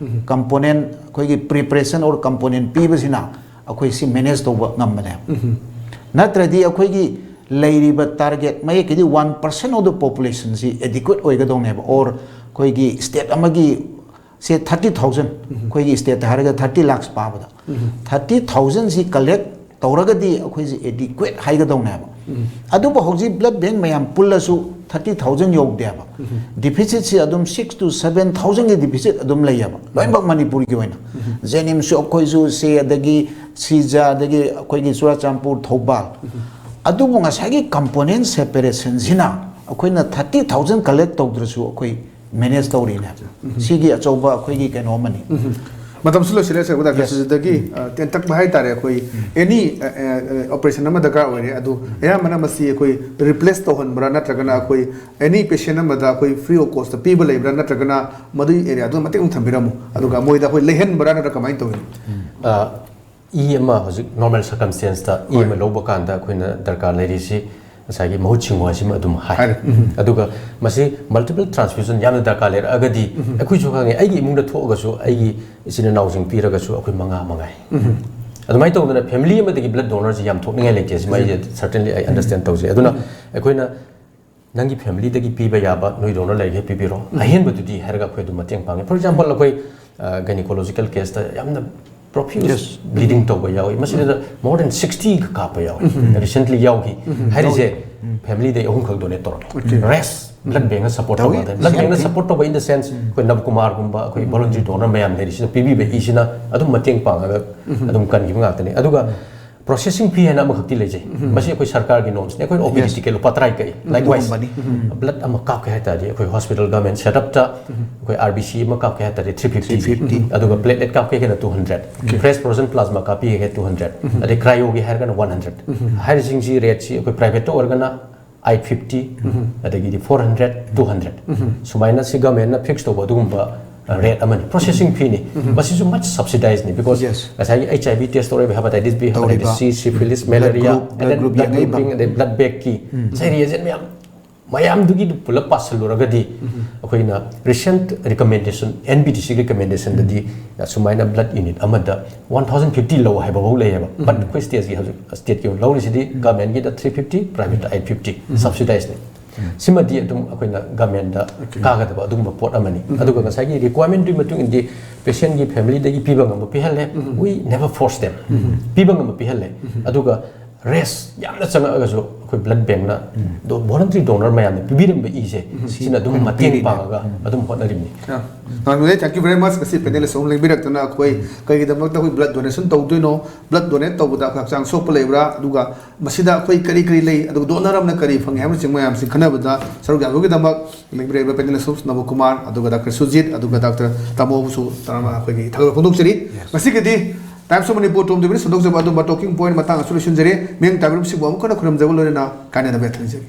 component, ꯑꯩꯈꯣꯏꯒꯤ preparation or component ꯄꯤꯕꯁꯤꯅ ꯑꯩꯈꯣꯏ ꯁꯤ ꯃꯦꯅꯦꯖ ꯇꯧꯕ ꯉꯝꯕꯅꯦꯕ꯫ ꯅꯠꯇ꯭ꯔꯗꯤ ꯑꯩꯈꯣꯏꯒꯤ ꯂꯩꯔꯤꯕ ꯇꯥꯔꯒꯦꯠ ꯃꯌꯦꯛꯀꯤꯗꯤ ꯋꯥꯟ ꯄꯥꯔꯁꯦꯟ ꯑꯣꯐ ꯗ ꯄꯣꯄꯨꯂꯦꯁꯟꯁꯤ ꯑꯦꯗꯤꯀ꯭ꯋꯦꯠ ꯑꯣꯏꯒꯗꯧꯅꯦꯕ꯫ ꯑꯣꯔ ꯑꯩꯈꯣꯏꯒꯤ ꯁ꯭ꯇꯦꯠ ꯑꯃꯒꯤ ꯁꯦ ꯊꯥꯔꯇꯤ ꯊꯥꯎꯖꯟ, ꯑꯩꯈꯣꯏꯒꯤ ꯁ꯭ꯇꯦꯠꯇ ꯍꯥꯏꯔꯒ ꯊꯥꯔꯇꯤ ꯂꯥꯛꯁ ꯄꯥꯕꯗ, ꯊꯥꯔꯇꯤ ꯊꯥꯎꯖꯟꯁꯤ ꯀꯂꯦꯛ ꯇꯧꯔꯒꯗꯤ ꯑꯩꯈꯣꯏꯁꯦ ꯑꯦꯗꯤꯀ꯭ꯋꯦꯠ ꯍꯥꯏꯒꯗꯧꯅꯦꯕ꯫ ꯑꯗꯨꯕꯨ ꯍꯧꯖꯤꯛ ꯕ꯭ꯂꯗ ꯕꯦꯡ ꯃꯌꯥꯝ ꯄꯨꯜꯂꯁꯨ ꯊꯥꯔꯇꯤ ꯊꯥꯎꯖꯟ ꯌꯧꯗꯦꯕ꯫ ꯗꯤꯐꯤꯁꯤꯠꯁꯤ ꯑꯗꯨꯝ ꯁꯤꯛꯁ ꯇꯨ ꯁꯚꯦꯟ ꯊꯥꯎꯖꯟꯒꯤ ꯗꯤꯐꯤꯁꯤꯠ ꯑꯗꯨꯝ ꯂꯩꯌꯦꯕ, ꯂꯣꯏꯅꯃꯛ ꯃꯅꯤꯄꯨꯔꯒꯤ ꯑꯣꯏꯅ꯫ ꯖꯦꯅꯤꯝꯁꯁꯨ ꯑꯩꯈꯣꯏꯁꯨ ꯁꯦ, ꯑꯗꯒꯤ ꯁꯤꯖ, ꯑꯗꯒꯤ ꯑꯩꯈꯣꯏꯒꯤ ꯆꯨꯔꯆꯥꯟꯄꯨꯔ, ꯊꯧꯕꯥꯜ꯫ ꯑꯗꯨꯕꯨ ꯉꯁꯥꯏꯒꯤ ꯀꯝꯄꯣꯅꯦꯟ ꯁꯦꯄꯔꯦꯁꯟꯁꯤꯅ ꯑꯩꯈꯣꯏꯅ ꯊꯥꯔꯇꯤ ꯊꯥꯎꯖꯟ ꯀꯂꯦꯛ ꯇꯧꯗ꯭ꯔꯁꯨ ꯑꯩꯈꯣꯏ ꯃꯦꯅꯦꯖ ꯇꯧꯔꯤꯅꯦ ꯍꯥꯏꯕ꯫ ꯁꯤꯒꯤ ꯑꯆꯧꯕ ꯑꯩꯈꯣꯏꯒꯤ ꯀꯩꯅꯣ ꯑꯃꯅꯤ꯫ ꯃꯇꯝꯁꯨ ꯂꯣꯏꯁꯤꯜꯂꯦ ꯁꯔ꯫ Doctor Yes. ꯁꯨꯖꯤꯠꯇꯒꯤ ꯑ, ꯇꯦꯟꯇꯛꯄ ꯍꯥꯏꯇꯥꯔꯦ, ꯑꯩꯈꯣꯏ ꯑꯦꯅꯤ ꯑꯣꯄꯔꯦꯁꯟ ꯑꯃ ꯗꯔꯀꯥꯔ ꯑꯣꯏꯔꯦ, ꯑꯗꯨ ꯑꯌꯥꯝꯕꯅ ꯃꯁꯤ ꯑꯩꯈꯣꯏ ꯔꯤꯄ꯭ꯂꯦꯁ ꯇꯧꯍꯟꯕ꯭ꯔꯥ, ꯅꯠꯇ꯭ꯔꯒꯅ ꯑꯩꯈꯣꯏ ꯑꯦꯅꯤ ꯄꯦꯁꯦꯟ ꯑꯃꯗ ꯑꯩꯈꯣꯏ ꯐ꯭ꯔꯤ ꯑꯣꯐ ꯀꯣꯁꯇ ꯄꯤꯕ ꯂꯩꯕ꯭ꯔꯥ, ꯅꯠꯇ꯭ꯔꯒꯅ ꯃꯗꯨꯒꯤ ꯑꯦꯔꯤꯌꯥꯗꯨ ꯃꯇꯦꯛ ꯑꯃꯨꯛ ꯊꯝꯕꯤꯔꯝꯃꯨ, ꯑꯗꯨꯒ ꯃꯣꯏꯗ ꯑꯩꯈꯣꯏ ꯂꯩꯍꯟꯕ꯭ꯔꯥ ꯅꯠꯇ꯭ꯔꯒ ꯀꯃꯥꯏꯅ ꯇꯧꯏ? ꯏ ꯑꯃ ꯍꯧꯖꯤꯛ ꯅꯣꯔꯃꯦꯜ ꯁꯔꯀꯝꯁꯇꯦꯟꯁꯇ ꯏ ꯍꯣꯏ꯫ ꯑꯃ ꯂꯧꯕ ꯀꯥꯟꯗ ꯑꯩꯈꯣꯏꯅ ꯗꯔꯀꯥꯔ ꯂꯩꯔꯤꯁꯤ ꯉꯁꯥꯏꯒꯤ ꯃꯍꯨꯠ ꯁꯤꯡꯉꯨ ꯍꯥꯏꯁꯤꯃ ꯑꯗꯨꯝ ꯍꯥꯏ꯫ ꯍꯥꯏꯔꯦ꯫ ꯑꯗꯨꯒ ꯃꯁꯤ ꯃꯜꯇꯤꯄꯜ ꯇ꯭ꯔꯥꯟꯁꯐ꯭ꯌꯨꯖꯟ ꯌꯥꯝꯅ ꯗꯔꯀꯥꯔ ꯂꯩꯔꯛꯑꯒꯗꯤ ꯑꯩꯈꯣꯏꯁꯨ ꯈꯪꯉꯦ, ꯑꯩꯒꯤ ꯏꯃꯨꯡꯗ ꯊꯣꯛꯑꯒꯁꯨ ꯑꯩꯒꯤ ꯏꯆꯤꯟ ꯏꯅꯥꯎꯁꯤꯡ ꯄꯤꯔꯒꯁꯨ ꯑꯩꯈꯣꯏ ꯃꯉꯥ ꯃꯉꯥꯏ꯫ ꯑꯗꯨꯃꯥꯏꯅ ꯇꯧꯗꯅ ꯐꯦꯃꯤꯂꯤ ꯑꯃꯗꯒꯤ ꯕ꯭ꯂꯗ ꯗꯣꯅꯔꯁꯤ ꯌꯥꯝ ꯊꯣꯛꯅꯤꯡꯉꯥꯏ ꯂꯩꯇꯦ, ꯁꯤꯃ ꯑꯩ ꯁꯔꯇꯦꯟꯂꯤ ꯑꯩ ꯑꯟꯗꯔꯁ꯭ꯇꯦꯟ ꯇꯧꯖꯩ꯫ ꯑꯗꯨꯅ ꯑꯩꯈꯣꯏꯅ ꯅꯪꯒꯤ ꯐꯦꯃꯤꯂꯤꯗꯒꯤ ꯄꯤꯕ ꯌꯥꯕ ꯅꯣꯏ ꯗꯣꯅꯔ ꯂꯩꯔꯤꯈꯩ ꯄꯤꯕꯤꯔꯣ, ꯑꯍꯦꯟꯕꯗꯨꯗꯤ ꯍꯥꯏꯔꯒ ꯑꯩꯈꯣꯏ ꯑꯗꯨꯝ ꯃꯇꯦꯡ ꯄꯥꯡꯉꯦ꯫ ꯐꯣꯔ ꯑꯦꯛꯖꯥꯝꯄꯜ, ꯑꯩꯈꯣꯏ ꯒꯥꯏꯅꯤꯀꯣꯂꯣꯖꯤꯀꯦꯜ ꯀꯦꯁꯇ ꯌꯥꯝꯅ ꯄ꯭ꯔꯣꯐ꯭ꯌꯨꯁ Yes. ꯕ꯭ꯂꯤꯗꯤꯡ ꯇꯧꯕ ꯌꯥꯎꯏ, ꯃꯁꯤꯗ ꯃꯣꯔ ꯗꯦꯟ ꯁꯤꯛꯁꯇꯤꯒ ꯀꯥꯞꯄ ꯌꯥꯎꯏ꯫ ꯔꯤꯁꯦꯟꯠꯂꯤ ꯌꯥꯎꯈꯤ ꯍꯥꯏꯔꯤꯁꯦ, ꯐꯦꯃꯤꯂꯤꯗꯩ ꯑꯍꯨꯝꯈꯛ ꯗꯣꯅꯦꯠ ꯇꯧꯔꯝꯃꯤ꯫ ꯔꯦꯁ ꯕ꯭ꯂꯗ ꯕꯦꯡꯅ ꯁꯄꯣꯔꯠ ꯇꯧꯏ, ꯇꯧꯕ ꯉꯥꯛꯇꯅꯤ꯫ ꯕ꯭ꯂꯗ ꯕꯦꯡꯅ ꯇꯧꯏ꯫ ꯁꯄꯣꯔꯠ ꯇꯧꯕ ꯏꯟ ꯗ ꯁꯦꯟꯁ ꯑꯩꯈꯣꯏ ꯅꯕꯀꯨꯃꯥꯔꯒꯨꯝꯕ ꯑꯩꯈꯣꯏ ꯚꯣꯂꯨꯟꯇꯔꯤ ꯗꯣꯅꯔ ꯃꯌꯥꯝ ꯂꯩꯔꯤꯁꯤꯅ ꯄꯤꯕꯤꯕ ꯏꯁꯤꯅ ꯑꯗꯨꯝ ꯃꯇꯦꯡ ꯄꯥꯡꯉꯒ ꯑꯗꯨꯝ ꯀꯟꯈꯤꯕ ꯉꯥꯛꯇꯅꯤ꯫ ꯑꯗꯨꯒ ꯄ꯭ꯔꯣꯁꯦꯁꯤꯡ ꯐꯤ ꯍꯥꯏꯅ ꯑꯃꯈꯛꯇꯤ ꯂꯩꯖꯩ꯫ ꯃꯁꯤ ꯑꯩꯈꯣꯏ ꯁꯔꯀꯥꯔꯒꯤ ꯅꯣꯝꯁꯅꯤ꯫ ꯑꯩꯈꯣꯏꯅ ꯑꯣ ꯄꯤ ꯗꯤ Yes. ꯇꯤꯀꯦꯠ ꯂꯨꯄꯥ ꯇꯔꯥ ꯀꯛꯏ꯫ ꯂꯥꯏꯛꯋꯥꯏꯁ ꯑꯗꯨꯒꯨꯝꯕꯅꯤ꯫ ꯕ꯭ꯂꯗ ꯑꯃ ꯀꯥꯞꯀꯦ ꯍꯥꯏ ꯇꯥꯔꯗꯤ ꯑꯩꯈꯣꯏ ꯍꯣꯁꯄꯤꯇꯥꯜ ꯒꯚꯔꯟꯃꯦꯟ ꯁꯦꯠꯑꯞꯇ ꯑꯩꯈꯣꯏ ꯑꯥꯔ ꯕꯤ ꯁꯤ ꯑꯃ ꯀꯥꯞꯀꯦ ꯍꯥꯏ ꯇꯥꯔꯗꯤ ꯊ꯭ꯔꯤ ꯐꯤꯐꯇꯤ, ꯊ꯭ꯔꯤ ꯐꯤꯐꯇꯤ꯫ ꯑꯗꯨꯒ ꯄ꯭ꯂꯦꯠꯂꯦꯠ ꯀꯥꯞꯀꯦ ꯍꯥꯏꯔꯒꯅ ꯇꯨ ꯍꯟꯗ꯭ꯔꯦꯠ, ꯐ꯭ꯔꯦꯁ ꯐ꯭ꯔꯣꯖꯟ ꯄ꯭ꯂꯥꯖꯃꯥ ꯀꯥꯞꯄꯤꯒꯦ ꯍꯥꯏꯔꯒꯅ ꯇꯨ ꯍꯟꯗ꯭ꯔꯦꯠ, ꯑꯗꯩ ꯀ꯭ꯔꯥꯏꯌꯣꯒꯤ ꯍꯥꯏꯔꯒꯅ ꯋꯥꯟ ꯍꯟꯗ꯭ꯔꯦꯠ꯫ ꯍꯥꯏꯔꯤꯁꯤꯡꯁꯤ ꯔꯦꯠꯁꯤ ꯑꯩꯈꯣꯏ ꯄ꯭ꯔꯥꯏꯚꯦꯠꯇ ꯑꯣꯏꯔꯒꯅ ꯑꯩꯠ ꯐꯤꯐꯇꯤ, ꯑꯗꯒꯤꯗꯤ ꯐꯣꯔ ꯍꯟꯗ꯭ꯔꯦꯠ, ꯇꯨ ꯍꯟꯗ꯭ꯔꯦꯠ, ꯁꯨꯃꯥꯏꯅ ꯁꯤ ꯒꯚꯔꯟꯃꯦꯟꯅ ꯐꯤꯛꯁ ꯇꯧꯕ ꯑꯗꯨꯒꯨꯝꯕ ꯔꯦꯠ ꯑꯃꯅꯤ꯫ ꯄ꯭ꯔꯣꯁꯦꯁꯤꯡ ꯐꯤꯅꯤ꯫ ꯃꯁꯤꯁꯨ ꯃꯁ ꯁꯕꯁꯤꯗꯥꯏꯖꯅꯤ, ꯕꯤꯀꯣꯁ Yes. ꯉꯁꯥꯏꯒꯤ ꯑꯩꯆ ꯑꯥꯏ ꯚꯤ ꯇꯦꯁ ꯇꯧꯔꯤꯕ, ꯍꯦꯄꯥꯇꯥꯏꯇꯤꯁ ꯕꯤ, ꯇꯧꯔꯤꯕ꯫ ꯍꯦꯄꯥꯇꯥꯏꯇꯤꯁ ꯁꯤ, ꯁꯤꯐꯤꯂꯤꯁ, Blood malaria, group, blood group ꯌꯦꯡꯉꯛꯏꯕ꯫ ꯑꯗꯩ ꯕ꯭ꯂꯗ ꯕꯦꯡꯀꯤ ꯉꯁꯥꯏ ꯔꯤꯑꯦꯖꯦꯟ ꯃꯌꯥꯝ, ꯃꯌꯥꯝꯗꯨꯒꯤ ꯄꯨꯂꯞ ꯄꯥꯁꯜꯂꯨꯔꯒꯗꯤ ꯑꯩꯈꯣꯏꯅ ꯔꯤꯁꯦꯟꯠ ꯔꯤꯀꯃꯦꯟꯗꯦꯁꯟ, ꯑꯦꯟ ꯕꯤ ꯇꯤ ꯁꯤꯒꯤ ꯔꯤꯀꯃꯦꯟꯗꯦꯁꯟꯗꯗꯤ ꯁꯨꯃꯥꯏꯅ ꯕ꯭ꯂꯗ ꯌꯨꯅꯤꯠ ꯑꯃꯗ ꯋꯥꯟ ꯊꯥꯎꯖꯟ ꯐꯤꯐꯇꯤ ꯂꯧ ꯍꯥꯏꯕ ꯐꯥꯎ ꯂꯩꯌꯦꯕ꯫ ꯕꯠ ꯑꯩꯈꯣꯏ ꯁ꯭ꯇꯦꯠꯀꯤ ꯍꯧꯖꯤꯛ ꯁ꯭ꯇꯦꯠꯀꯤ ꯑꯣꯏꯅ ꯂꯧꯔꯤꯁꯤꯗꯤ ꯒꯚꯔꯟꯃꯦꯟꯒꯤꯗ ꯊ꯭ꯔꯤ ꯐꯤꯐꯇꯤ, ꯄ꯭ꯔꯥꯏꯚꯦꯠꯇ ꯑꯩꯠ ꯐꯤꯐꯇꯤ, ꯁꯕꯁꯤꯗꯥꯏꯖꯅꯤ꯫ ꯁꯤꯃꯗꯤ ꯑꯗꯨꯝ ꯑꯩꯈꯣꯏꯅ ꯒꯚꯔꯟꯃꯦꯟꯗ ꯀꯥꯒꯗꯕ ꯑꯗꯨꯒꯨꯝꯕ ꯄꯣꯠ ꯑꯃꯅꯤ꯫ ꯑꯗꯨꯒ ꯉꯁꯥꯏꯒꯤ ꯔꯤꯀ꯭ꯋꯥꯏꯔꯃꯦꯟꯗꯨꯒꯤ ꯃꯇꯨꯡ ꯏꯟꯅꯗꯤ ꯄꯦꯁꯦꯟꯒꯤ ꯐꯦꯃꯤꯂꯤꯗꯒꯤ ꯄꯤꯕ ꯉꯝꯕ ꯄꯤꯍꯜꯂꯦ꯫ We never force them. ꯄꯤꯕ ꯉꯝꯕ ꯄꯤꯍꯜꯂꯦ꯫ ꯑꯗꯨꯒ ꯔꯦꯁ ꯌꯥꯝꯅ ꯆꯪꯉꯛꯑꯒꯁꯨ ꯑꯩꯈꯣꯏ ꯕ꯭ꯂꯠ ꯕꯦꯡꯅ ꯚꯣꯂꯟꯇꯔꯤ ꯗꯣꯅꯔ ꯃꯌꯥꯝꯅ ꯄꯤꯕꯤꯔꯝꯕ ꯏꯁꯦ ꯁꯤꯅ ꯑꯗꯨꯝ ꯃꯇꯦꯡ ꯄꯥꯡꯉꯒ ꯑꯗꯨꯝ ꯍꯣꯠꯅꯔꯤꯕꯅꯤ꯫ Thank you very ꯃꯆ꯫ ꯉꯁꯤ ꯄꯦꯅꯦꯂꯤꯁ ꯑꯃ ꯂꯦꯡꯕꯤꯔꯛꯇꯅ ꯑꯩꯈꯣꯏ ꯀꯩꯒꯤꯗꯃꯛꯇ ꯑꯩꯈꯣꯏ ꯕ꯭ꯂꯠ ꯗꯣꯅꯦꯁꯟ ꯇꯧꯗꯣꯏꯅꯣ, ꯕ꯭ꯂꯠ ꯗꯣꯅꯦꯠ ꯇꯧꯕꯗ ꯑꯩꯈꯣꯏ ꯍꯛꯆꯥꯡ ꯁꯣꯛꯄ ꯂꯩꯕ꯭ꯔꯥ, ꯑꯗꯨꯒ ꯃꯁꯤꯗ ꯑꯩꯈꯣꯏ ꯀꯔꯤ ꯀꯔꯤ ꯂꯩ, ꯑꯗꯨꯒ ꯗꯣꯅꯔ ꯑꯃꯅ ꯀꯔꯤ ꯐꯪꯉꯤ ꯍꯥꯏꯕꯅꯆꯤꯡꯕ ꯃꯌꯥꯝꯁꯤ ꯈꯟꯅꯕꯗ ꯁꯔꯨꯛ ꯌꯥꯕꯤꯕꯒꯤꯗꯃꯛ ꯂꯦꯡꯕꯤꯔꯛꯏꯕ ꯄꯦꯅꯦꯂꯤꯁ ꯅꯕꯀꯨꯃꯥꯔ, ꯑꯗꯨꯒ ꯗꯥꯛꯇꯔ ꯁꯨꯖꯤꯠ, ꯑꯗꯨꯒ ꯗꯥꯛꯇꯔ ꯇꯥꯃꯣꯕꯨꯁꯨ ꯇꯔꯥꯃ ꯑꯩꯈꯣꯏꯒꯤ ꯊꯥꯒꯠꯄ ꯐꯣꯡꯗꯣꯛꯆꯔꯤ꯫ ꯉꯁꯤꯒꯤꯗꯤ ꯇꯥꯏꯝꯁ ꯑꯣꯐ ꯃꯅꯤꯄꯨꯔ ꯇꯣꯝ ꯇꯤꯚꯤꯅ ꯁꯟꯗꯣꯛꯆꯕ ꯑꯗꯨꯝꯕ ꯇꯣꯀꯤꯡ ꯄꯣꯏꯟ ꯃꯇꯥꯡ ꯑꯁꯨ ꯂꯣꯏꯁꯤꯟꯖꯔꯦ꯫ ꯃꯤꯌꯥꯝ ꯇꯥꯕꯤꯔꯤꯕꯁꯤꯡꯕꯨ ꯑꯃꯨꯛ ꯍꯟꯅ ꯈꯨꯔꯨꯝꯖꯕ ꯂꯣꯏꯅꯅ ꯀꯥꯏꯅꯅꯕ ꯌꯥꯊꯪ ꯅꯤꯖꯔꯤ꯫